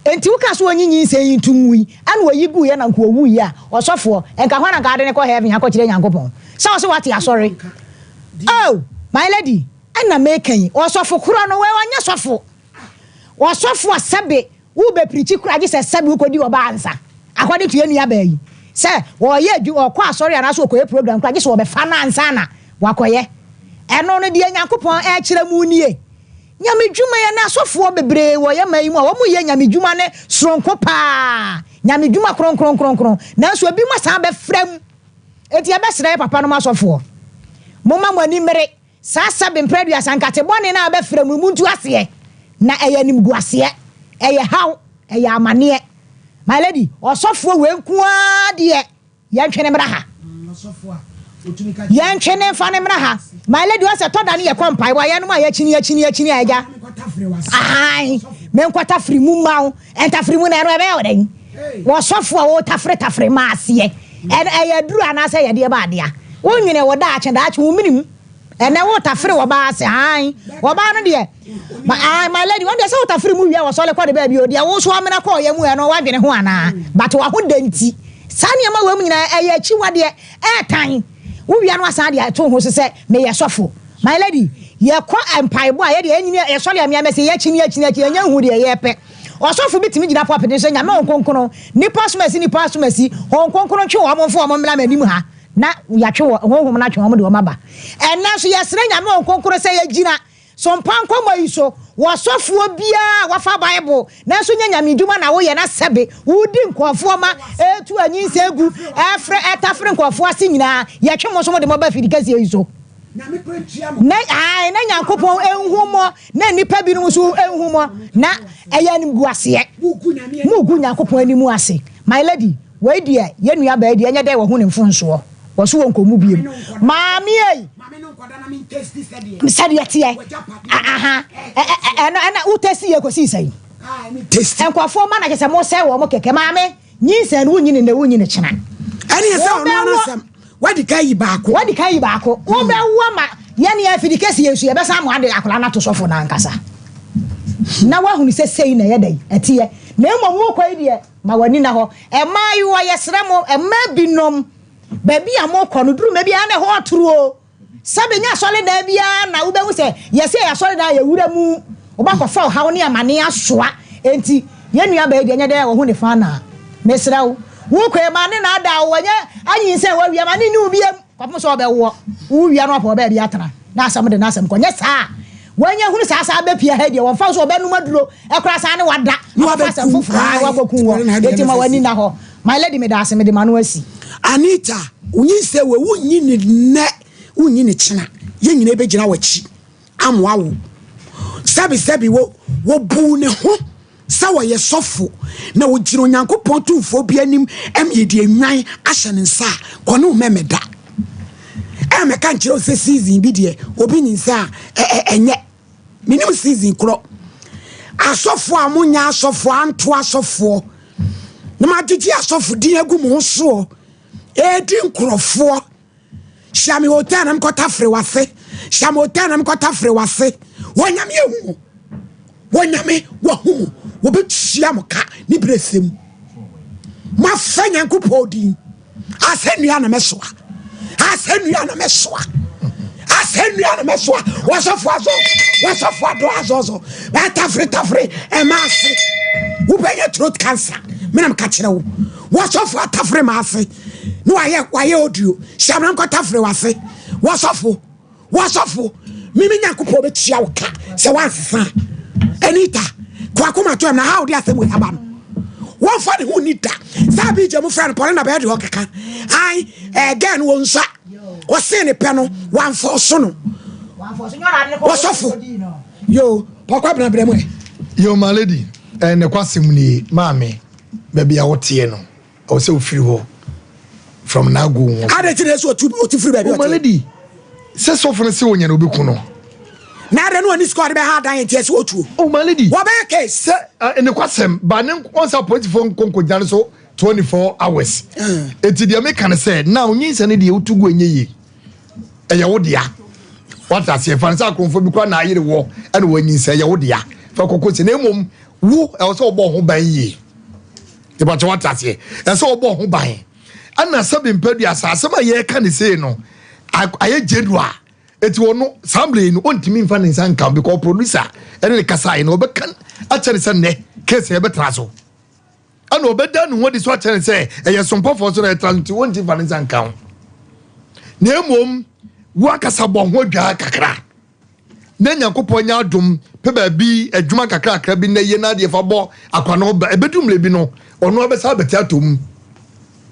Enti wokaa sɛ ɔnyi nyinsɛn yi nto ngu yi, ɛna ɔyi guiɛ na nka ɔwuiɛ a, ɔsɔfoɔ, nka hwan na nka ade no kɔ heaven akɔkyerɛ Nyankopɔn? Sɛ ɔse wate asɔre? Oh, my lady, ɛna meka yi, ɔsɔfo korɔ no, wei ɔnyɛ sɔfo. Ɔsɔfo a sɛbe wobɛpirikyi koraa gye sɛ sɛbe wokɔdi ɔbaa ansa, according to yɛn nuabaa yi, sɛ ɔyɛ adwu, ɔkɔ asɔre anaasɛ ɔkɔyɛ program koraa gye sɛ ɔbɛfa no ansa na wakɔyɛ. Ɛno no deɛ Nyankopɔn ɛrekyerɛ mu nie. Nyamedwuma yɛ na asɔfoɔ bebree wɔ yɛ man yi mu a wɔn yɛ nyamedwuma no soronko paa, nyamedwuma kronkron kronkron, nanso ebinom asan abɛfra mu. Enti yɛbɛsrɛ yɛ papa nom asɔfoɔ, momma mo ani mmere saa sɛbe mprɛ aduasa nkate bɔne no a abɛfra mu no, montu aseɛ, na ɛyɛ animguaseɛ, ɛyɛ haw, ɛyɛ amaneɛ. My lady, ɔsɔfoɔ wei nko ara deɛ, Yɛntwe no mmra ha. Yɛntwe no mfa no mmra ha. My lady, ɔsɛ tɔ da no yɛkɔ mpaebɔ a yɛnom a yɛkyini yɛkyini yɛkyini a agya. Ahan, menkɔ tafere mu mma wo. Ɛntafere mu na ɛno ɛbɛyɛ wo dɛn? Wɔsɔfo a wɔtafere tafere ma aseɛ. Ɛno ɛyɛ aduru anaasɛ ɛyɛ deɛ ba adea? Wonwene wo daakye daakye wo menim. Ɛnɛ wotafere wɔbaa ase ahan. Wɔbaa no deɛ Ma aah my lady wɔn deɛ sɛ wotafere mu wie a wɔsɔre kɔ de baabi o deɛ wo nso amena kɔɔ yɛ mu ɛno wadwene ho anaa but wahoda nti saa nneɛma wɔ mu nyinaa ɛyɛ akyiwadeɛ ɛɛtan wo wia no asan de ato ho so sɛ meyɛ sɔfo my lady yɛkɔ mpaebɔ a yɛdeɛ yɛnyini yɛsɔre a meamɛsɛ yɛakyini akyini akyini ɛnyɛ nhu deɛ yɛpɛ. Ɔsɔfo bi tumi gyina pulpit no so sɛ, Nyame Honhom Kronkron, nnipa asomasi, nnipa asomasi, Honhom Kronkron ntwe wɔn mfa wɔn mmra m'anim ha, na yɛatwe wɔn, Honhom no atwe wɔn de wɔn aba. Ɛnnɛ nso yɛsrɛ Nyame Honhom Kronkron sɛ yɛgyina Sompa nkɔmmɔ yi so, wɔ ɔsɔfoɔ biara a wafa Bible nanso nyɛ nyamedwuma na woyɛ na sɛbe wodi nkurɔfoɔ ma ɛretu anyinsɛn gu, ɛrefrɛ, ɛretafere nkurɔfoɔ ase nyinaa, yɛtwe mo nso mode mo ba afidi kɛseɛ yi so. Na, ae, na Nyankopɔn nhu mo, na nnipa binom nso nhu mo, na ɛyɛ animguaseɛ. Mogu Nyankopɔn anim ase. My lady, wei deɛ, yɛn nuabaa yi deɛ, ɛnyɛ dɛ wahu ne mfomsoɔ. Wɔ so wɔnkɔ mu biom. Maame ei! Sɛdeɛ teɛ. Aha. Ɛno, ɛna wo testi yɛ kɔsii sɛn? Nkurɔfoɔ ma na kyɛ sɛ mosɛe wɔn kɛkɛ. Maame, nyinsɛn no wonyi ne nnɛ, wonyi ne kyena. Ɛne sɛ ɔno ara asɛm. Wadi kan yi baako. Wadi kan yi baako. Wobɛwo ama yɛne yɛn afidi kɛse yɛn nso yɛbɛsan mo ade akwadaa no ato sɔfo no ankasa. Na woahunu sɛ sei na ɛyɛ dɛn ɛteɛ. Na mmom wokɔ yi deɛ ma w'ani na hɔ. Mmaayewa yɛsrɛ mo, mmaa binom baabi a mokɔ no duru mɛ biara na ɛhɔ ɔtoro o. Sɛbe nyɛ asɔredan biara na wobɛhu sɛ yɛsɛ yɛ asɔredan a yɛwura mu, wobɛkɔfa ɔhaw ne amane asoa. Enti yɛn nuabaa yi deɛ ɛnyɛ dɛn a wahu ne fa anaa? Mesrɛ wo, wo kɔ yi ma ne naadaa wo, ɛnyɛ anyinsɛn wawia ma ne nni wo biam kɔpem sɛ ɔbɛwoɔ. Wowia no apɛ ɔbaabi atena na asɛm de n'asɛm kɔ. Nyɛ saa a, wanya hunu saa saa bɛpia ha yi deɛ wɔmfa wo sɛ ɔbɛnom aduro koraa saa ne wada akɔfa asɛm foforɔ na wakɔku wɔ. Enti ma w'ani nna hɔ. My lady medaase mede m'ano asi. Anita, wo nyinsɛn wei wonnyi no nnɛ, wonnyi no kyena, yɛn nyinaa bɛgyina w'akyi amoa wo. Sɛbi sɛbi wo, wɔbuu ne ho sɛ ɔyɛ sɔfo na ɔgyina Onyankopɔn tumfoɔ bi anim ɛm yɛde nnwan ahyɛ ne nsa a, kɔ ne wo mɛmɛda. Ɛmɛka nkyerɛ wo sɛ season bi deɛ obi nyinsɛn a ɛnyɛ. Menim season korɔ. Asɔfoɔ a monyɛ asɔfoɔ anto asɔfoɔ na moagyegye asɔfo din agu mo ho soɔ ɛredi nkurɔfoɔ. Hyia me hotel na mekɔtafere w'ase. Hyia me hotel na mekɔtafere w'ase. Wɔ nyame ehu mo. Wɔ nyame wahu mo. Wɔbɛtua mo ka ne berɛ sɛ mu. Moafa Nyankopɔn din. Asɛnnua na mɛsoa. Asɛnnua na mɛsoa. Asɛnnua na mɛsoa. Wɔsɔfo azɔ. Wɔsɔfo adɔ azɔzɔ. Bɛtafere tafere ɛma ase. Wobɛyɛ throat cancer. Menam ka kyerɛ wo. Wɔsɔfo atafere ma ase. Ne wayɛ wayɛ audio. Hyɛ amena nkɔtafere wase. Wɔsɔfo. W'asɔfo, me me Nyankopɔn bɛtua wo ka sɛ woansesa a. Anita, kɔ akoma to ɛm na ha wode asɛm wei aba no. Wɔmfa ne ho nni da. Saa bi gya mu frɛ no pɔne na bɛyɛ deɛ ɔkeka. Ai, eh, girl no wɔnsua. Wɔsee ne pɛ no, wɔamfa ɔso no. Wɔsɔfo, yo, pɔkɔ abena brɛ mu ɛ. Yo, my lady, eh, ne kwasɛm nie, maame, baabi a woteɛ no. Ɛwɔ sɛ ofiri hɔ from now go on. Adɛn nti na ɛsɛ ɔtu ɔtu firi baabi ɔte? Ɔma lady sɛ sɔfo no sɛ onya na obi ku no. Na adɛn na ɔne sika ɔde bɛha adan nti ɛsɛ ɔtuo? Oh my lady. Wɔbɛyɛ case. Sɛ ne kwasɛm ba ne wɔn sɛ apolisifoɔ nkonko gyina no so 24 hours. Eti deɛ meka ne sɛ now nyinsɛn ne deɛ wotu gu enye yie. Ɛyɛ wo dea. Wate aseɛ fa ne sɛ akorɔmfoɔ bi koraa na ayere wɔ ɛna wɔanyinsɛn ɛyɛ wo dea. Fa kɔkɔ sɛ na mmom wo ɛwɔ sɛ wɔbɔ ho ban yie. Ìbàkyɛ wate aseɛ ɛsɛ ɔbɔ ho ban ɛna sɛbi mpɛdua saa asɛm a yɛreka ne sei no ayɛ general eti ɔno saa mmerɛ yi no ɔntumi nfa ne nsa nka because producer ɛne ne kasa yi no ɔbɛka akyɛ ne sɛ nnɛ case yɛbɛtra so ɛna ɔbɛda ne ho adi so akyɛ ne sɛ ɛyɛ sompɔfoɔ so na ɛtra so nti ɔntumi nfa ne nsa nka ho na mmom wakasa bɔ ho adwaa kakra. Na Nyankopɔn nya adom pɛ baabi adwuma kakrakra bi na yɛ n'adeɛ fa bɔ akwa no ba ɛbɛdu mmerɛ bi no ɔno abɛsa abɛte atɔ mu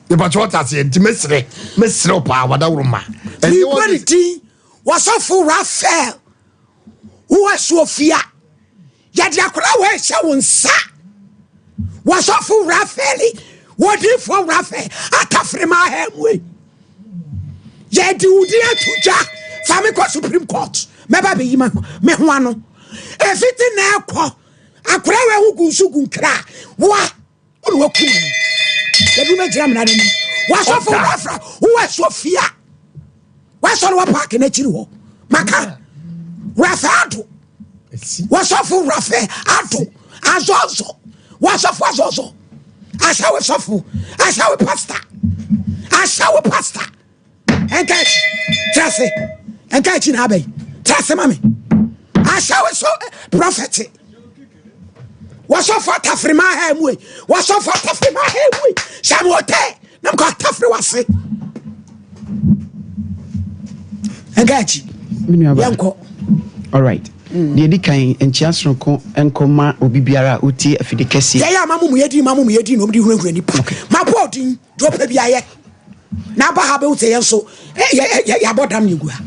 yɛpakyɛ wate aseɛ nti mɛsrɛ mɛsrɛ wo paa wadaworo ma ɛnyɛ Mebɔ ne din wɔsɔfo Raphael wowɔ asuofia Yɛde akwadaa wei hyɛ wo nsa. Wɔsɔfo Rafael, wɔdiifoɔ Rafael, atafere ma aha mu yi. Yɛde wo din ato dwa. Fa me kɔ Supreme Court. Mɛba bɛyi me ho ano. Ɛfiti na ɛkɔ. Akwadaa wei ho gu nsu gu nkra. Woa. Wone wakum no. Yɛde wobɛgyina mmara no anim. Wasɔfo wurafra wowɔ asuo fia. Wasɔre wɔ paaki n'akyiri hɔ. Maka wurafɛ ado. Wasɔfo wurafɛ ado. Azɔzɔ. Wasɔfo azɔzɔ. Ahyɛ wo sɔfo. Ahyɛ wo pastor. Ahyɛ wo pastor. Ɛnka akyi. Tra ase. Ɛnka akyi na abɛyi. Tra ase ma me. Ahyɛ wo so prophet. Wɔsɔfo atafere ma ha mu yi. Wɔsɔfo atafere ma ha mu yi. Hyɛ mo hotel na mkɔ atafere wase. Ɛnka akyi. Yɛnkɔ. All right. Mm. Deɛ ɛdi kan nkyea soronko nkɔma obi biara a wotie afidi kɛseɛ. Yɛyɛ ama mo mu yɛdin ma mo mu yɛdin na ɔmde hunahuna nipa. Mabɔ odin deɛ ɔpɛ bi ayɛ. Na aba ha bɛhu sɛ yɛn nso yɛabɔ dam ne gu ha.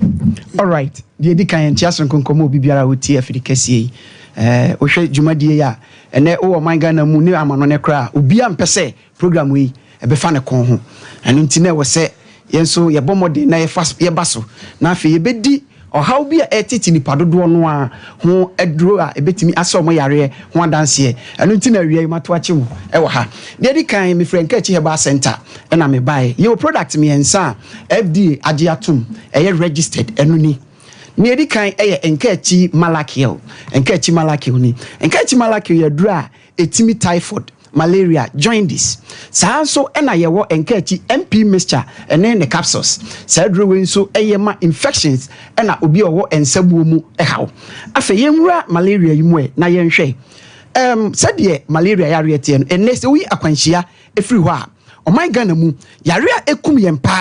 Alright, deɛ ɛdi kan nkyea soronko nkɔma obi biara a wotie afidi kɛseɛ yi. Wohwɛ dwumadie yi a ɛnɛ wowɔ ɔman Ghana mu ne amanɔne koraa a obiara mpɛ sɛ program yi ɛbɛfa ne kɔn ho. Ɛno nti na ɛwɔ sɛ yɛn nso yɛbɔ mmɔden na yɛfa yɛba so na afei yɛbɛdi ɔhaw bi a ɛretete nnipa dodoɔ no ara ho aduro a ɛbɛtumi asa wɔn yareɛ ho adanseɛ. Ɛno nti na awia yi mato akye wo wɔ ha. Deɛ ɛdi kan, mefiri Nkaakyi Herbal Centre na mebaeɛ. Yɛwɔ product mmiɛnsa a FDA agye atom, ɛyɛ registered, ɛno ni. Nea ɛdi kan yɛ Nkaakyi Malakil. Nkaakyi Malakil ni. Nkaakyi Malakil yɛ aduro a Ɛtumi typhoid, malaria, jaundice. Saa ara nso na yɛwɔ nkaakyi MP mixture ne ne capsules. Saa aduro wei nso yɛ ma infections na obi a ɔwɔ nsabuo mu haw. Afei yɛnwura malaria yi mu ɛ na yɛnhwɛ. Ɛɛm, sɛdeɛ malaria yareɛ teɛ no, ɛnnɛ sɛ woyi akwanhyia firi hɔ a, ɔman Ghana mu, yareɛ a ɛkum yɛn pa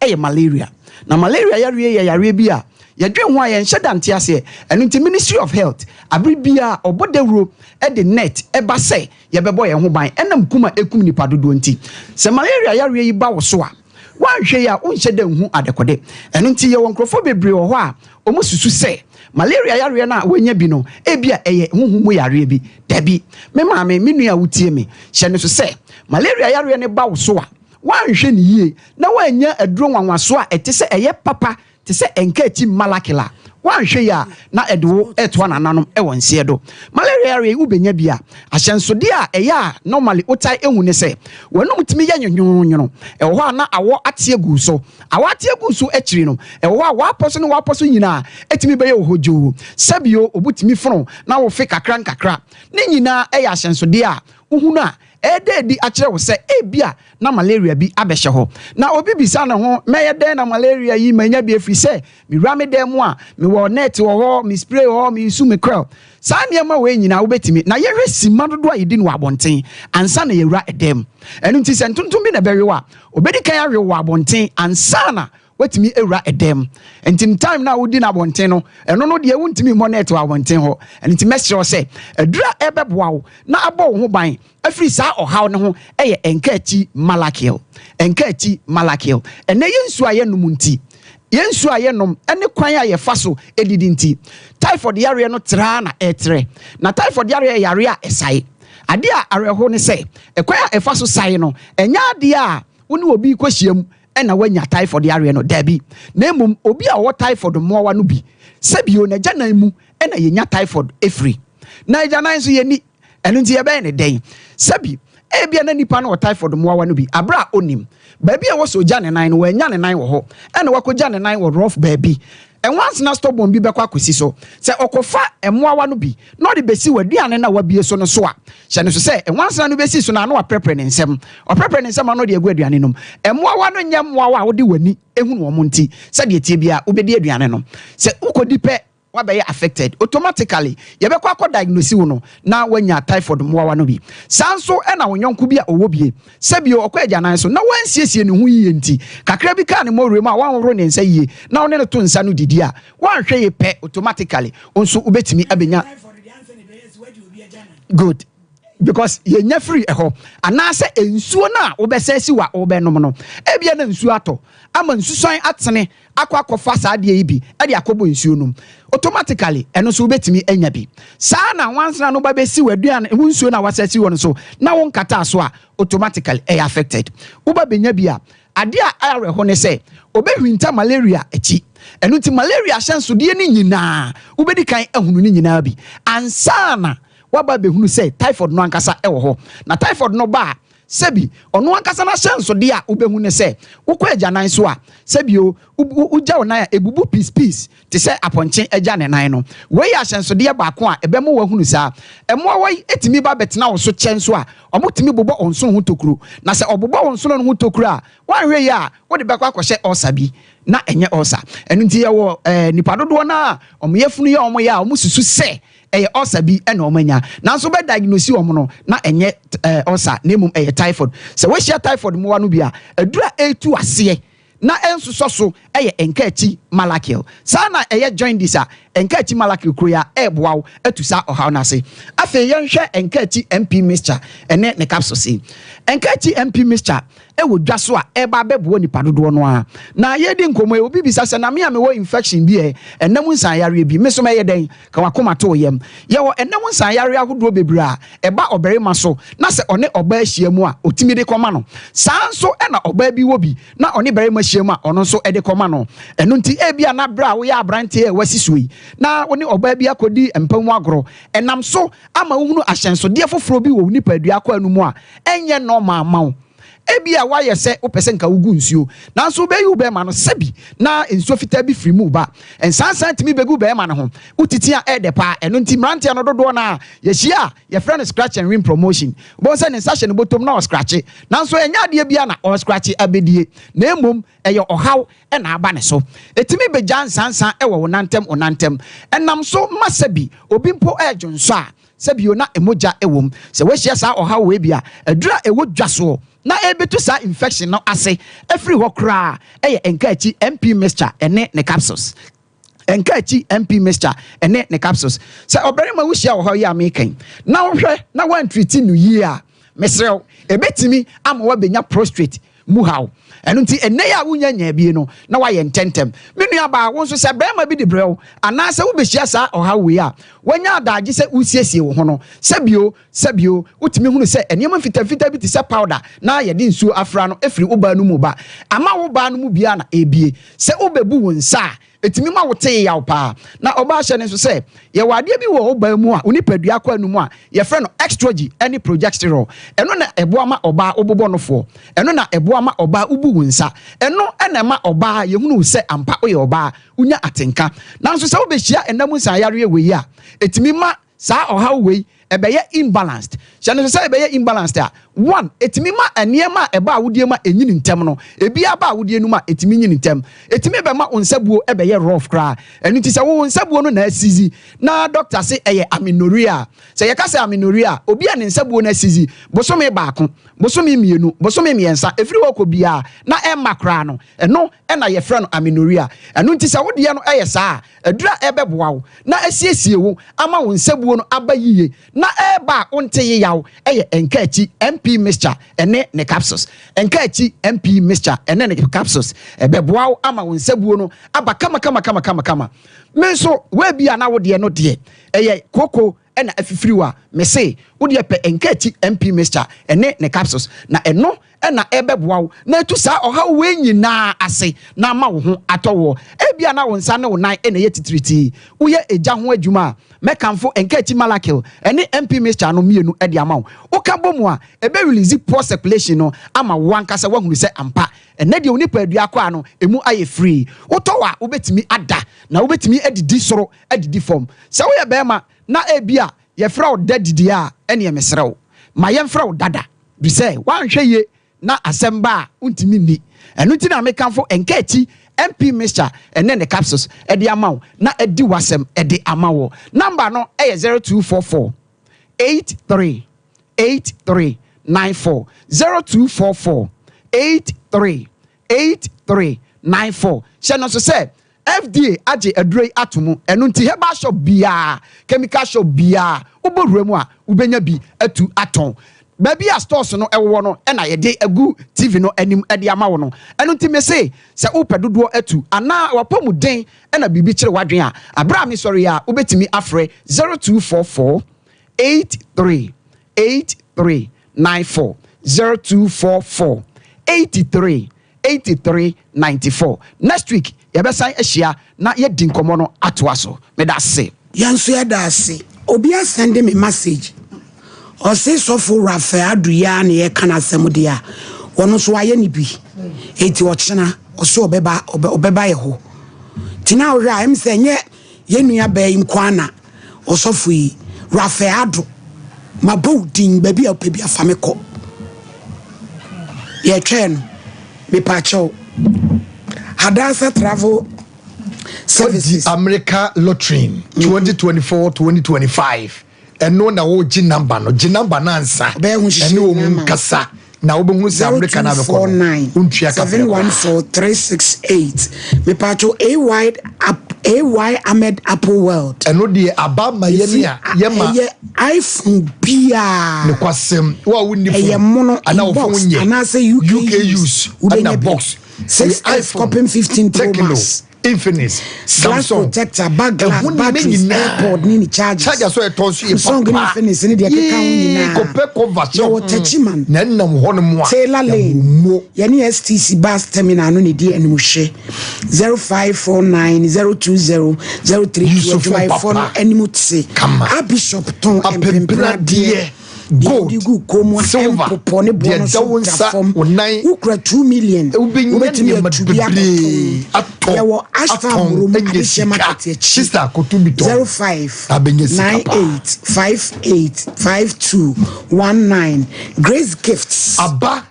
ara yɛ malaria. Na malaria yareɛ yɛ yareɛ bi a yɛdwen ho a yɛnhyɛ da nte aseɛ. Ɛno nti Ministry of Health, abere biara ɔbɔ dawuro de net ba sɛ yɛbɛbɔ yɛn ho ban ɛnam kum a ɛkum nnipa dodoɔ nti. Sɛ malaria yareɛ yi ba wo so a, woanhwɛ yie a wonhyɛ da nhu adekode. Ɛno nti yɛwɔ nkurɔfoɔ bebree wɔ hɔ a wɔsusu sɛ malaria yareɛ no a wɔanya bi no ebia ɛyɛ honhom mu yareɛ bi. Dabi, me maame, me nua a wotie me, hyɛ no so sɛ malaria yareɛ no ba wo so a, woanhwɛ no yie na woannya aduro nwanwasoɔ a ɛte sɛ ɛyɛ papa te sɛ nkaakyi malakila. Woanhwɛ yie a, na ɛde wo retoa nananom wɔ nseɛ do. Malaria yareɛ yi wobɛnya bi a, ahyɛnsodeɛ a ɛyɛ a normally wotae hu ne sɛ, w'anum tumi yɛ nwonwonwono. Ɛwɔ hɔ a na awɔ ate agu wo so. Awɔ ate agu wo so akyiri no, ɛwɔ hɔ a w'apɔ so ne w'apɔ so nyinaa tumi bɛyɛ wo hodwoo. Sɛbio, wo bo tumi fono na wofe kakra nkakra. Ne nyinaa yɛ ahyɛnsodeɛ a wohunu a Ɛreda adi akyerɛ wo sɛ ebia na malaria bi abɛhyɛ hɔ. Na obi bisa ne ho, Mɛyɛ dɛn na malaria yi manya bi ɛfiri sɛ mewura me dan mu a, mewɔ net wɔ hɔ, me spray wɔ hɔ, meresu me coil. Saa nneɛma wei nyinaa wobɛtumi. Na yɛhwɛ simma dodoɔ a yɛdi no wɔ abɔnten ansa na yɛawura dan mu. Ɛno nti sɛ ntontom bi na ɛbɛwe wo a, ɔbɛdi kan awe wo wɔ abɔnten ansa na Watumi awura ɛdan mu. Nti time no a wodi no abɔnten no, ɛno no deɛ wontumi mmɔ net wɔ abɔnten hɔ. Ɛno nti mɛsrɛ wo sɛ, aduru a ɛbɛboa wo na abɔ wo ho ban afiri saa ɔhaw no ho yɛ Nkaati Malakil. Nkaati Malakil. Ɛnnɛ yɛn nsuo a yɛnom nti, yɛn nsuo a yɛnom ne kwan a yɛfa so didi nti, typhoid yareɛ no tra na ɛretrɛ. Na typhoid yareɛ yɛ yareɛ a ɛsae. Adeɛ a awerɛho ne sɛ, ɛkwan a ɛfa so sae no, ɛnyɛ adeɛ a wo ne obi rekɔhyia mu na wanya typhoid yareɛ no? Dabi. Na mmom obi a ɔwɔ typhoid mmoawa no bi. Sɛbio, n'agyanan mu na yɛnya typhoid firi. Na agyanan nso yɛnni. Ɛno nti yɛbɛyɛ no dɛn? Sɛbi, ebia na nipa no wɔ typhoid mmoawa no bi aberɛ a ɔnnim. Baabi a ɛwɔ sɛ ɔgya ne nan no, wannya ne nan wɔ hɔ. Ɛna wakɔgya ne nan wɔ rough baabi. Nwansena stubborn bi bɛkɔ akɔsi so. Sɛ ɔkɔfa mmoawa no bi na ɔde bɛsi w'aduane no a wabue so no so a, hyɛ no so sɛ nwansena no bɛsi so no a na waprɛprɛ ne nsam. Ɔprɛprɛ ne nsam a na ɔde agu aduane no mu. Mmoawa no nyɛ mmoawa a wode w'ani hunu wɔn nti, sɛdeɛ ɛteɛ biara wobɛdi aduane no. Sɛ wokɔdi pɛ, woabɛyɛ affected. Automatically, yɛbɛkɔ akɔ diagnose wo no na woanya typhoid mmoawa no bi. Saa nso na wo yɔnko bi a ɔwɔ bie, sɛbio ɔkɔ agyanan so na wansiesie ne ho yie nti, kakra bi kaa ne mmɔwerɛ mu a wanhohoro ne nsa yie na wo ne no to nsa no didi a, woanhwɛ yie pɛ, automatically wo nso wobɛtumi abɛnya. Good. Because yɛnya firi ɛhɔ. Anaasɛ nsuo no a wobɛsɛ asi wɔ a wobɛnom no, ebia na nsuo atɔ ama nsusuan atene akɔ akɔfa saa adeɛ yi bi de akɔbɔ nsuo no mu. Automatically, ɛno nso wobɛtumi anya bi. Saa na nwansena no ba bɛsi w'aduane, wo nsuo no a wasɛ asi hɔ no so na wonkataa so a, automatically ɛyɛ affected. Woba bɛnya bi a, adeɛ a ɛyɛ awerɛho ne sɛ, ɔbɛhwinta malaria akyi. Ɛno nti malaria ahyɛnsodeɛ no nyinaa, wobɛdi kan ahunu ne nyinaa bi ansa na woaba abɛhunu sɛ typhoid no ankasa wɔ hɔ. Na typhoid no ba a, Sɛbi, ɔno ankasa n'ahyɛnsodeɛ a wobɛhu ne sɛ, wokɔ agyanan so a, sɛbi o, wogya wo nan a, ɛbubu piece piece te sɛ apɔnkye agya ne nan no. Wei yɛ ahyɛnsodeɛ baako a ɛbɛma woahunu saa. Mmoawa yi tumi ba bɛtena wo so kyɛ nso a, wɔtumi bobɔ wo nsono ho tokuro. Na sɛ wɔbobɔ wo nsono no ho tokuro a, woanhwɛ yie a, wode bɛkɔ akɔhyɛ ulcer bi, na ɛnyɛ ulcer. Ɛno nti yɛwɔ eh, nnipa dodoɔ no ara a wɔn yafunu yɛ wɔn ya a wɔsusu sɛ. ɛyɛ ulcer bi na wɔn anya. Nanso wobɛ diagnose wɔn no, na ɛnyɛ eh, ulcer, na mmom ɛyɛ typhoid. Sɛ woahyia typhoid mmoa no bi a, aduru a ɛretu aseɛ na ɛnsosɔ so yɛ nkaakyi malakil. Saa na ɛyɛ jaundice a, nkaakyi malakil koro yi a ɛreboa wo atu saa ɔhaw no ase. Afei yɛnhwɛ nkaakyi MP mixture ne ne capsules yi. Nkaakyi MP mixture wɔ dwa so a ɛreba abɛboa nipa dodoɔ no ara. Na yɛredi nkɔmmɔ yi, obi bisa sɛ, na me a mewɔ infection bi ɛ, ɛnam nsanyareɛ bi, me nso mɛyɛ dɛn? Ka w'akoma to wo yam. Yɛwɔ ɛnam nsanyareɛ ahodoɔ bebree a ɛba ɔbarima so na sɛ ɔne ɔbaa hyia mu a, ɔtumi de kɔma no. Saa ara nso na ɔbaa bi wɔ bi na ɔne barima hyia mu a, ɔno nso de kɔma no. Ɛno nti, ebia na berɛ a woyɛ aberanteɛ a woasi soɔ yi, na wo ne ɔbaa bi akɔdi mpa mu agorɔ. Ɛnam so ama wohunu ahyɛnsodeɛ foforɔ bi wɔ wo nipadua akwaa no mu a ɛnyɛ nɔɔma mma wo. Ebia woayɛ sɛ wopɛ sɛ nka wugu nsuo, nanso wobɛyi wo bɛrima no sɛbi na nsuo fitaa bi firi mu reba. Nsansan tumi bɛgu barima no ho. Wotiti a, ɛyɛ dɛ paa. Ɛno nti mmeranteɛ no dodoɔ no ara yɛhyia a, yɛfrɛ no scratch and win promotion. Wobɛhu sɛ ne nsa hyɛ ne bɔtɔm na ɔrescratche. Nanso ɛnyɛ adeɛ biara na ɔrescratche abɛdie, na mmom ɛyɛ ɔhaw na aba ne so. Ɛtumi bɛgya nsansa wɔ wo nantam wo nantam. Ɛnam so ma sɛbi obi mpo redwonsɔ a, Sɛ bio na mogya wɔ mu. Sɛ woahyia saa ɔhaw wei bi a, aduru a ɛwɔ dwa soɔ na ɛrebɛtu saa infection no ase afiri hɔ koraa yɛ Nkaakyi MP mixture ne ne capsules. Nkaakyi MP mixture ne ne capsules. Sɛ ɔbarima wohyia ɔhaw yi a meka yi na wohwɛ na woantriti no yie a, mesrɛ wo, ɛbɛtumi ama woabɛnya prostrate mu haw. Ɛno nti, ɛnnɛ yi a wunnya nyaa bi no, na woayɛ ntɛmntɛm. Me nuabaa, wo nso, sɛ barima bi de brɛ wo, anaasɛ wubehyia saa ɔhaw wei a, woanya adagye sɛ woresiesie wo ho no, sɛ bio, sɛ bio, wutumi hunu sɛ nneɛma mfitamfitaa bi te sɛ pawda na yɛde nsuo afra no firi wo baa no mu ba. Ama wo baa no mu biara na ɛrebue. Sɛ wobebu wo nsa a, Ɛtumi ma wo tee yaw paa. Na ɔbaa hyɛ no nso sɛ, yɛwɔ adeɛ bi wɔ wo baa mu a, wo nipadua akwaa no mu a, yɛfrɛ no estrogen ne progesterone. Ɛno na ɛboa ma ɔbaa wobobɔ nofoɔ. Ɛno na ɛboa ma ɔbaa wobu wo nsa. Ɛno na ɛma ɔbaa yɛhunu wo sɛ ampa woyɛ ɔbaa, wonya atenka. Nanso sɛ wobɛhyia ɛna mu nsanyareɛ wei a, ɛtumi ma Saa ɔhaw wei, ɛbɛyɛ imbalanced. Hyɛ no nso sɛ ɛbɛyɛ imbalanced a, one, ɛtumi ma nneɛma a ɛba awodeɛ mu a ɛnyini ntɛm no, ebi aba awodeɛ no mu a, ɛtumi nyini ntɛm. Ɛtumi bɛma wo nsabuo bɛyɛ rough koraa. Ɛno nti sɛ wo wo nsabuo no na asizi na doctor se ɛyɛ amenorrhea a, sɛ yɛka sɛ amenorrhea a, obi a ne nsabuo no asizi bosome baako, bosome mmienu, bosome mmiɛnsa, ɛfiri hɔ kɔ biara na ɛmma koraa no, ɛno na yɛfrɛ no amenorrhea. Ɛno nti sɛ wo deɛ no yɛ saa a, Aduru a ɛbɛboa wo na asiesie wo ama wo nsabuo no aba yiye na ɛreba a wonte yeyaw yɛ Nkaakyi MP Mixture ne ne capsules. Nkaakyi MP Mixture ne ne capsules ɛbɛboa wo ama wo nsabuo no aba kamakamakamakama. Me nso, woebia na wo deɛ no deɛ ɛyɛ kooko na afifiri wo a, mese wo deɛ pɛ Nkaakyi MP Mixture ne ne capsules na ɛno na ɛbɛboa wo na atu saa ɔhaw wei nyinaa ase na ama wo ho atɔ woɔ. Ebia na wo nsa ne wo nan na ɛyɛ titiritii. Woyɛ egya ho adwuma a, mɛkamfo Nkaakyi Malakil ne MP Mixture no mmienu de ama wo. Woka bɔ mu a, ɛbɛ release poor circulation no ama wo ankasa woahunu sɛ ampa, ɛnnɛ deɛ wo nipadua akwaa no, ɛmu ayɛ free. Wotɔ hɔ a, wobɛtumi ada na wobɛtumi adidi soro adidi fam. Sɛ woyɛ barima na ebia yɛfrɛ wo daddy deɛ a, ɛnneɛ mesrɛ wo, ma yɛmfrɛ wo dada. Efisɛ woanhwɛ yie na asɛm ba a, wontumi nni. Ɛno nti na mekamfo Nkaakyi MP Mixture ne ne capsules de ama wo na adi w'asɛm de ama wo. Number no yɛ 0244 83 83 94, 0244 83 83 94. Hyɛ no nso sɛ FDA agye aduro yi ato mu, ɛno nti herbal shop biara, chemical shop biara, wobɔ wura mu a, wobɛnya bi atu atɔn. Baabi a stores no wowɔ no na yɛde agu TV no anim de ama wo no. Ɛno nti mese sɛ wopɛ dodoɔ atu anaa w'apɔmuden na biribi kyere w'adwene a, aberɛ a mesɔre yi a wobɛtumi afrɛ 0244 83 83 94, 0244 83 83 94 next week yɛbɛsan ahyia na yɛadi nkɔmmɔ no atoa so. Meda ase. Yɛn nso yɛda ase. Obi asɛnde me message ɔse sɔfo Raphael Adu yi ara na yɛka n'asɛm deɛ a ɔno nso wayɛ ne bi enti ɔkyena ɔse ɔbɛba ɔbɛba yɛ hɔ nti na wohwɛ a ɛm sɛ ɛnyɛ Yɛn nua baa yi nko ara na ɔsɔfo yi, Raphael Addo, mabɔ wo din, baabi a wopɛ bi afa me kɔ. Yɛtwɛn no, mepaakyɛw. Hadassah Travel Services. Wadi America lottery 2024 2025 ɛno na wogye number no gye number no ansa ɛne wɔ mu nkasa na wobɛhu sɛ America no abɛkɔ no wontua kaprɛ koraa. 0249 714368 mepatwo AY AY Ahmed Apple World. Ɛno deɛ aba ma yɛne a yɛma. Ɛyɛ iPhone biaa. Nokwasɛm wo a wonni phone Ɛyɛ mono anaa wo in box phone nyɛ anaasɛ UK UK use wobɛnya ɛna bi. box 6S kɔpem 15 Pro Tecno, Max. Infinix, Glass Samsung protector, back glass, ɛho nneɛma batteries, nyinaa airpod ne ne chargers. Charger so ɛtɔn so yɛ Samsung ne papa Infinix ne deɛ ɛkeka ho Yee, nyinaa. kɔpɛ cover hyɛ Yɛwɔ ho Techiman. na ɛnam hɔ nom a Taylor Lane. yɛwɔ mo. Yɛne STC bus terminal no na ɛdi animhwɛ. 0549 020 032 Yusufo adwumayɛfoɔ no papa. anim te. Kama. Abishop tɔn Apempena mpempenadeɛ. deɛ gold Deɛ wode gu kɔn mu a silver ɛmpopɔ ne boɔ deɛ no ɛda so wo da nsa fam. wo nan Wokura 2 million. wobɛnya Wobɛtumi nneɛma atu bi bebree akɔtɔn. atɔ Yɛwɔ Ashtown atɔn Murom anya Adehyeɛ sika Market akyi. sister koto bi tɔn 05 abɛnya sika paa 98 58 52 19 Grace Gifts. Aba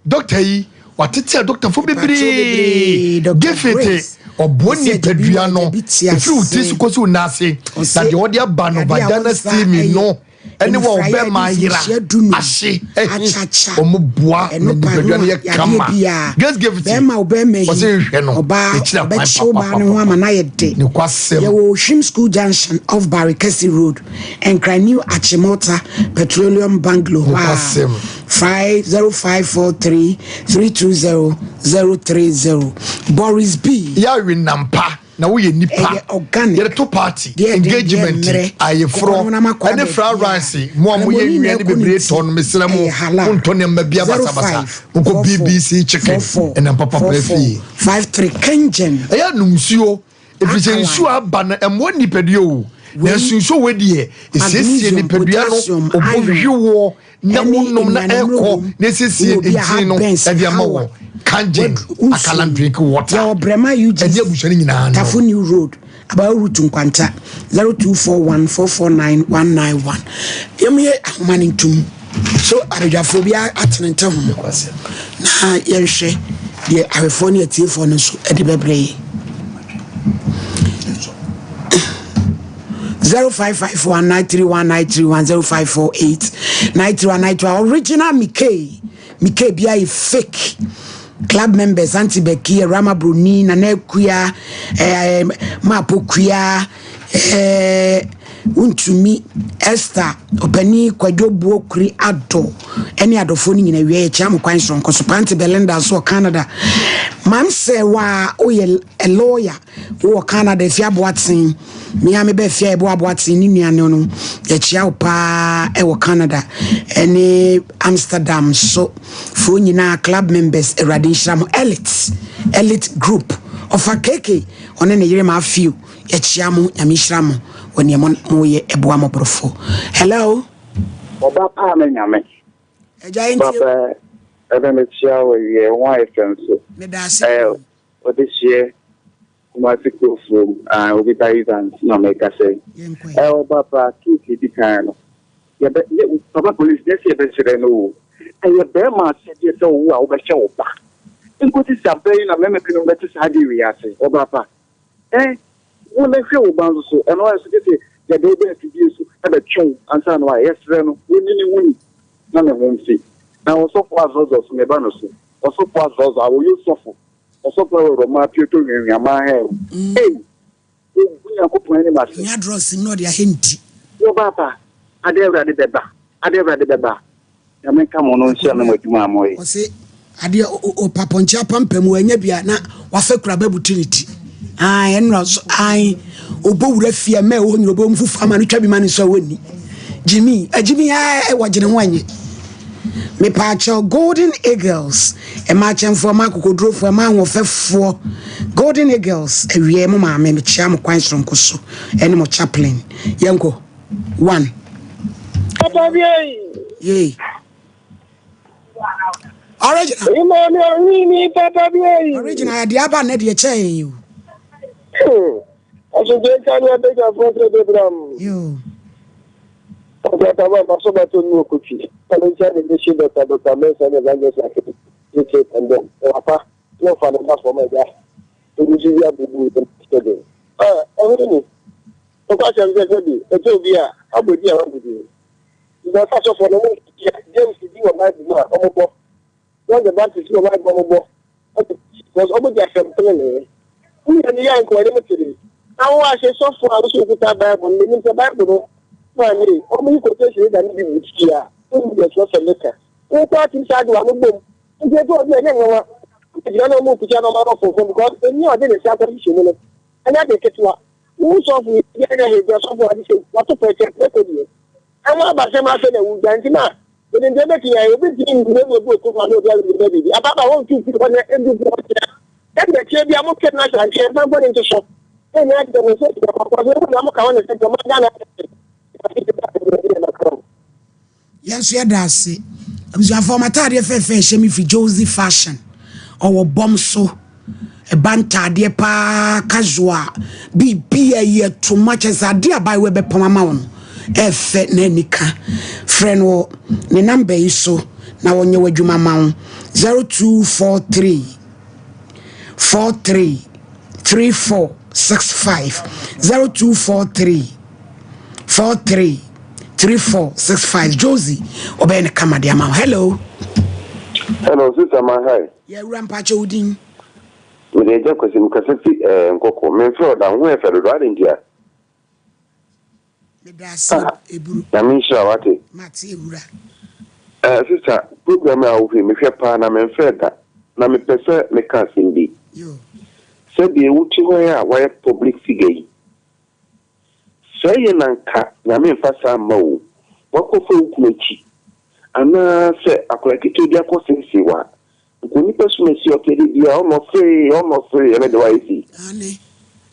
dɔkta yi watete adɔktafo bebree bebree, Dr. gifete Grace. ɔboa Ɔsɛ nipadua agyabi no wɔ agyabi te ɛfiri wo ti ase. so kɔsi wo nan ase na Ɔsɛ deɛ ɔde aba no yadeɛ a vagina wɔnsa steaming ɛyɛ no ɛne wɔ mfraeɛ ɔbɛma de ayera mfirihyia dunum ahye ɛhe akyakya ɔmo boa ma ɛno pa nipadua no no a yɛ yadeɛ kama biara Grace Gift bɛrima wo bɛrima yi ɔsɛ nhwɛ no ɔbaa ɛkyerɛ kwan ɔbɛkyew baa no ho ama no ayɛ de nokwasɛm yɛwɔ Ohwim School Junction off Barikasi Road Nkran New Achimota Petroleum Bungalow hɔ a Nokwasɛm. 50543 320 030 Boris B yɛawe nampa na woyɛ nipa Ɛyɛ organic. yɛde to party Deɛ ɛden, deɛ engagement mmerɛ. ayeforɔ Kɔkɔɔ no akɔ ɛne fried abɛfie a, rice mo a moyɛ Kramoni na nnuane ɛkɔ ne bebree ti. tɔ no mesrɛ mo Ɛyɛ halal. montɔ nneɛma bi abasabasa 05 monkɔ 44 bbc chicken 44 ɛnam papapa 44 fie 53 Kengen ɛyɛ anom nsuo ɛfiri sɛ Alkaline. nsuo aba no ɛmmoa nipadua o nanso nsuo wei deɛ ɛsiesie Magnesium, nipadua no potassium, ɔbɔ iron, hwewoɔ na ɛne wonom na nnuane ɛkɔ nnuro na ɛsiesie wɔ bi a ntini no heartburns, ɛde ama hawa. wɔ kangen Wadu- nsuo. akalan drink water Yɛwɔ Brema UGC. ɛne abusua no nyinaa no Tafo New Road, Abawa Route Nkwanta, 0241449191. Yɛm yɛ ahoma no ntom. So abadwafoɔ bi atene nte ho. Na yɛnhwɛ deɛ ahwɛfoɔ ne atiefoɔ no nso de bɛbrɛ yɛ. 0551 931 0548 931 original Mikey Mikey bia yɛ fake club members Auntie Becky Rama Broni Nana Akua eh, Maapo Kua eh, Wontumi Esther Ɔpani Kwadwo Buo Kuri Adɔ ɛne adɔfoɔ no nyina wie yɛkyia mo kwan soronko so Pante Belinda nso wɔ Canada Mam sɛ waa woyɛ a lawyer wowɔ Canada afi aboaten mea mebɛ fie a ɛbɔ aboaten ne nua no no yɛkyia wo paa ɛwɔ Canada ɛne Amsterdam so foɔ nyinaa club members awurade nhyira mo elite elite group ɔfa keke ɔne ne yere ma afio yɛkyia mo nyame nhyira mo wɔ nea moyɛ ɛboa mmɔborɔfoɔ hello Ɔba paa me nyame. Agya yɛntie. Papa ɛbɛ mekyia wɔ wie ho ayɛ fɛ nso. Meda ase. Ɛɛ ɔde hyeɛ Kumasi kurofuom ah obi ba Evans na mɛka sɛ. Ɛɛ ɔba pa keeki di kan no. Yɛbɛ yɛ papa polisi yɛ sɛ yɛbɛkyerɛ no o. Ɛyɛ bɛrima asɛdeɛ sɛ ɔwo a wobɛhyɛ wo ba. Nkosi sɛ abɛn yi na mmarima binom bɛte saa adeɛ wei ase ɔba pa. Ɛɛ wo na hwɛ wo ba nso so ɛno ayɛ so gye sɛ yɛde wo ba afidie so ɛbɛtwe wo ansa na wayɛ yɛsrɛ no wɔnyi ne ho ni na ne ho mfe na ɔsɔfo azɔzɔ so meba no so ɔsɔfo azɔzɔ a wɔyɛ sɔfo ɔsɔfo awɔrɔ maa pieto hwehwɛ maa hɛ ei ogu nyankopɔn anim ase nya drɔs mu na ɔde ahɛ nti wɔba pa ade awurade bɛba ade awurade bɛba nyame nka mo no nhyira no mo adwuma a moyɛ ɔse adeɛ ɔpapɔnkye apampam wanya bi a na wafa kura bɛbutu ne ti ae ɛnora so ae ɔbɔ wura fie a mɛ ɛwɔ nyina ɔbɔ mu fufu ama no twa bi ma no nso a wɔnni gyimi agyimi a wɔgyene ho anyɛ mepaakyɛw golden eagles ɛma akyɛmfoɔ ɛma akokodurofoɔ ɛma ahoɔfɛfoɔ golden eagles awie mo maame mekyia mo kwan soronko so ɛne mo chaplain yɛnkɔ one Papa bi eyi. Yei. Original. Emmanuel Wini papa bi eyi. Original yɛde aba nnɛ deɛ kyɛn yɛn yi o. Asomdwe nka ne abadwafoɔ sɛ bebram. Yo. Ɔkrataba mfa so bɛto ne okotwi. Ɛno nkyɛn ne bɛhyɛ Dr. Dr. Mensah ne Evangelist Akete Tete Kandem. Wapa na ɔfa ne ba fam agya. Ebi nso bi abubu. Sɛbi. Ɛ, ɔhene ni. Nokwasɛm sɛ, sɛbi, ɛtɔ obi a, abɔ din a wabɔ din. Because asɔfoɔ no, wɔn James di wɔ Bible mu a, wɔbɔ. John the Baptist wɔ Bible mu bɔ because ɔmo di asɛm trenee. Wo nua no yɛ anka w'anim tene. Na wo ahyɛ sɔfo a wosɛ okuta Bible no menim sɛ Bible no maame yi ɔmo yi quotation da ne bi mu ti a wonnim deɛ kyerɛsɛm no ka. Wo koraa tumi saa de w'ano bom nti ɛtɔ obi a ɛnyɛ nwanwa. Gyina na ɔmo kuta na ɔmo ano fonfon because ɛni a ɔde ne nsa akɔhyehyɛ mu no ɛnyɛ ade ketewa. Wo sɔfo yi bi anyɛ hwee kura sɔfo a ɔde hyɛ wato pɛkyɛ pɛkɔ deɛ. Ɛho abasɛm afei na wugya nti ma menim deɛ ɛbɛtumi ayɛ obi ntumi nnyina mu ebu oku ma na obi ayɛ biribi biribi ababa wɔn tu firi hɔ na edu firi hɔ kyerɛ sɛdeɛ ɛteɛ bia mo twɛn na ahyɛ aseɛ mfa mfa ne nto so ɛnyɛ adeɛ mo nso deɛ kɔkɔɔ so ehu na mo ka wɔn ne sɛ deɛ ɔmo Ghana Yɛn nso yɛda ase. Abusuafoɔ m'ataadeɛ fɛɛfɛ ɛhyɛ me firi Josie Fashion. Ɔwɔ bɔm so. Ɛba ntaadeɛ paa casual. Biribi a ɛyɛ toma kyɛ sɛ adeɛ abaayewa bɛpam ama wo no ɛfɛ na anika. Frɛ no wɔ ne namba yi so na wɔnyɛ w'adwuma ma wo. 0243 43 34 65 0243 43 34 65 Josie ɔbɛyɛ ne kama de ama wo. Hello. Hello, sister ma hi. Yɛwura mpakyɛ wo din. Mede agya kwasi mekasa fi eh, nkɔkɔ. Memfrɛ ɔda ho yɛ fɛ dodo ade ntia. Meda ase ah, eburu. Nyame nhyira wate. Mate ewura. Eh, sister, program a wohwɛ mehwɛ paa na memfrɛ da. Na mepɛ sɛ meka asɛm bi. Sɛdeɛ wote hɔ yi a wayɛ public figure yi. Sɛ ɛyɛ na nka Nyame mfa saa mma o, wakɔfa wo kunu akyi, anaa sɛ akwadaa ketewa bi akɔ seesei wo a, nka onipa sum asi ɔpɛ de biara ɔnɔ see, ɔnɔ see, ɛnɛ deɛ wayɛ sei.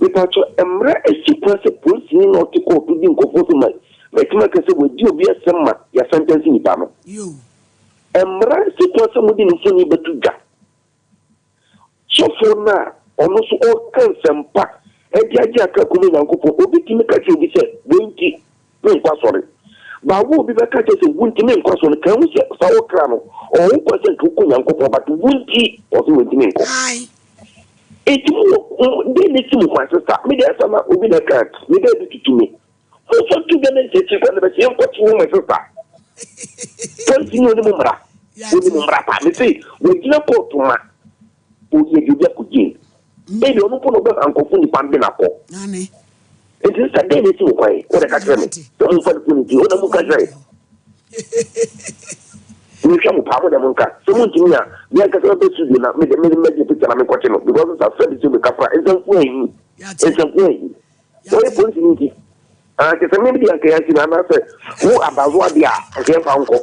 Mepakyɛ mmra asi kwan sɛ polisini na ɔte kɔɔto di nkurɔfoɔ so ma mɛtumi aka sɛ wadi obi asɛm ma yɛasɛntɛnse nipa no. Mmra asi kwan sɛ mode ne mfoni bɛto dwa. Sɔfoɔ no a ɔno nso ɔreka nsɛmpa de agye akra kɔma Onyankopɔn, obi tumi ka kyerɛ obi sɛ, Wei nti, menkɔ asɔre. But wo obi bɛka kyerɛ sɛ, Wo nti menkɔ asɔre no, ka hu sɛ saa wo kra no, ɔwɔ ho kwan sɛ nka wokɔ Onyankopɔn, but wo nti, ɔse wei nti menkɔ. Enti mo, dɛn na esi mo kwan, sister? Me deɛ ɛsɛ na obi na ɛka, me baabi tutu me. Momfa nto dwa na nkyɛ akyiri kwan no bɛkyɛ yɛnkɔkye wo my sister. Polisi ni onim mmara. Onim mmara pa. Me se wagyina kɔɔto ma yɛde obi akɔ jail. Ebi ɔno mpo na ɔbɛha nkɔfo nipa no de no akɔ. Nti sister dɛn na esi wo kwan? Wo de ka kyerɛ me. Sɛ momfa no polisi wo na monka kyerɛ. Mehwɛ mo paa mo deɛ monka. Sɛ montumi a me ankasa mɛbɛ studio na me de me mɛgye picture na menkɔkye no because sister sɛbi sɛ mekafra nsɛmfo ayi. Nsɛmfo ayi. Wɔyɛ polisi ni nti. Ah, kyɛ sɛ me deɛ anka yɛasi no anaasɛ wo abazoa deɛ a anka yɛmfa nkɔ.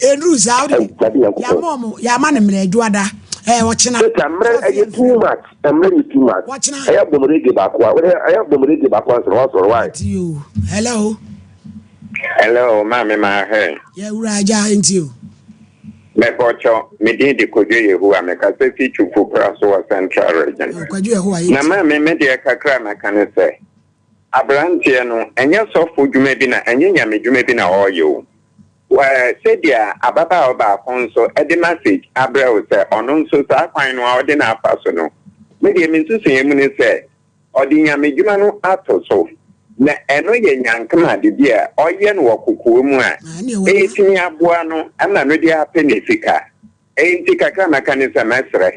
Ɛnuru saa wode yɛama ɔmo yɛama no mmerɛ adwoada ɛɛ ɔkyena. Sɛ mmerɛ ɛyɛ too much mmerɛ yɛ too much. Ɔkyena. Ɛyɛ abom reggae baako a wode ɛyɛ abom reggae baako ansa na wasɔre why. Ati o hello. Hello maame mahwɛ. Yɛ wura agya nti o. Mepɔkyɔ, me din de Kojo Yehowa, me kasa fi Twufo pra so wɔ Central Region. Kwadwo Yehowa yɛ Na maame me deɛ kakra a mɛka ne sɛ, abranteɛ no, ɛnyɛ sɔfo dwuma bi na, ɛnyɛ Nyame dwuma bi na ɔreyɛ o. Wɔ, sɛdeɛ ababaawa baako nso de message abrɛ wo sɛ ɔno nso saa kwan no a ɔde no afa so no, me deɛ me nsusuiɛ mu ne sɛ, Ɔde nyamedwuma no ato so, na ɛno yɛ nyankomade bi a ɔyɛ no wɔ kokoa mu a ɛretumi aboa no ma no de apɛ ne sika. Enti kakra a mɛka ne sɛ mɛsrɛ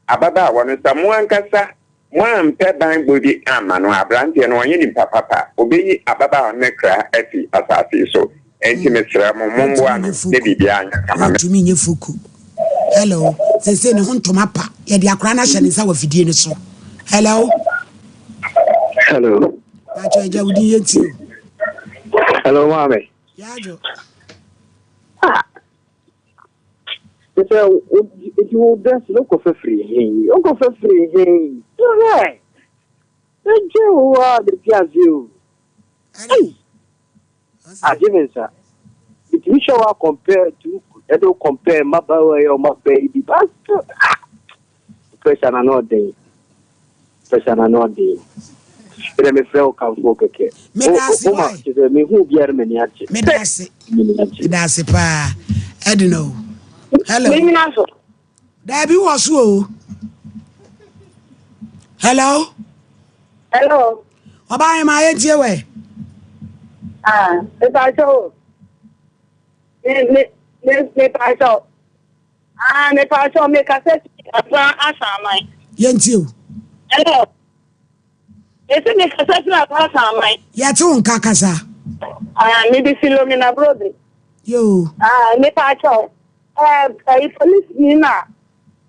ababaawa no sɛ mo ankasa moampɛ banbɔ bi amma no, aberanteɛ no ɔnyɛ nipa papa, ɔbɛyi ababaawa no kra afi asase yi so. Enti mesrɛ mo mommoa no na biribiara nyɛ kama. Ɔntumi nyɛ fuku. Hello. Sese ne ho ntoma pa. Yɛde akora no ahyɛ ne nsa wɔ afidie no so. Hello. Hello. Pacho agya wo din yɛ nti o. Hello maame. Yaajo. Ah. Sɛ wo nti wo dress no kɔ fɛfiri he. Wo kɔ fɛfiri he. Sɛ. Ɛgye wo a de ti ase o. Hey. Agye me nsa. Metumi hwɛ wo a compare to ɛde wo compare mmabaawa yi a wɔn aba yi bi but still ah pressure na na ɔden pressure na na ɔden ɛdɛ mefrɛ wo kamfo kɛkɛ Meda ase o ma why? kyerɛ sɛ mehu obiara m'ani agye Meda ase. m'ani agye Meda ase paa. Ɛdena o. Hello. Menyina so. Daabi wɔ so o. Hello. Hello. Ɔbaa yɛn maa yɛn tie wɛ. Ah, mepa kyɛw. Me me me mepa kyɛw. Ah, mepa kyɛw me kasa fi Accra Asaman. Yɛn tie o. Hello. Mese me kasa fi Accra Asaman. Yɛte wo nka kasa. Ah, me de Philomena Brobe. Yoo. Ah, mepa kyɛw. Eh, eh, police ni na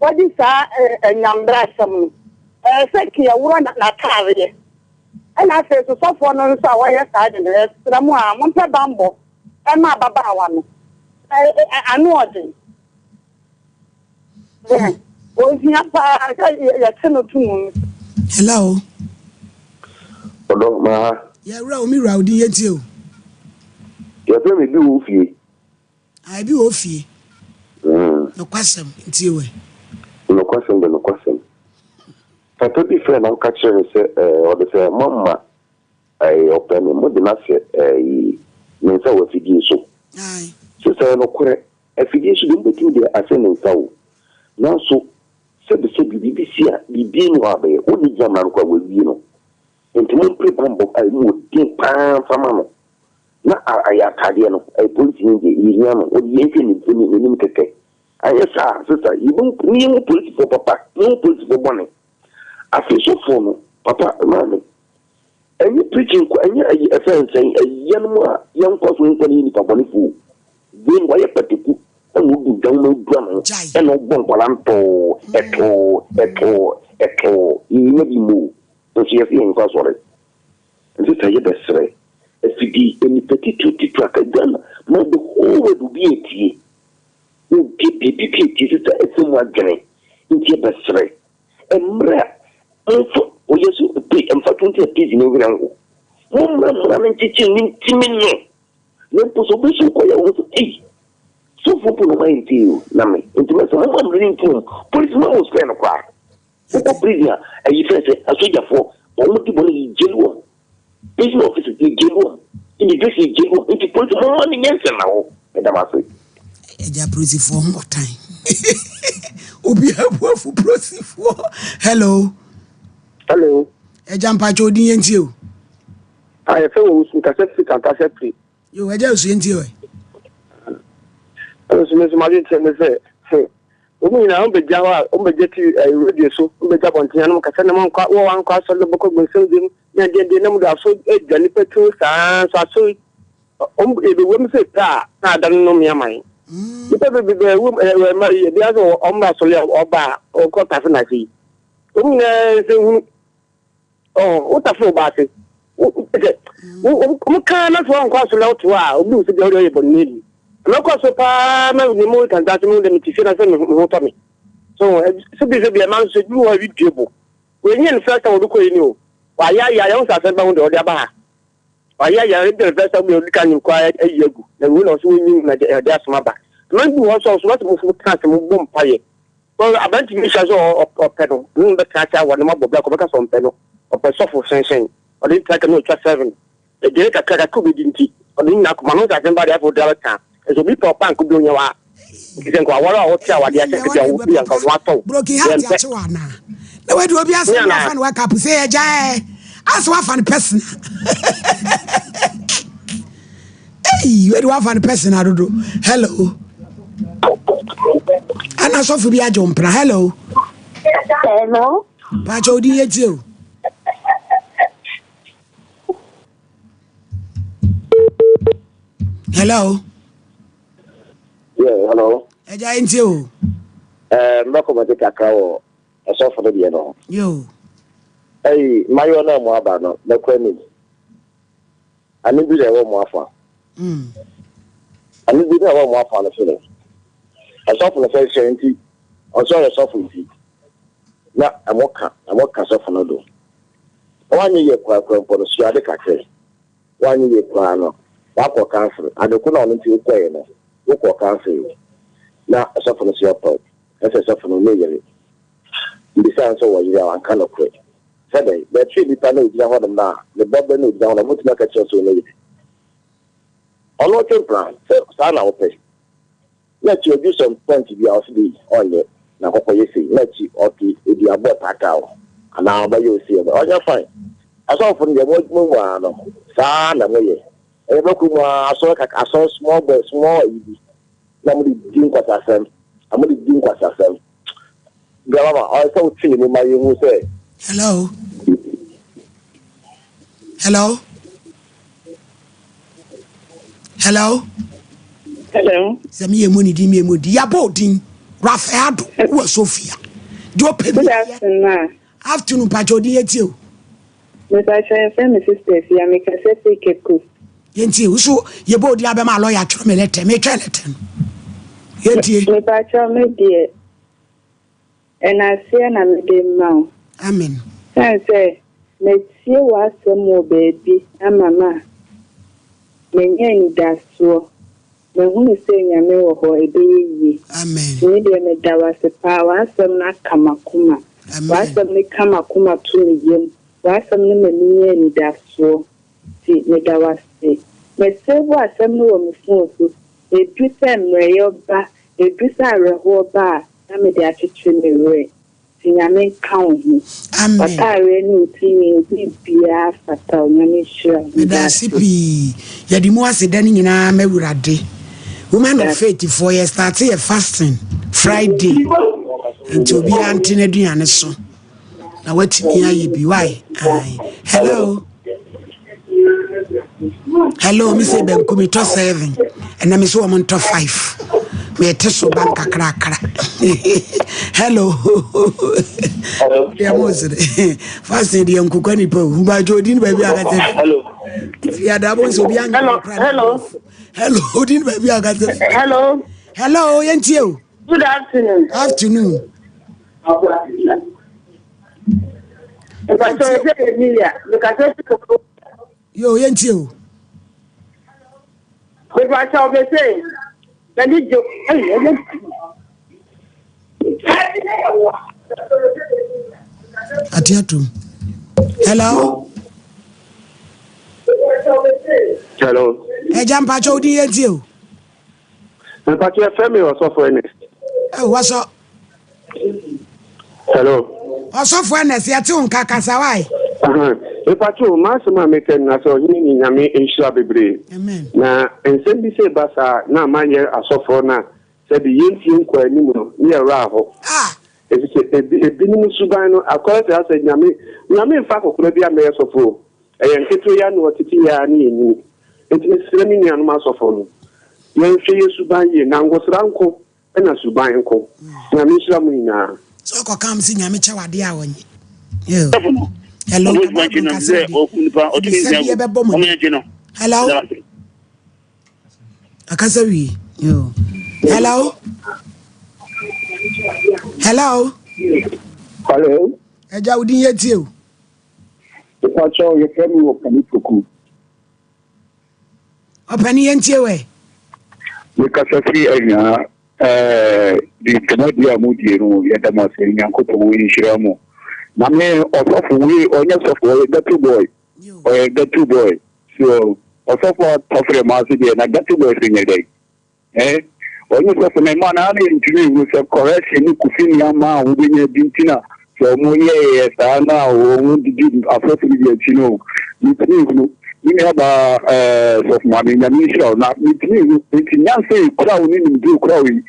wɔde saa anyambra asɛm no. Eh, sɛ keɛworɔ n'ataareɛ. Ɛna afei nso sɔfoɔ no nso a wɔyɛ saa de no, yɛsrɛ mo a mompɛ bammɔ ɛma ababaawa no. Ano ɔden. Ohia paa sɛ yɛte no to mu. Hello. Ɔdɔ, ma ha. Yɛwura o, me wura o, din yɛntie o. Yɛfrɛ me bi wɔ fie. Ah, ebi wɔ fie. Nokwasɛm, ntie wɛ. Nokwasɛm de nokwasɛm. Papa bi frɛɛ na ɔka kyerɛɛ no sɛ ɛɛ ɔde sɛ moama ɛɛ ɔpɛ no mode no ahyɛ ɛɛ ne nsa wɔ afidie so. Sɛ sɛ ɛyɛ nokorɛ, afidie so deɛ mobɛtumi de ahyɛ ne nsa o. Nanso sɛbi sɛbi biribi si a biribi nni hɔ a bɛyɛ. Wode gyina mmara no koraa wɔawie no. Nti mompere bammɔ a ɛmu wɔ den paa mfa ma no. Na ayɛ ataadeɛ no, ɛyɛ polisini deɛ, yɛhia no, wɔde yɛn hwɛ ne mfoni, n'anim kɛkɛ. Anyɛ saa a, sista, yɛbɛhu, ne yɛhu polisifoɔ papa, ne yɛhu polisifoɔ bɔne. Afei sɔfoɔ no, papa, maame, ɛnyɛ preaching nko, ɛnyɛ ayi, ɛfɛ nsɛn, ayi yɛnom a yɛnkɔ so nkɔ ne yɛ nipa bɔnefoɔ o. Wei no, wayɛ pataku, ɛna ɔdu dwan ma ɔdura ne ho, ɛna ɔbɔ nkwadaa ntɔɔ, ɛtɔɔ, ɛtɔɔ, ɛtɔɔ, yɛnya bi mmɔ o, nso yɛse yɛnkɔ asɔre. Ɛnsɛ sɛ yɛbɛsrɛ afidi nnipa titiriw titiriw aka Ghana ma the whole world obi atie obi biribi bi atie sɛ sɛ ɛsɛ mu adwene nti yɛbɛsrɛ mmerɛ a momfa ɔyɛ so pe mfa to nti a peace ne werɛ nho mommra mmara no nkyekyere ne ntimi no na mpo sɛ obi so kɔyɛ wo so ei sɔfoɔ mpo na ɔma ntie o na me nti mɛsɛ momma mmara no ntom polisi ma mo spare no koraa Wokɔ prison a, ayi fɛn sɛ asogyafoɔ wɔn di bɔne yɛ jail wɔn, prison officers yɛ jail wɔn, immigration yɛ jail wɔn, nti polisi mo mma no nyɛ nsɛnahɔ. Meda mo ase. Agya prosifoɔ ho ɔtan. Obi abuafu prosifoɔ. Hello. Hello. Agya mpakyɛ odin yɛn tie o. Ah, yɛfɛ wɔ wusu kasa firi kankasa firi. Yo, agya osu yɛn tie o. Ɛnso me nso m'adwene kyerɛ me sɛ Wɔn nyinaa wɔn bɛgya hɔ a, wɔn bɛgya ti ɛɛ radio so, wɔn bɛgya abɔnten anam kasa na wɔn nkɔ wɔ wɔn ankɔ asɔre na bɛkɔ gbɔnsɛm gyem ne adeɛ adeɛ na wɔn de aso adwa nipa ti ho saa nso aso yi wɔn ebɛwura mu sɛ pɛ a na ada no nom aman. Nipa bebree ɛwɔ mu ɛɛ ɛma yi ebi asɛ wɔn ba asɔre a ɔba a ɔkɔ tafe na ase yi wɔn nyinaa nsɛnhunu. Ɔɔ, wo tafo wo ba ase. Wo, sɛ, wo, wo, wo kaa na so wankɔ asɔre na wote hɔ a, obi hu sɛ bia wode ɔyɛ bɔne ni. Mɛkɔ so paa na ne mu tantan so mehu dɛ mete fie na sɛ me ho tɔ me. So, sɛ bi sɛ bia ma nso bi wɔ hɔ a bi due bo. Wei nyɛ ne first time ɔde kɔ yi ni o. Wayɛ ayɛ ayɛ ho sɛ asɛm ba ho deɛ ɔde aba ha. Wayɛ ayɛ ayɛ bi first time bi ɔde ka nyim koraa ayi agu. Na wei na ɔsɛ wɔnyi na ɔde asoma aba. Mma bi wɔ hɔ nso a ɔso wɔsɛ mo tena ase mo bɔ mpaeɛ. Well, aberante bi hyɛ sɛ ɔpɛ no, ne no bɛtena ase aware no mabɔ bra kɔ bɛka sɛ ɔmpɛ no, ɔpɛ sɔfo hyɛnhyɛn, ɔde no tena ka na ɔtwa seven, aduane kakra kakra obɛdi nti, ɔde ne nyinaa kɔma no, sɛ asɛm ba deɛ afei ɔde abɛka, nso obi pɛ ɔpa nka obi ɔnyɛ wa, nti sɛ nka waware a ɔte awadeɛ ase nka bi a wo bi a nka ɔno atɔ wo, Broken heart yɛmpɛ. akye wo anaa? Na wadi obi asɛm Me na anaa? wafa no waka po sɛ yɛgya ɛ asɛ wafa no personal. Ei, wei de wafa no personal dodo. Hello. Ana sɔfo bi agye wo mpena. Hello. Hello. Pakyɛ odin yɛ tie o. Hello. Yeah, hello. Ɛgya yɛ ntie o. Eh, mbɛkɔ mɛte kakra wɔ ɛsɔfo no deɛ no. Yo. Ɛyi, mmayewa no a mo aba no, mɛkɔ anim. Ano bi na ɛwɔ mo afa. Ano bi na ɛwɔ mo afa no so no. Ɛsɔfo no sɛ hyɛ nti, ɔsɛ ɔyɛ sɔfo nti, na ɛmo ka, ɛmo ka sɔfo no do. Na wanyɛ yie koraa koraa mpo no, sua ade kakra. Wanyɛ yie koraa no, wakɔ kansere. Ade ko na ɔno nti wokɔɛ no, wokɔ kansere. Na sɔfo no sɛ ɔpɛ, ɛsɛ sɔfo no ne yere. Mbisaa no sɛ ɔwɔ yere a, wanka nokorɛ. Sɛ dɛn? Bɛtwee nipa no a ogyina hɔnom no a, ne bɔberɛ no a ogyina hɔ no, wɔbɛtumi aka kyerɛ sɛ ɔnyɛ yere. Ɔno ɔtwe mpena, sɛ saa na wopɛ. Na akyi ɔduru some point bi a, ɔse dei, ɔnyɛ, na kɔkɔyɛ sei. Na akyi ɔde eduabɔ taataa wo, anaa ɔbɛyɛ wo sei, ɔbɛ, ɔnyɛ fine. Asɔfo no deɛ mo adwuma mu ara no, saa ara na moyɛ. Ɛyɛ bɛkɔ mu ara, asɔre kak, asɔre small boy, small ayi bi, na mode di nkwasasɛm, na mode di nkwasasɛm. Grandmama, ɔyɛ sɛ wote ne mu ma yɛhu sɛ. Hello. Hello. Hello. Hello. Sɛ meyɛ mu ne din meyɛ mu di yabɔ odin Rafael Ado wɔ Sofia. Deɛ ɔpɛ bi Good yɛ. afternoon ma. Afternoon mpakyɛ odin yɛ tie o. Mepakyɛ yɛfrɛ me sister Afia mekasa firi Cape Coast. Yɛntie wo so yɛbɔ odin abɛma lɔya atwerɛ me lɛtɛ metwɛn lɛtɛ no. Yɛntie. Mepakyɛ me deɛ ɛnaseɛ na mede rema wo. Amen. Sane sɛ matie w'asɛm wɔ baabi ama ma manya anidasoɔ. Mahunu sɛ Nyame wɔ hɔ, ɛbɛyɛ yie. Amen. Nti me deɛ meda wo ase paa, w'asɛm no aka m'akoma. Amen. W'asɛm no ka m'akoma to me yam. W'asɛm no ma menya anidasoɔ. Nti meda wo ase. Me save asɛm no wɔ me phone so. Ɛdu sɛ mmerɛyɛ ba, ɛdu sɛ awerɛhoɔ ba a, na mede akyekyere me werɛ. Nti Nyame nka wo ho. Amen. W'ataareɛ ne wo tirinwi wo biribiara fata wo. Nyame nhyira wo. Meda ase pii. Yɛde mu aseda no nyinaa ma Awurade. Women of Faith foɔ yɛ starte yɛ fasting Friday. Nti obiara nte n'aduane so na watumi ayɛ bi. Why? Aye. Hello. Hello, me say banku me tɔ seven. Ɛnna me so wɔn ntɔ five. Me te so ba nkakrakra. Hello. Deɛ mo sere. Fasting deɛ nkokɔ nipa o. Mbajo odi ni baabi akasɛ. Hello. Fiada bo nso obi anya. Hello. Hello. Hello. Odi ni baabi akasɛ. Hello. Hello, yɛntie o. Good afternoon. Afternoon. Mpatsɔ yɛfrɛ me Emilia, mekasa fi Koforidua. Yo, yɛntie o. Mepatsɔ mese m'ani gye ɛyi ɛyɛ. Ate atom. Hello. Hello. Ɛgya mpatsɔ wodi yɛntie o. Mpatsɔ yɛfrɛ me Ɔsɔfo Ernest. Oh, wɔsɔ. Hello. Ɔsɔfo Ernest, yɛte wo nka kasa wae. Mpatsɔ m'asɛm a meka nyina sɛ ɔhene ne Nyame nhyira bebree. Amen. Na nsɛm bi sɛ ba saa na ama yɛ asɔfoɔ no a sɛbi yɛntie nkɔ anim no ne yɛwerɛ aho. Ah. Efisɛ ebi ebinom suban no akɔyɛ sɛ asɛ Nyame Nyame mfa akɔkora bi ammɛyɛ sɔfo o. Ɛyɛ nketewa yi ara na wɔtete yɛ ara ne yɛnyini. Enti mesrɛ me nuanom asɔfo no, yɛnhwɛ yɛ suban yie, na ngosra nko na suban nko. Nyame nhyira mo nyinaa. Sɛ ɔkɔ kam se Nyame kyɛ wo adeɛ a ɔnye. Hello, ka Bible nka sɛ ɔde ebisa bi ɛbɛbɔ mo ani. Hello. Akasa wie. Hello. Hello. Hello. Ɛgya wo din yɛ tie o. Mepakyɛw yɛfrɛ me Ɔpani Poku. Ɔpani yɛntie wo ɛ. Mekasa firi Anyaa. Ɛɛ de dwumadie a modie no yɛda mo ase Nyankopɔn nhyira mo. Na me ɔsɔfo wei ɔnyɛ sɔfo ɔyɛ ghetto boy ɔyɛ ghetto boy so ɔsɔfo a tɔfrɛ mo ase deɛ na ghetto boy so nyɛ dɛn. Eh, ɔnye sɔfo no mma no ara na yɛntumi nhu sɛ correction ne kofi nneɛma a wobɛnya bi nti na sɛ wɔn yɛɛyɛ saa na wɔn didi asɔfo no bi akyi no mentumi nhunu me nua baa ɛɛ sɔfo maame nyame nhyira wo na mentumi nhu nti nyansa yi kura wo ne nimdeɛ kura wo yi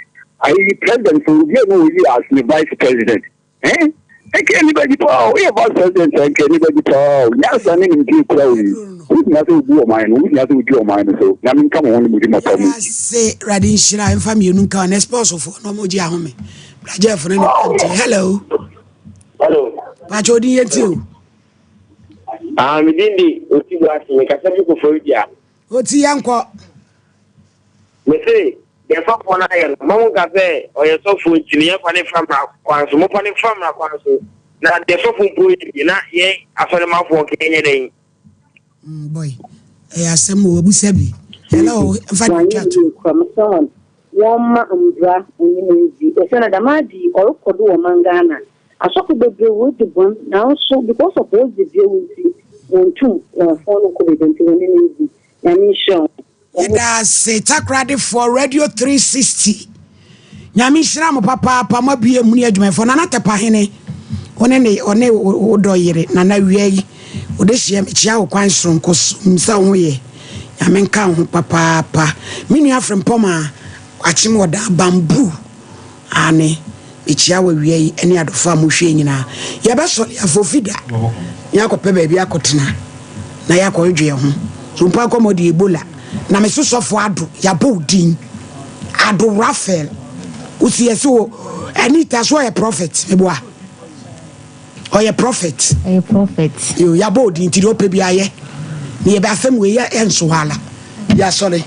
ayi president fo obi a na oyi as ne vice president Eh? Nka ani bɛgye paa o. Woyɛ vice president a, nka ani bɛgye paa o. Nyansa ne nimdeɛ kura wo yi. Wohia sɛ wobu ɔman no, wohia sɛ wodi ɔman no so. Nyame nka mo ho ne mo dwuma pa mu. Yɛdase Awurade nhyira mfa mmienu nka ɔnɛ sports foɔ na ɔmo gye ahome. Bra Jeff ne ne nti hello. Hello. Pakyɛ odin yɛ ti o. Ah, me din de Oti Boase, me kasa fi Koforidua. Oti yɛnkɔ. Mese, deɛ sɔfoɔ no ayɛ no, mma monnka sɛ ɔyɛ sɔfoɔ nti no yɛmfa no mfa mmara kwan so. Momfa no mfa mmara kwan so. Na deɛ sɔfoɔ mpo yɛ deɛ, na yɛn asɔremmafoɔ nka yɛnyɛ dɛn? Mm, boy, ɛyɛ asɛm o, abusa bi. Hello, mfa de twa to. Wɔmma mbra onyim ndzi osiandɛ dɛm adze yi ɔrokɔ do wɔ ɔman Ghana. Asɔfo bebree woridzi bɔn naaso because of hɔn dzibew ntsi wonntum wɔmmfa hɔn nnkɔ beebi ntsi hɔn enyi nndzi. Nyame nhyira hɔn. Yɛda ase Takoradefoɔ Radio 360 Nyame nhyira mo papaapa mo abue mu ne adwumayɛfoɔ Nana Tɛpahene wo ne ne ɔne wo dɔ yere Nana wia yi Wode hyeɛ mekyea wo kwan soronko so nim sɛ wo ho yɛ. Nyame nka wo ho papaapa. Me nua Frimpɔmaa Akyem wɔ daa bamboo. Aane, mekyia wo awia yi ne adɔfoɔ a mohwɛ yi nyinaa. Yɛbɛsɔre afofi da na yɛakɔpɛ baabi akɔtena na yɛakɔdwedwe yɛn ho. So mpo akɔmmɔ deɛ Ebola. Na me so sɔfo Ado, yɛabɔ wo din. Ado Raphael. Wosi yɛse wo Anita so ɔyɛ prophet, meboa. Ɔyɛ prophet. Ɔyɛ prophet. Yo, yɛabɔ wo din nti deɛ ɔpɛ bi ayɛ. Na yɛbɛ asɛm wei yɛ ɛnso hɔ ala. Yɛasɔre.